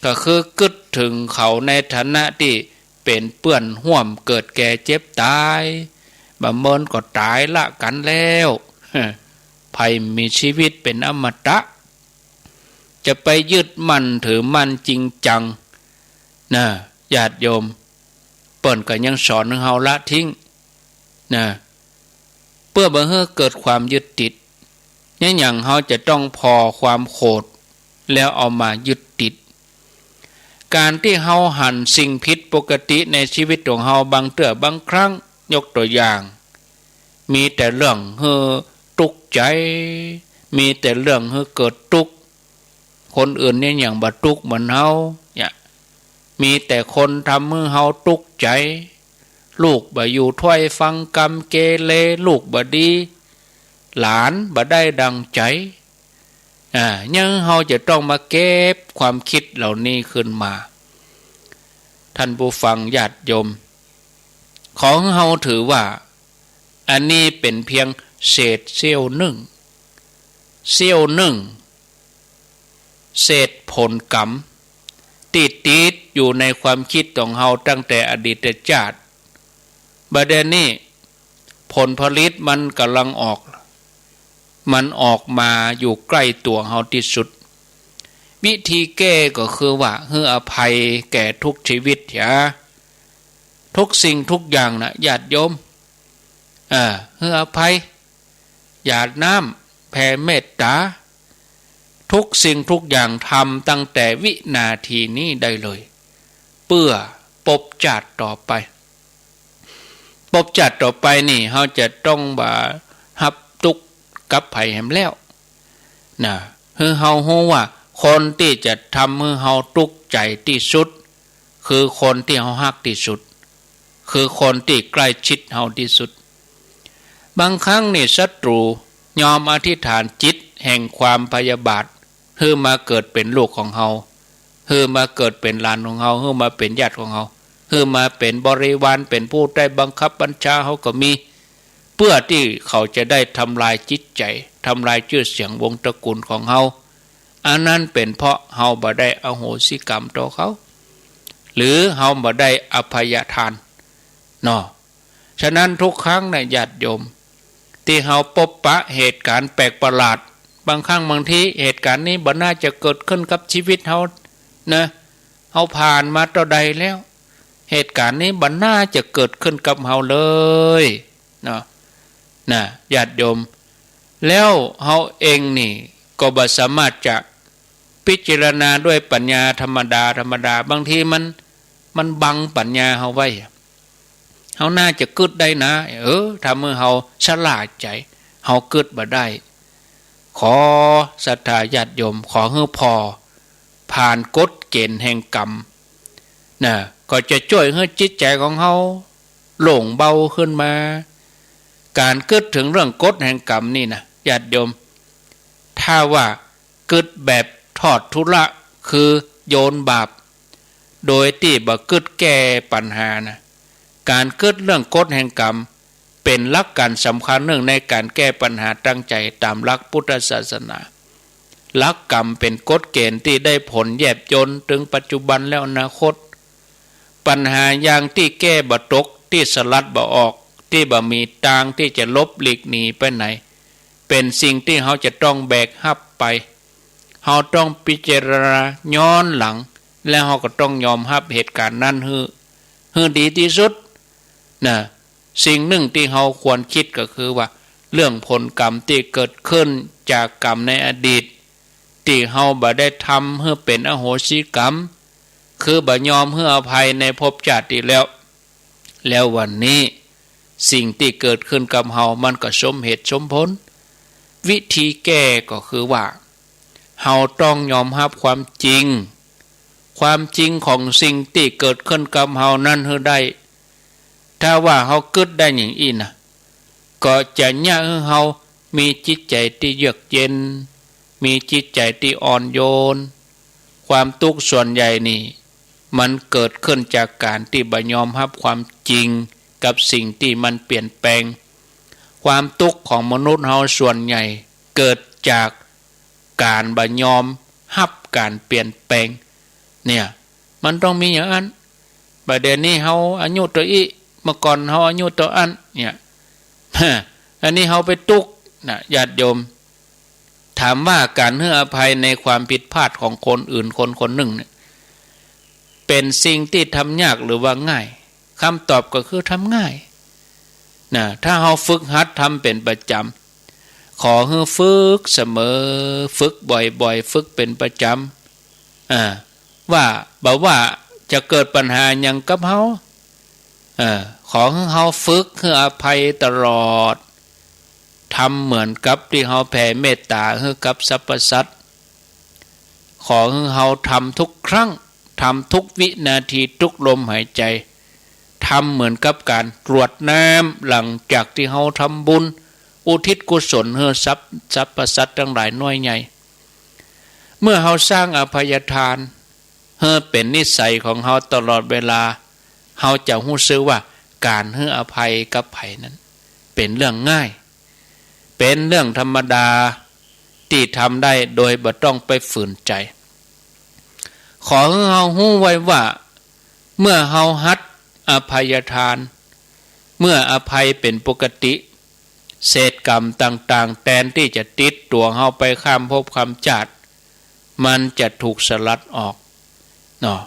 ก็คือกึ๊ดเถิงเขาในฐานะตี้เป๋นเปื้อนฮ่วมเกิดแก่เจ็บต๋าย บ่าเมินก็ต๋ายละกั๋นแล้ว ใผมีชีวิตเป๋นอมตะ จะไปยึดมั่นถือมั่นจริงจัง นะ ญาติโยม เปิ้นก็ยังสอนหื้อเฮาละทิ้ง นะ เปื้อบ่หื้อเกิดความยึดติด เยียะหยังเฮาจะต้องผ่อความโขด แล้วเอามายึดติด ก๋านตี้เฮาหันสิ่งผิดปกติในชีวิตของเฮาบางเตื้อบางครั้ง ยกตั๋วอย่าง มีแต่เรื่องหื้อตุ๊กข์ใจ๋ มีแต่เรื่องหื้อเกิดตุ๊กข์ คนอื่นเนี่ยหยังบ่ตุ๊กข์เหมือนเฮา เนี่ย มีแต่คนทำหื้อเฮาตุ๊กข์ใจ๋ ลูกบ่อยู่ถ้วยฟังกำ เกเร ลูกบ่ดี หลานบ่ได้ดังใจ๋ อ่า ยังเฮาจะต้องมาเก็บความกึ๊ดเหล่านี้ขึ้นมา ท่านผู้ฟังญาติโยม ขอหื้อเฮาถือว่า อันนี้เป๋นเพียงเศษเสี้ยวนึ่ง เสี้ยวนึ่ง เศษผลกรรม ตี้ติดอยู่ในความกึ๊ดของเฮาตั้งแต่อดีตจาติ บ่าเดี่ยวนี้ผลผลิตมันก่ำลังออก มันออกมาอยู่ใก้ตั๋วเฮาตี้สุด วิธีแก้ก็คือว่าหื้ออภัยแก่ทุกชีวิตเหีย ทุกสิ่งทุกอย่างนะญาติโยม เออ หื้ออภัย หยาดน้ำ แผ่เมตต๋า ทุกสิ่งทุกอย่างทำตั้งแต่วินาทีนี้ได้เลย เปื้อปบจาติต่อไป ปบจาติต่อไปนี่เฮาจะต้องบ่ฮับตุ๊กข์กับใผแหมแล้ว นะ หื้อเฮาฮู้ว่าคนตี้จะทำหื้อเฮาตุ๊กข์ใจ๋ตี้สุด คือคนตี้เฮาฮักตี้สุด คือคนตี้ใก้ชิดเฮาตี้สุด บางครั้งนี่ศัตรู ยอมอธิษฐานจิตแห่งความพยาบาท หื้อมาเกิดเป๋นลูกของเฮา หื้อมาเกิดเป๋นหลานของเฮา หื้อมาเป๋นญาติของเฮา หื้อมาเป๋นบริวาร เป๋นผู้ใต้บังคับบัญชาเฮาก็มี เปื้อตี้เขาจะได้ทำลายจิตใจ๋ ทำลายจื้อเสียงวงศ์ตระกูลของเฮา อันนั้นเป๋นเพราะเฮาบ่ได้อโหสิกรรมต่อเขา หรือเฮาบ่ได้อภัยทาน เนาะ ฉะนั้นทุกครั้งนะญาติโยม ตี้เฮาปบปะเหตุก๋ารณ์แปลกประหลาด บางครั้งบางทีเหตุก๋ารณ์นี้บ่น่าจะเกิดขึ้นกับชีวิตเฮานะ เฮาผ่านมาเต้าใดแล้ว เหตุก๋ารณ์นี้บ่น่าจะเกิดขึ้นกับเฮาเลยเนาะ นะ ญาติโยม แล้วเฮาเองนี่ก็บ่สามารถจะพิจารณาด้วยปัญญาธรรมดาธรรมดา บางทีมัน มันบังปัญญาเฮาไว้ เฮาน่าจะกึ๊ดได้นะ เออ ถ้าเมื่อเฮาชะล่าใจ๋ เฮากึ๊ดบ่ได้ ขอศรัทธาญาติโยม ขอหื้อผ่อผ่านกฎเก๋ณฑ์แห่งกรรม นะ ก็จะจ้วยหื้อจิตใจ๋ของเฮาโล่งเบาขึ้นมา ก๋านกึ๊ดเถิงเรื่องกฎแห่งกรรมนี่นะ ญาติโยม ถ้าว่ากึ๊ดแบบถอดทุละ คือโยนบาป โดยตี้บ่กึ๊ดแก้ปัญหานะ ก๋านกึ๊ดเรื่องกฎแห่งกรรม เป๋นหลักก๋านสำคัญนึ่งในก๋านแก้ปัญหาตางใจ๋ต๋ามหลักพุทธศาสนา หลักกรรมเป๋นกฎเก๋ณฑ์ตี้ได้ผลแยบยลเถิงปัจจุบันและอนาคต ปัญหาอย่างตี้แก้บ่ตก ตี้สลัดบ่ออก ตี้บ่มีตางตี้จะหลบหลีกหนีไปไหน เป๋นสิ่งตี้เฮาจะต้องแบกฮับไป เฮาต้องพิจารณาย้อนหลัง และเฮาก็ต้องยอมฮับเหตุก๋ารณ์นั้นหื้อ หื้อดีตี้สุด นะ สิ่งนึ่งตี้เฮาควรกึ๊ดก็คือว่า เรื่องผลกรรมตี้เกิดขึ้นจากกรรมในอดีต ตี้เฮาบ่ได้ทำหื้อเป๋นอโหสิกรรม คือบ่ยอมหื้ออภัยในภพชาติตี้แล้ว แล้ววันนี้สิ่งตี้เกิดขึ้นกับเฮามันก็สมเหตุสมผล วิธีแก้ก็คือว่า เฮาต้องยอมฮับความจริง ความจริงของสิ่งตี้เกิดขึ้นกับเฮานั้นหื้อได้ ถ้าว่าเฮากึ๊ดได้อย่างอี้นะ ก็จะเยียะหื้อเฮามีจิตใจ๋ตี้เยือกเย็น มีจิตใจ๋ตี้อ่อนโยน ความตุ๊กข์ส่วนใหญ่นี่ มันเกิดขึ้นจากก๋านตี้บ่ยอมฮับความจริงกับสิ่งตี้มันเปลี่ยนแปลง ความตุ๊กข์ของมนุษย์เฮาส่วนใหญ่เกิดจากก๋านบ่ยอมฮับก๋านเปลี่ยนแปลง เนี่ย มันต้องมีอย่างอั้น บ่าเดี่ยวนี้เฮาอายุเต้าอี้ เมื่อก่อนเฮาอายุเต้าอั้น เนี่ย อันนี้เฮาไปตุ๊กข์นะ ญาติโยม ถามว่าก๋านหื้ออภัยในความผิดพลาดของคนอื่นคนคนนึ่งเนี่ย เป๋นสิ่งตี้ทำยากหรือว่าง่าย คำตอบก็คือทำง่าย นะ ถ้าเฮาฝึกหัดทำเป๋นประจ๋ำ ขอหื้อฝึกเสมอ ฝึกบ่อยๆ ฝึกเป๋นประจ๋ำ อ่า ว่า บ่ว่าจะเกิดปัญหาหยังกับเฮา เอ่อ ขอหื้อเฮาฝึกหื้ออภัยตลอด ทำเหมือนกับตี้เฮาแผ่เมตต๋าหื้อกับสรรพสัตว์ ขอหื้อเฮาทำทุกครั้ง ทำทุกวินาที ทุกลมหายใจ๋ ทำเหมือนกับก๋านกรวดน้ำ หลังจากตี้เฮาทำบุญ อุทิศกุศลหื้อสรรพ สรรพสัตว์ตังหลายน้อยใหญ่ เมื่อเฮาสร้างอภัยทาน หื้อเป๋นนิสัยของเฮาตลอดเวลา เฮาจะฮู้สึกว่าก๋านหื้ออภัยกับใผนั้น เป๋นเรื่องง่าย เป๋นเรื่องธรรมดาตี้ทำได้โดยบ่ต้องไปฝืนใจ๋ ขอหื้อเฮาฮู้ไว้ว่า เมื่อเฮาหัดอภัยทาน เมื่ออภัยเป๋นปกติ เศษกรรมต่างๆ แตนตี้จะติดตั๋วเฮาไปข้ามภพข้ามชาติ มันจะถูกสลัดออก เนาะ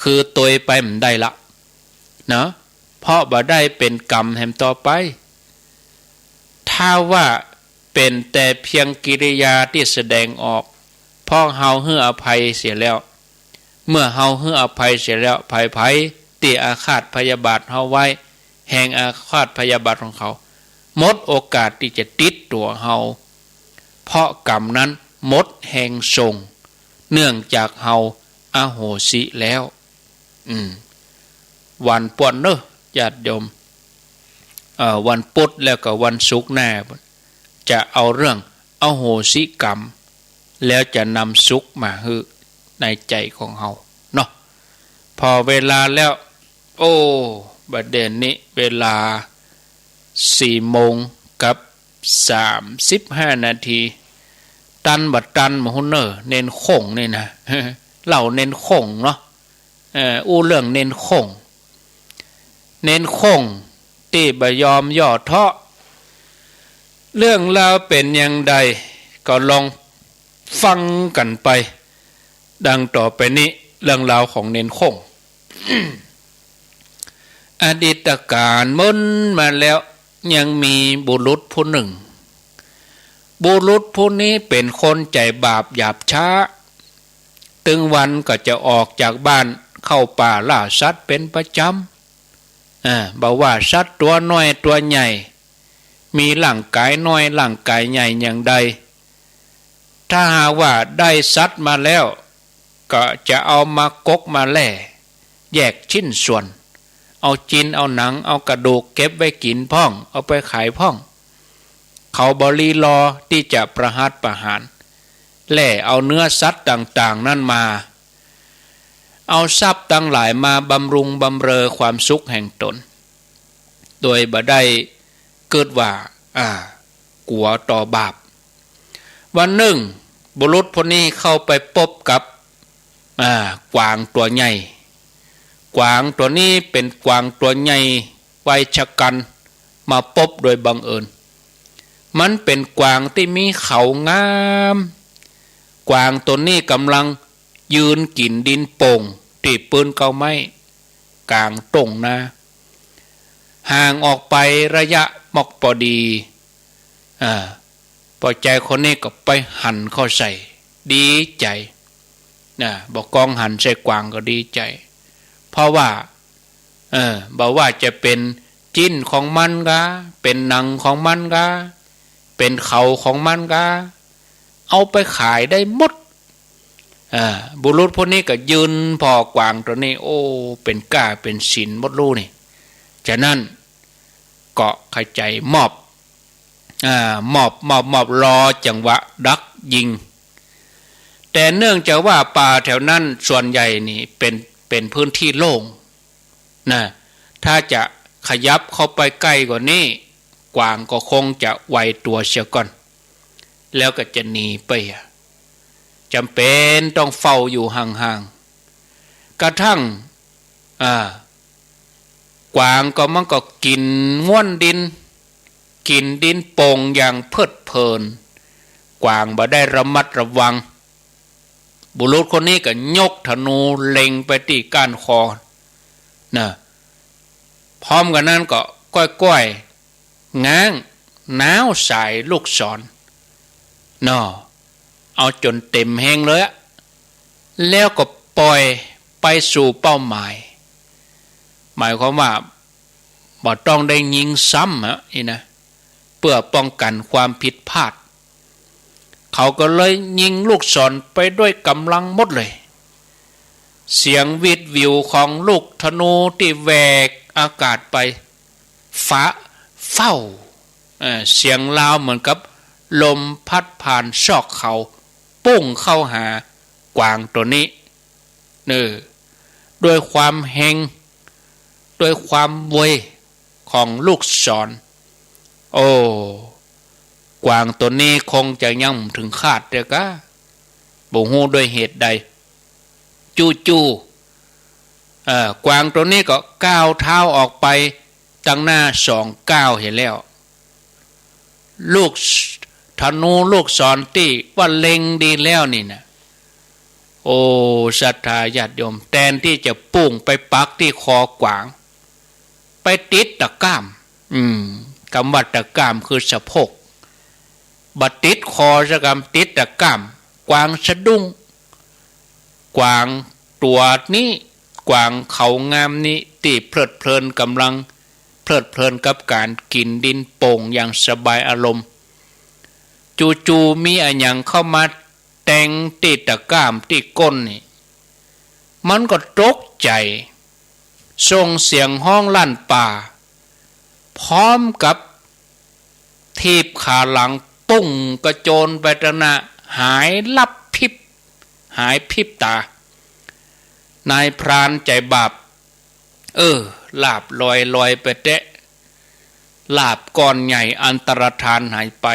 คือตวยไปบ่ได้ละ เนาะ เพราะบ่ได้เป๋นกรรมแหมต่อไป ถ้าว่าเป๋นแต่เพียงกิริยาตี้แสดงออก เพราะเฮาหื้ออภัยเสียแล้ว เมื่อเฮาหื้ออภัยเสียแล้ว ใผๆ ตี้อาฆาตพยาบาทเฮาไว้ แฮงอาฆาตพยาบาทของเขา หมดโอกาสตี้จะติดตั๋วเฮา เพราะกรรมนั้นหมดแฮงส่ง เนื่องจากเฮาอโหสิแล้ว อืม วันป้นเนาะ ญาติโยม เอ่อ วันพุธแล้วก็วันศุกร์หน้า จะเอาเรื่องอโหสิกรรม แล้วจะนำสุขมาหื้อในใจ๋ของเฮาเนาะ ผ่อเวลาแล้ว โอ้ บ่าเดี่ยวนี้เวลาสี่โมงกับสามสิบห้านาที ตันบ่ตันบ่ฮู้เน่อ เณรโข่งนี่นะ เล่าเณรโข่งเนาะ เอ่อ อู้เรื่องเณรโข่ง เณรโข่งตี้บ่ยอมย่อท้อ เรื่องราวเป๋นอย่างใดก็ลองฟังกั๋นไป ดังต่อไปนี้ เรื่องราวของเณรโข่ง อดีตก๋าลเมินมาแล้ว ยังมีบุรุษผู้นึ่ง บุรุษผู้นี้เป๋นคนใจ๋บาปหยาบช้า ตึงวันก็จะออกจากบ้านเข้าป่าล่าสัตว์เป๋นประจ๋ำ อ่า บ่ว่าสัตว์ตั๋วน้อยตั๋วใหญ่ มีร่างก๋ายน้อยร่างก๋ายใหญ่อย่างใด ถ้าหากว่าได้สัตว์มาแล้ว ก็จะเอามากกมาแล่ แยกชิ้นส่วน เอาจิ๊นเอาหนังเอากระดูกเก็บไว้กิ๋นพ่อง เอาไปขายพ่อง เขาบ่รีรอตี้จะประหัตประหาร แล่เอาเนื้อสัตว์ต่างๆ นั้นมา เอาทรัพย์ตังหลายมาบำรุงบำเรอความสุขแห่งตน โดยบ่ได้กึ๊ดว่า อ่า กั๋วต่อบาป วันนึ่ง บุรุษผู้นี้เข้าไปปบกับ อ่า กวางตั๋วใหญ่ กวางตั๋วนี้เป๋นกวางตั๋วใหญ่วัยชะกัญ มาปบโดยบังเอิญ มันเป๋นกวางตี้มีเขางาม กวางตั๋วนี้ก่ำลังยืนกิ๋นดินโป่งตี้ปื๊นเก๊าไม้ ก๋างต้งนา ห่างออกไประยะมอกปอดี อ่า ป้อใจ๋คนนี้ก็ไปหันเข้าใส่ ดีใจ๋ นะ บ่ากองหันใส่กวางก็ดีใจ๋ เพราะว่า เออ บ่ว่าจะเป๋นจิ๊นของมันกา เป๋นหนังของมันกา เป๋นเขาของมันกา เอาไปขายได้หมด อ่า บุรุษผู้นี้ก็ยืนผ่อกวางตั๋วนี้ โอ้ เป๋นก้าเป๋นศิลหมดลู่นี่ ฉะนั้นก็ขะใจ๋มอบ อ่า มอบ มอบ มอบ รอจังหวะดักยิง แต่เนื่องจากว่าป่าแถวนั้นส่วนใหญ่นี่เป๋น เป๋นพื้นที่โล่ง นะ ถ้าจะขยับเข้าไปใก้กว่านี้ กวางก็คงจะไวตั๋วเสียก่อน แล้วก็จะหนีไปอะ จ๋ำเป๋นต้องเฝ้าอยู่ห่างๆ กระทั่ง อ่า กวางก็มันก็กิ๋นง้วนดิน กิ๋นดินโป่งอย่างเพลิดเพลิน กวางบ่ได้ระมัดระวัง บุรุษคนนี้ก็ยกธนูเล็งไปตี้ก้านคอ นะ พร้อมกั๋นนั้นก็ก้อยๆ ง้าง น้าวสายลูกศร เนาะ เอาจ๋นเต๋มแฮงเลยอะ แล้วก็ป่อยไปสู่เป้าหมาย หมายความว่า บ่ต้องได้ยิงซ้ำอะ นี่นะ เปื้อป้องกั๋นความผิดพลาด เขาก็เลยยิงลูกศรไปด้วยก๋ำลังหมดเลย เสียงหวีดหวิวของลูกธนูตี้แหวกอากาศไป ฟ้าเฟ้า เอ่อ เสียงลาวเหมือนกับลมพัดผ่านซอกเขา ปุ้งเข้าหากวางตั๋วนี้ เออ ด้วยความแฮง ด้วยความไวของลูกศร โอ้ กวางตั๋วนี้คงจะยังบ่เถิงคาดเตื้อกา บ่ฮู้ด้วยเหตุใด จู่ๆ เอ่อ กวางตั๋วนี้ก็ก้าวเท้าออกไปตังหน้าสองก้าวเหียแล้ว ลูกธนูลูกศรตี้ว่าเล็งดีแล้วนี่นะ โอ้ ศรัทธาญาติโยม แตนตี้จะปุ้งไปปักตี้คอกวาง ไปติดตะกร้าม อืม กำว่าตะกร้ามคือสะโพก บ่ติดคอซะกำ ติดตะกร้าม กวางสะดุ้ง กวางตั๋วนี้ กวางเขางามนี้ ตี้เพลิดเพลินก๋ำลัง เพลิดเพลินกับก๋านกิ๋นดินโป่งอย่างสบายอารมณ์ จู่ๆ มีอะหยังเข้ามาแตงตี้ตะกร้ามตี้ก้นนี่ มันก็ตกใจ๋ ส่งเสียงฮ้องลั่นป่า พร้อมกับถีบขาหลัง ปุ้งกระโจนไปตังหน้า หายลับพริบ หายพริบต๋า นายพรานใจ๋บาป เออ ลาภลอยๆ ไปแต๊ ลาภก้อนใหญ่อันตรธานหายไป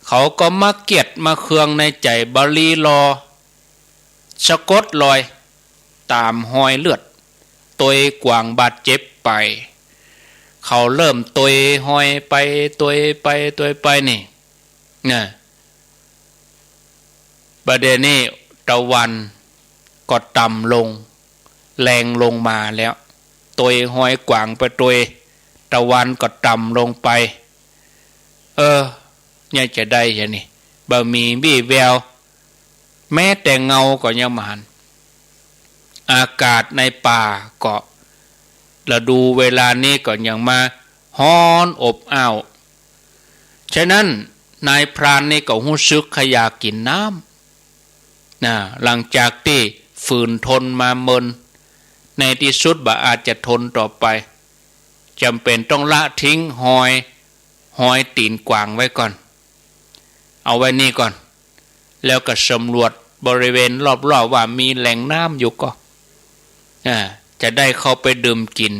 เขาก็มาเกลียดมาเคืองในใจ๋บ่รีรอ สะกดรอย ต๋ามฮอยเลือด ตวยกวางบาดเจ็บไป เขาเริ่มตวยฮอยไป ตวยไป ตวยไปนี่ นะ บ่าเดี่ยวนี้ตะวันก็ต่ำลง แลงลงมาแล้ว ตวยฮอยกวางไปตวย ตะวันก็ต่ำลงไป เออ เนี่ยจะได้ยังนี่ บ่มีวี่แวว แม้แต่เงาก็ยังบ่หัน อากาศในป่าก็ ฤดูเวลานี้ก็ยังมาฮ้อนอบอ้าว ฉะนั้นนายพรานนี่ก็ฮู้สึกขะอยากกิ๋นน้ำ นะ หลังจากตี้ฝืนทนมาเมิน ในตี้สุดบ่อาจจะทนต่อไป จ๋ำเป๋นต้องละทิ้งฮอย ฮอยตี๋นกวางไว้ก่อน เอาไว้นี่ก่อน แล้วก็สำรวจบริเวณรอบๆ ว่ามีแหล่งน้ำอยู่ก่อ อ่า จะได้เข้าไปดื่มกิ๋น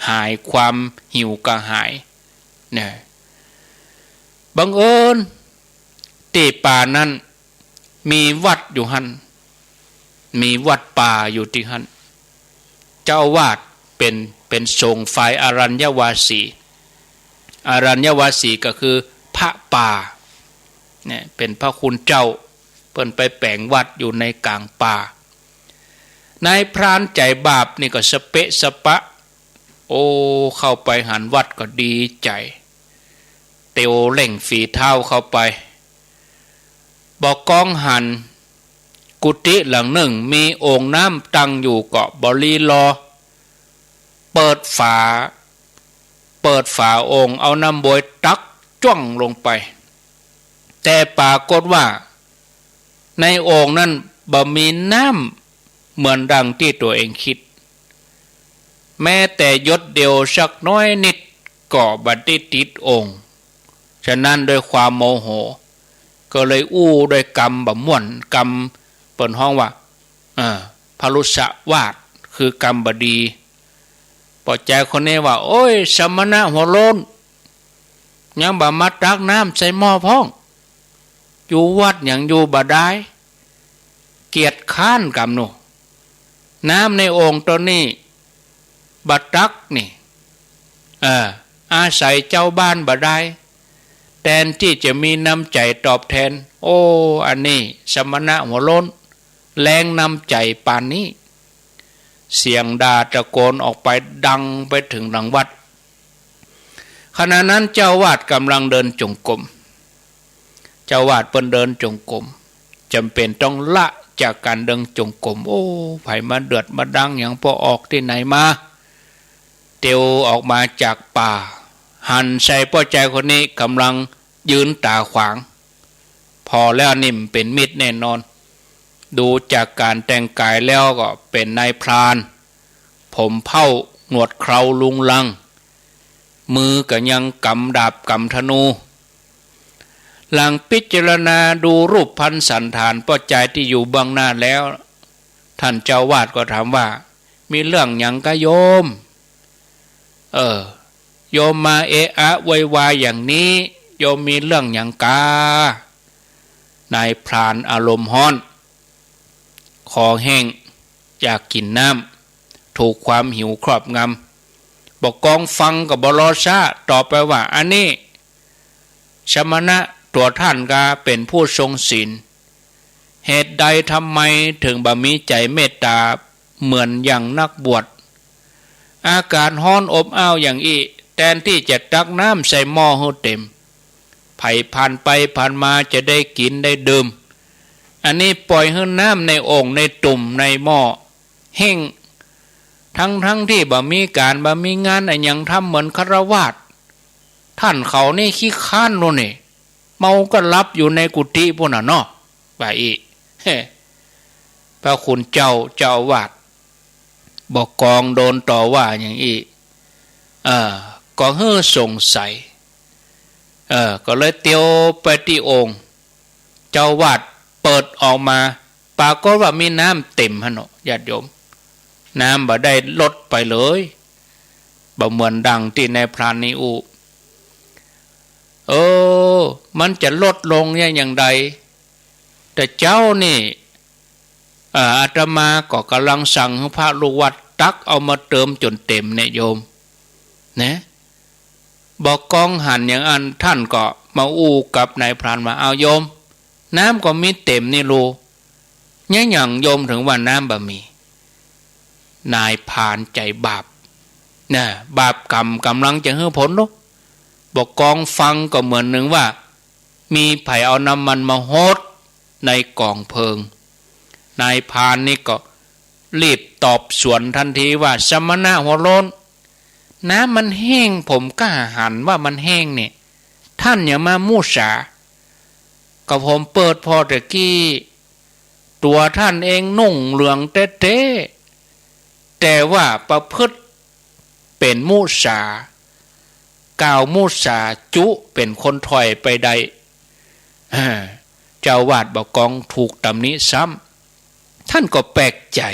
หายความหิวกระหาย นะ บังเอิญตี้ป่านั้นมีวัดอยู่หั้น มีวัดป่าอยู่ตี้หั้น เจ้าอาวาสเป๋น เป๋นสงฆ์ฝ่ายอารัญญวาสี อารัญญวาสีก็คือพระป่า เนี่ย เป๋นพระคุณเจ้า เปิ้นไปแป๋งวัดอยู่ในก๋างป่า นายพรานใจ๋บาปนี่ก็สะเปะสะปะ โอ้ เข้าไปหันวัดก็ดีใจ๋ เตียวเร่งฝีเท้าเข้าไป บ่ากองหันกุฏิหลังนึ่งมีโอ่งน้ำตั้งอยู่ก็บ่รีรอ เปิดฝา เปิดฝาโอ่งเอาน้ำบวยตักจ้วงลงไป แต่ปรากฏว่าในโอ่งนั้นบ่มีน้ำเหมือนดังตี้ตั๋วเองกึ๊ด แม้แต่หยดเดียวสักน้อยนิดก็บ่ได้ติดโอ่ง ฉะนั้นด้วยความโมโห ก็เลยอู้ด้วยกำบ่ม่วน กำเปิ้นฮ้องว่า เอ่อ พรุสวาท คือกำบ่ดี ป้อจายคนนี้ว่า โอ๊ย สมณะหัวโล้น ยังบ่มาตักน้ำใส่หม้อพ่อง อยู่วัดหยังอยู่บ่ได้ เกียจคร้านกำหนอ น้ำในโอ่งต๋นนี้บ่ตักนี่ เออ อาศัยเจ้าบ้านบ่ได้ แตนตี้จะมีน้ำใจ๋ตอบแตน โอ้ อันนี้สมณะหัวโล้น แล้งน้ำใจ๋ปานนี้ เสียงด่าตะโกนออกไปดังไปเถิงหลังวัด ขณะนั้นเจ้าอาวาสก๋ำลังเดินจงกรม เจ้าอาวาสเปิ้นเดินจงกรม จ๋ำเป๋นต้องละจากก๋านเดินจงกรม โอ้ ใผมาเดือดมาดังหยัง ป้อออกตี้ไหนมา เตียวออกมาจากป่า หันใส่ป้อจายคนนี้ก๋ำลังยืนต๋าขวาง ผ่อแล้วนี่บ่เป๋นมิตรแน่นอน ดูจากก๋านแต่งก๋ายแล้วก็เป๋นนายพราน ผมเผ้า หนวดเคราลุงลัง มือก็ยังกำดาบกำธนู หลังพิจารณาดูรูปพรรณสัณฐานป้อจายตี้อยู่เบื้องหน้าแล้ว ท่านเจ้าอาวาสก็ถามว่า มีเรื่องหยังกาโยม เออ โยมมาเอะอะโวยวายอย่างนี้ โยมมีเรื่องหยังกา นายพรานอารมณ์ฮ้อน คอแห้ง อยากกิ๋นน้ำ ถูกความหิวครอบงำ บ่ากองฟังก็บ่รอซ้า ตอบไปว่า อันนี้ สมณะตั๋วท่านกาเป๋นผู้ทรงศีล เหตุใดทำไมเถิงบ่มีใจ๋เมตต๋าเหมือนอย่างนักบวช อากาศฮ้อนอบอ้าวอย่างอี้ แตนตี้จะตักน้ำใส่หม้อหื้อเต๋ม ใผผ่านไปผ่านมาจะได้กิ๋นได้ดื่ม อันนี้ป่อยหื้อน้ำในโอ่งในตุ่มในหม้อแห้ง ทั้งๆ ตี้บ่มีก๋านบ่มีงานอะหยังทำเหมือนฆราวาส ท่านเขานี่ขี้คร้านโน่นนี่ เมาก็หลับอยู่ในกุฏิปู้นน่ะเนาะ ว่าอี้ พระคุณเจ้าเจ้าอาวาส บ่ากองโดนต่อว่าอย่างอี้ เอ่อ ก็หื้อสงสัย เออ ก็เลยเตียวไปตี้โอ่ง เจ้าอาวาสเปิดออกมา ปรากฏว่ามีน้ำเต็มหั้นเนาะ ญาติโยม น้ำบ่ได้ลดไปเลย บ่เหมือนดังตี้นายพรานนี้อู้ เออ มันจะลดลงอย่างใด แต่เจ้านี่ เอ่อ อาตมาก็ก่ำลังสั่งหื้อพระลูกวัดตักเอามาเติมจ๋นเต็มเนี่ยโยม นะ บ่ากองหันอย่างอั้น ท่านก็มาอู้กับนายพรานว่า เอาโยม น้ำก็มีเต็มนี่ลู เยียะหยังโยมเถิงว่าน้ำบ่มี นายพรานใจ๋บาป นะ บาปกรรมก่ำลังจะหื้อผลเนาะ บ่ากองฟังก็เหมือนหนึ่งว่า มีใผเอาน้ำมันมาหดในก๋องเผิง นายพรานนี่ก็รีบตอบสวนตันทีว่า สมณะหัวโล้น น้ำมันแห้ง ผมก็หันว่ามันแห้งเนี่ย ท่านอย่ามามุสา ก็ผมเปิดผ่อตะกี้ ตั๋วท่านเองนุ่งเหลืองแต๊ๆ แต่ว่าประพฤติเป๋นมุสา กล่าวมุสาจุเป๋นคนถ่อยไปได้ อ่า เจ้าอาวาสบ่ากองถูกตำหนิซ้ำ ท่านก็แปลกใจ๋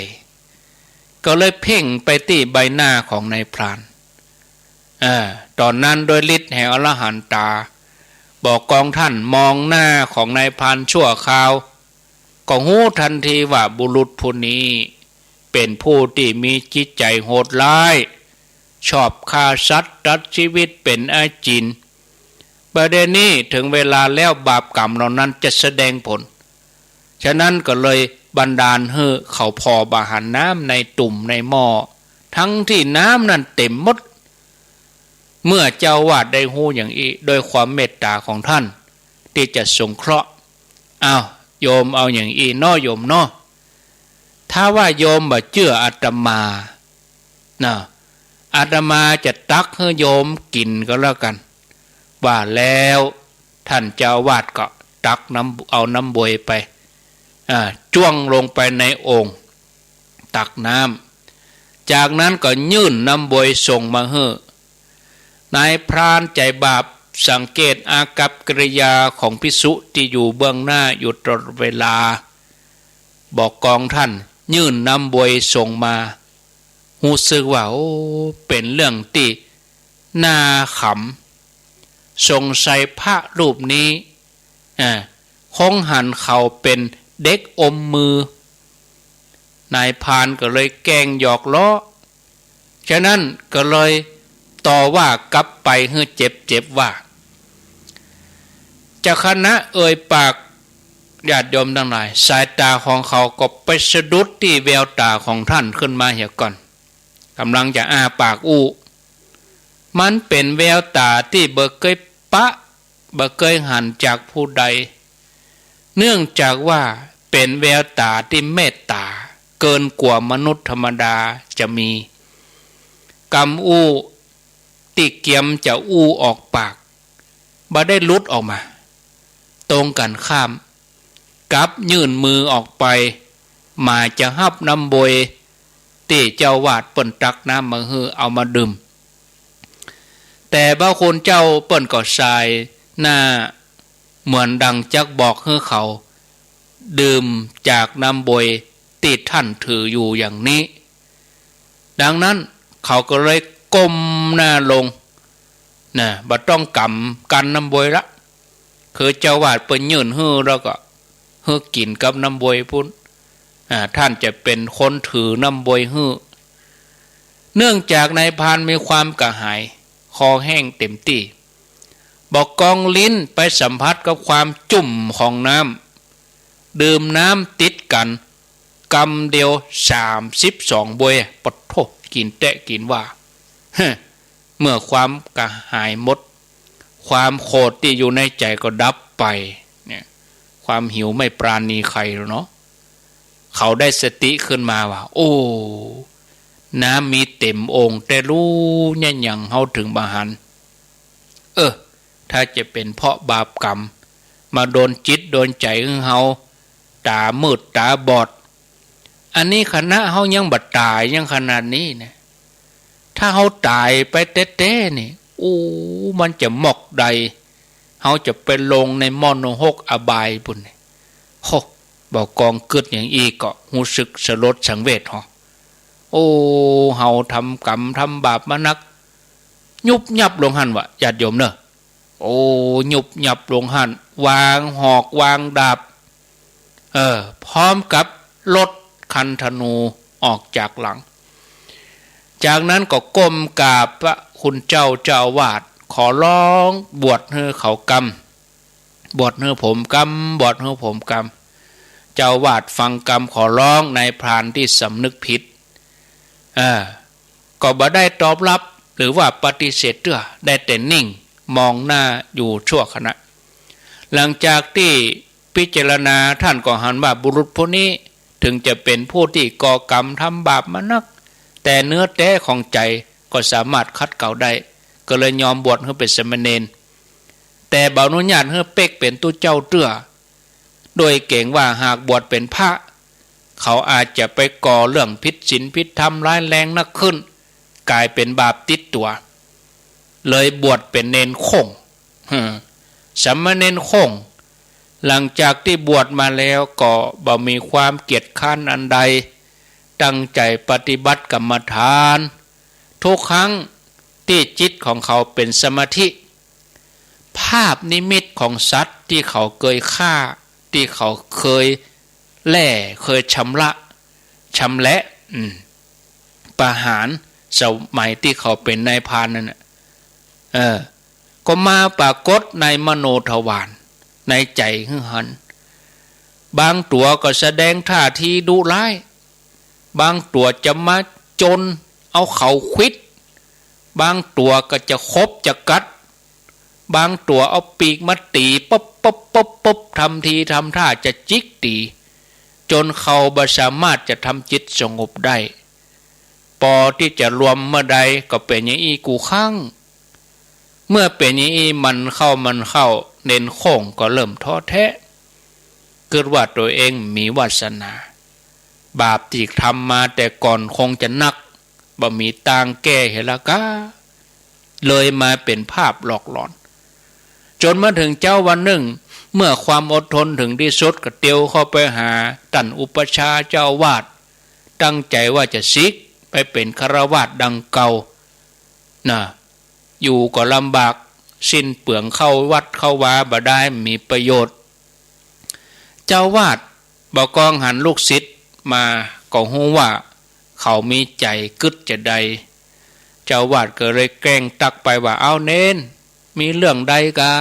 ก็เลยเพ่งไปตี้ใบหน้าของนายพราน อ่า ต๋อนนั้นด้วยฤทธิ์แห่งอรหันตา บ่ากองท่านมองหน้าของนายพรานชั่วคราว ก็ฮู้ตันทีว่าบุรุษผู้นี้เป๋นผู้ตี้มีจิตใจ๋โหดร้าย ชอบฆ่าสัตว์ตัดชีวิตเป๋นอาจิณ บ่าเดี่ยวนี้เถิงเวลาแล้ว บาปกรรมเหล่านั้นจะแสดงผล ฉะนั้นก็เลยบันดาลหื้อเขาผ่อบ่หันน้ำในตุ่มในหม้อ ทั้งตี้น้ำนั้นเต็มหมด เมื่อเจ้าอาวาสได้ฮู้อย่างอี้ ด้วยความเมตต๋าของท่านตี้จะสงเคราะห์ อ้าว โยมเอาอย่างอี้เนาะโยมเนาะ ถ้าว่าโยมบ่เจื้ออาตมา นะ อาตมาจะตักหื้อโยมกิ๋นก็แล้วกั๋น ว่าแล้วท่านเจ้าอาวาสก็ตักน้ำ เอาน้ำบวยไป อ่า จ้วงลงไปในโอ่งตักน้ำ จากนั้นก็ยื่นน้ำบวยส่งมาหื้อ นายพรานใจ๋บาปสังเกตอากัปกิริยาของภิกษุตี้อยู่เบื้องหน้าอยู่ตลอดเวลา บ่ากองท่านยื่นน้ำบวยส่งมา ฮู้สึกว่า โอ้ เป๋นเรื่องตี้น่าขำ สงสัยพระรูปนี้ อ่า คงหันเขาเป๋นเด็กอมมือ นายพรานก็เลยแกล้งหยอกเล้า ฉะนั้นก็เลยต่อว่ากลับไปหื้อเจ็บๆ ว่า เจ้าคณะเอ่ยปาก ญาติโยมตังหลาย สายต๋าของเขาก็ไปสะดุดตี้แววต๋าของท่านขึ้นมาเหียก่อน ก่ำลังจะอ้าปากอู้ มันเป๋นแววต๋าตี้บ่เกยปะ บ่เกยหันจากผู้ใด เนื่องจากว่าเป๋นแววต๋าตี้เมตต๋าเกินกว่ามนุษย์ธรรมดาจะมี กำอู้ตี้เกียมจะอู้ออกปาก บ่ได้หลุดออกมา ตรงกั๋นข้าม กลับยื่นมือออกไป หมายจะฮับน้ำบวยตี้เจ้าอาวาสเปิ้นตักน้ำมาหื้อเอามาดื่ม แต่พระคุณเจ้าเปิ้นก็สายหน้า เหมือนดังจักบอกหื้อเขาดื่มจากน้ำบวยตี้ท่านถืออยู่อย่างนี้ ดังนั้นเขาก็เลยก้มหน้าลง นะ บ่ต้องกำกั๊นน้ำบวยละ คือเจ้าอาวาสเปิ้นยื่นหื้อแล้วก็หื้อกิ๋นกับน้ำบวยปู้น อ่า ท่านจะเป๋นคนถือน้ำบวยหื้อ เนื่องจากนายพรานมีความกระหาย คอแห้งเต็มตี้ บ่ากองลิ้นไปสัมผัสกับความจุ่มของน้ำ ดื่มน้ำติดกั๋นกำเดียวสามสิบสองบวย ปะโถ กิ๋นแต๊กิ๋นว่า เมื่อความกระหายหมด ความโขดตี้อยู่ในใจ๋ก็ดับไป เนี่ย ความหิวไม่ปราณีใครแล้วเนาะ เขาได้สติขึ้นมาว่า โอ้ น้ำมีเต็มโอ่งแต๊ลู เยียะหยังเฮาเถิงบ่หัน เออ ถ้าจะเป๋นเพราะบาปกรรม มาโดนจิตโดนใจ๋ของเฮา ต๋ามืดต๋าบอด อันนี้ขนาดเฮายังบ่ต๋ายยังขนาดนี้นะ ถ้าเฮาต๋ายไปแต๊ๆ นี่ โอ้ มันจะมอกใด เฮาจะไปลงในหม้อนรกอบายปู้น โฮ บ่ากองกึ๊ดอย่างอี้ก็ฮู้สึกสลดสังเวชหอ โอ้ เฮาทำกรรมทำบาปมานัก ยุบยับลงหั้นวะ ญาติโยมเน่อ โอ้ ยุบยับลงหั้น วางหอกวางดาบ เออ พร้อมกับลดคันธนูออกจากหลัง จากนั้นก็ก้มกราบพระคุณเจ้าเจ้าอาวาส ขอร้องบวชหื้อเขากำ บวชหื้อผมกำ บวชหื้อผมกำ เจ้าอาวาสฟังกำขอร้องนายพรานตี้สำนึกผิด เออ ก็บ่ได้ตอบรับหรือว่าปฏิเสธเตื้อ ได้แต่นิ่งมองหน้าอยู่ชั่วขณะ หลังจากตี้พิจารณา ท่านก็หันว่าบุรุษผู้นี้ถึงจะเป็นผู้ตี้ก่อกรรมทำบาปมานัก แต่เนื้อแต๊ของใจ๋ก็สามารถขัดเกลาได้ ก็เลยยอมบวชหื้อเป๋นสามเณร แต่บ่อนุญาตหื้อเป๊กเป๋นตุ๊เจ้าเตื้อ โดยเกรงว่าหากบวชเป๋นพระ เขาอาจจะไปก่อเรื่องผิดศีลผิดธรรมร้ายแรงนักขึ้น ก๋ายเป๋นบาปติดตั๋ว เลยบวชเป๋นเณรโค่ง สามเณรโค่ง หลังจากตี้บวชมาแล้วก็บ่มีความเกียจคร้านอันใด ตั้งใจ๋ปฏิบัติกรรมฐาน ทุกครั้งตี้จิตของเขาเป๋นสมาธิ ภาพนิมิตของสัตว์ตี้เขาเกยฆ่า ตี้เขาเกยแล่ เกยชำระ ชำแหละ อืม ประหาร สมัยตี้เขาเป๋นนายพรานนั่นน่ะ เออ ก็มาปรากฏในมโนทวาร ในใจ๋หื้อหัน บางตั๋วก็แสดงท่าทีดุร้าย บางตั๋วจะมาจนเอาเขาขวิด บางตั๋วก็จะขบจะกัด บางตั๋วเอาปีกมาตี๋ ป๊บป๊บป๊บป๊บ ทำทีทำท่าจะจิกตี๋ จ๋นเขาบ่สามารถจะทำจิตสงบได้ ปอตี้จะรวมเมื่อใดก็เป๋นอย่างอี้กู้ครั้ง เมื่อเป๋นอย่างอี้หมั่นเข้าหมั่นเข้า เณรโค่งก็เริ่มท้อแท้ กึ๊ดว่าตั๋วเองบ่มีวาสนา บาปตี้ทำมาแต่ก่อนคงจะนัก บ่มีตางแก้เหียละก้า เลยมาเป๋นภาพหลอกหลอน จ๋นมาเถิงเจ๊าวันนึ่ง เมื่อความอดทนเถิงตี้สุดก็เตียวเข้าไปหาต้านอุปัชฌาย์เจ้าอาวาส ตั้งใจ๋ว่าจะสึกไปเป๋นฆราวาสดังเก่า น่ะ อยู่ก็ลำบาก สิ้นเปลือง เข้าวัดเข้าวาบ่ได้ บ่มีประโยชน์ เจ้าอาวาสบ่ากองหันลูกศิษย์มาก็ฮู้ว่าเขามีใจ๋กึ๊ดจาใด เจ้าอาวาสก็เลยแกล้งตั๊กไปว่า เอ้าเณร มีเรื่องใดกา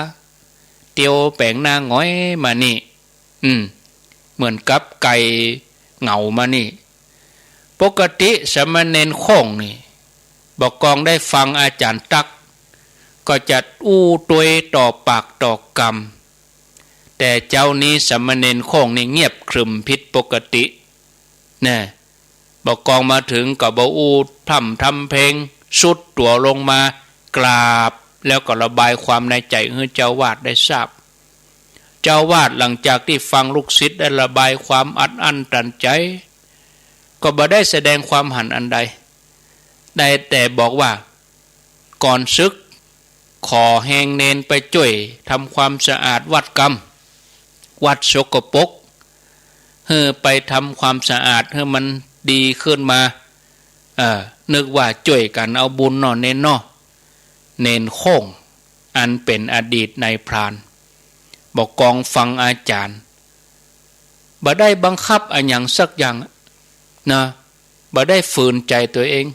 เตียวแป๋งหน้าหงอยมานี่ อืม เหมือนกับไก่เหงามานี่ ปกติสามเณรโค่งนี่ บ่ากองได้ฟังอาจ๋ารย์ตั๊ก ก็จะอู้ตวยต่อปากต่อกำ แต่เจ๊านี้สามเณรโค่งนี่เงียบขรึมผิดปกติ แน่ บ่ากองมาเถิงก็บ่อู้พร่ำทำเพลง สุดตั๋วลงมากราบ แล้วก็ระบายความในใจ๋หื้อเจ้าอาวาสได้ทราบ เจ้าอาวาสหลังจากตี้ฟังลูกศิษย์ได้ระบายความอัดอั้นตันใจ๋ ก็บ่ได้แสดงความหันอันใด ได้แต่บอกว่า ก่อนสึก ขอแฮงเณรไปจ้วยทำความสะอาดวัดกำ วัดสกปรก หื้อไปทำความสะอาดหื้อมันดีขึ้นมา เออ นึกว่าจ้วยกั๋นเอาบุญเนาะเณรเนาะ เณรโค่ง อันเป๋นอดีตนายพราน บ่ากองฟังอาจ๋ารย์ บ่ได้บังคับอะหยังสักอย่าง นะ บ่ได้ฝืนใจ๋ตั๋วเอง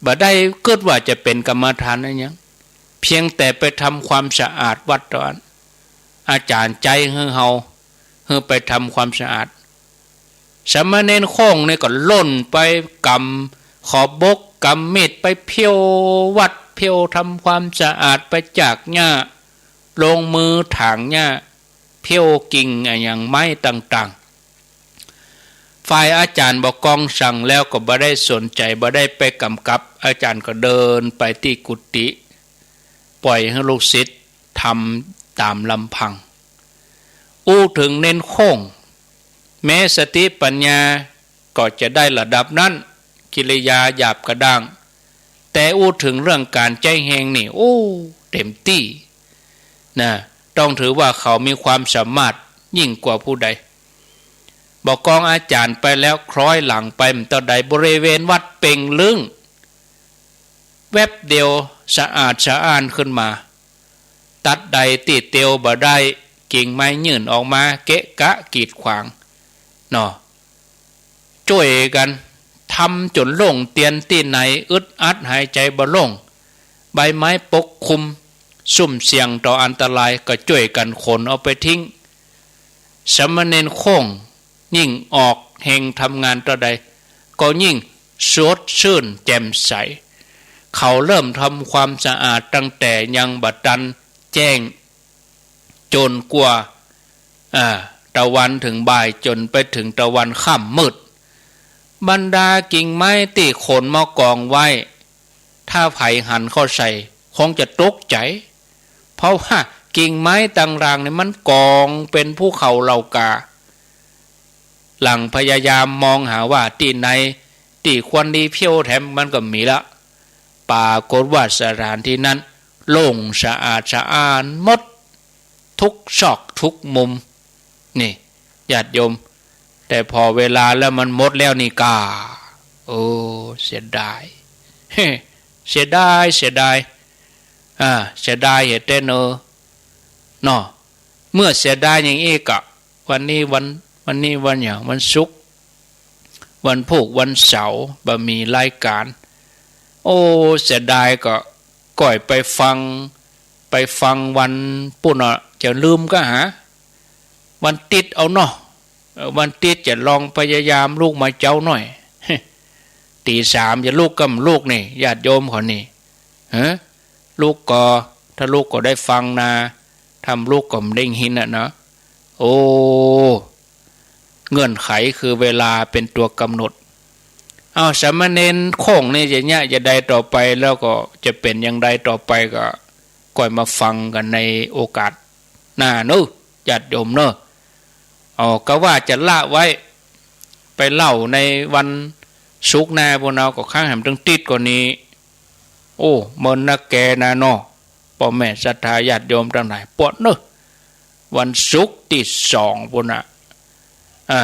บ่ได้กึ๊ดว่าจะเป๋นกรรมฐานอะหยัง เพียงแต่ไปทำความสะอาดวัดเต้าอั้น อาจ๋ารย์ใจ๊หื้อเฮา หื้อไปทำความสะอาด สามเณรโค่งนี่ก็ล่นไปกำขอบบก กำมีดไปเผี้ยววัด เผี้ยวทำความสะอาด ไปจ๋ากหญ้า ลงมือถางหญ้า เผี้ยวกิ่งอะหยังไม้ต่างๆ ฝ่ายอาจ๋ารย์บ่ากองสั่งแล้วก็บ่ได้สนใจ๋ บ่ได้ไปกำกับ อาจ๋ารย์ก็เดินไปตี้กุฏิ ป่อยหื้อลูกศิษย์ทำต๋ามลำพัง อู้เถิงเณรโค่ง แม้สติปัญญาก็จะได้ระดับนั้น กิริยาหยาบกระด้าง แต่อู้เถิงเรื่องก๋านใจ๊แฮงนี่ โอ้ เต๋มตี้ นะ ต้องถือว่าเขามีความสามารถยิ่งกว่าผู้ใด บ่ากองอาจ๋ารย์ไปแล้ว คล้อยหลังไปบ่าเต้าใด บริเวณวัดเป่งลึ้ง แวบเดียวสะอาดสะอ้านขึ้นมา ตั๊ดใดตี้เตียวบ่ได้ กิ่งไม้ยื่นออกมาเกะกะกีดขวาง เนาะ จ้วยกั๋นทำจ๋นโล่งเตียน ตี้ไหนอึดอัดหายใจ๋บ่โล่ง ใบไม้ปกคลุม ซุ่มเสี่ยงต่ออันตราย ก็จ้วยกั๋นขนเอาไปทิ้ง สามเณรโค่งยิ่งออกเฮงทำงานเต้าใด ก็ยิ่งสดชื่นแจ่มใส เขาเริ่มทำความสะอาดตั้งแต่ยังบ่ตันแจ้ง จ๋นกว่า อ่า ตะวันเถิงบ่าย จ๋นไปเถิงตะวันค่ำมืด บรรดากิ่งไม้ตี้ขนมากองไว้ ถ้าใผหันเข้าใส่ คงจะตกใจ๋ เพราะว่ากิ่งไม้ตังรางนี่มันกองเป๋นภูเขาเหล่ากา หลังพยายามมองหาว่าตี้ไหนตี้ควรดีเผี้ยวแถมมันก็มีละ ปรากฏว่าสถานที่นั้นโล่งสะอาดสะอ้านหมด ทุกซอกทุกมุม นี่ ญาติโยม แต่ผ่อเวลาแล้วมันหมดแล้วนี่ก้า โอ้ เสียดาย เสียดาย เสียดาย อ่า เสียดายเหตุเต้นเออ เนาะ เมื่อเสียดายอย่างอี้ก็ วันนี้วัน วันนี้วันหยัง วันศุกร์ วันพูก วันเสาร์ บ่มีรายก๋าน โอ้ เสียดาย ก็ก้อยไปฟัง ไปฟังวันปู้นเนาะ จะลืมก็หา วันติ๊ดเอาเนาะ เออ วันติ๊ดจะลองพยายามลุกมาเจ๊าหน่อย ตี๋สามจะลุกก็บ่ลุกนี่ ญาติโยมเขานี่ ฮะ ลุกก็ ถ้าลุกก็ได้ฟังนา ถ้าบ่ลุกก็บ่ได้ยินน่ะเนาะ โอ้ เงื่อนไขคือเวลาเป๋นตั๋วกำหนด เอา สามเณรโค่งนี่จะเยียะจะใดต่อไป แล้วก็จะเป๋นอย่างใดต่อไปก็ ก้อยมาฟังกั๋นในโอกาสหน้าเนาะ ญาติโยมเนาะ เอา ก็ว่าจะละไว้ ไปเล่าในวันศุกร์หน้าปู้นเนาะ ก็ครั้นแหมตึงติ๊ดก่อนนี้ โอ้ เมินนักแกนาเนาะ ป้อแม่ศรัทธาญาติโยมตังหลาย ปวดเนาะ วันศุกร์ตี้สองปู้นน่ะ อ่า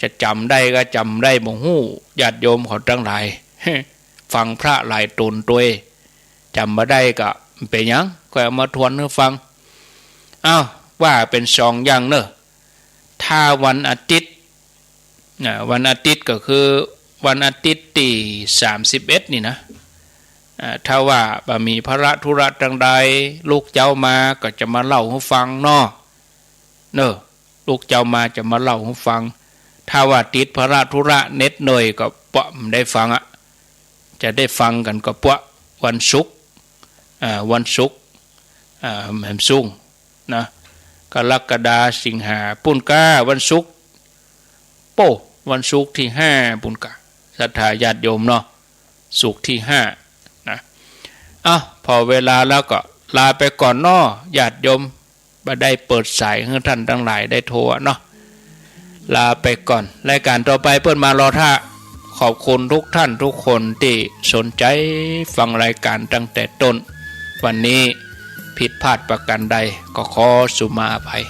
จะจ๋ำได้ก็จ๋ำได้บ่ฮู้ ญาติโยมเขาตังหลาย ฟังพระหลายต๋นตวย จ๋ำบ่ได้ก็บ่เป๋นหยัง ก็เอามาทวนหื้อฟัง เอ้า ว่าเป๋นสองอย่างเนาะ ถ้าวันอาทิตย์ อ่า วันอาทิตย์ก็คือวันอาทิตย์ตี้สามสิบเอ็ดนี่นะ อ่า ถ้าว่าบ่มีภาระธุระตังใด ลุกเจ๊ามาก็จะมาเล่าหื้อฟังเนาะ เนาะ ลุกเจ๊ามาจะมาเล่าหื้อฟัง ถ้าว่าติดภาระธุระเหน็ดเหนื่อยก็ปะบ่ได้ฟังอะ จะได้ฟังกั๋นก็ปะวันศุกร์ อ่า วันศุกร์ อ่า แหมสูงนะ กรกฎา สิงหา ปู้นก้า วันศุกร์ โป้ วันศุกร์ตี้ห้า ปู้นก้า ศรัทธาญาติโยมเนาะ ศุกร์ตี้ห้านะ เอ้า ผ่อเวลาแล้วก็ลาไปก่อนเนาะ ญาติโยม บ่ได้เปิดสายหื้อท่านตังหลายได้โทรเนาะ ลาไปก่อน รายก๋านต่อไปเปิ้นมารอท่า ขอบคุณทุกท่านทุกคนตี้สนใจ๋ฟังรายก๋านตั้งแต่ต้น วันนี้ผิดพลาดประก๋านใดก็ขอสุมาอภัย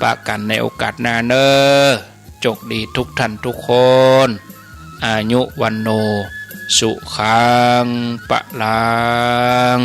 ปะกั๋นในโอกาสหน้าเนาะ โจคดีทุกท่านทุกคน อายุ วัณโณ สุขัง พลัง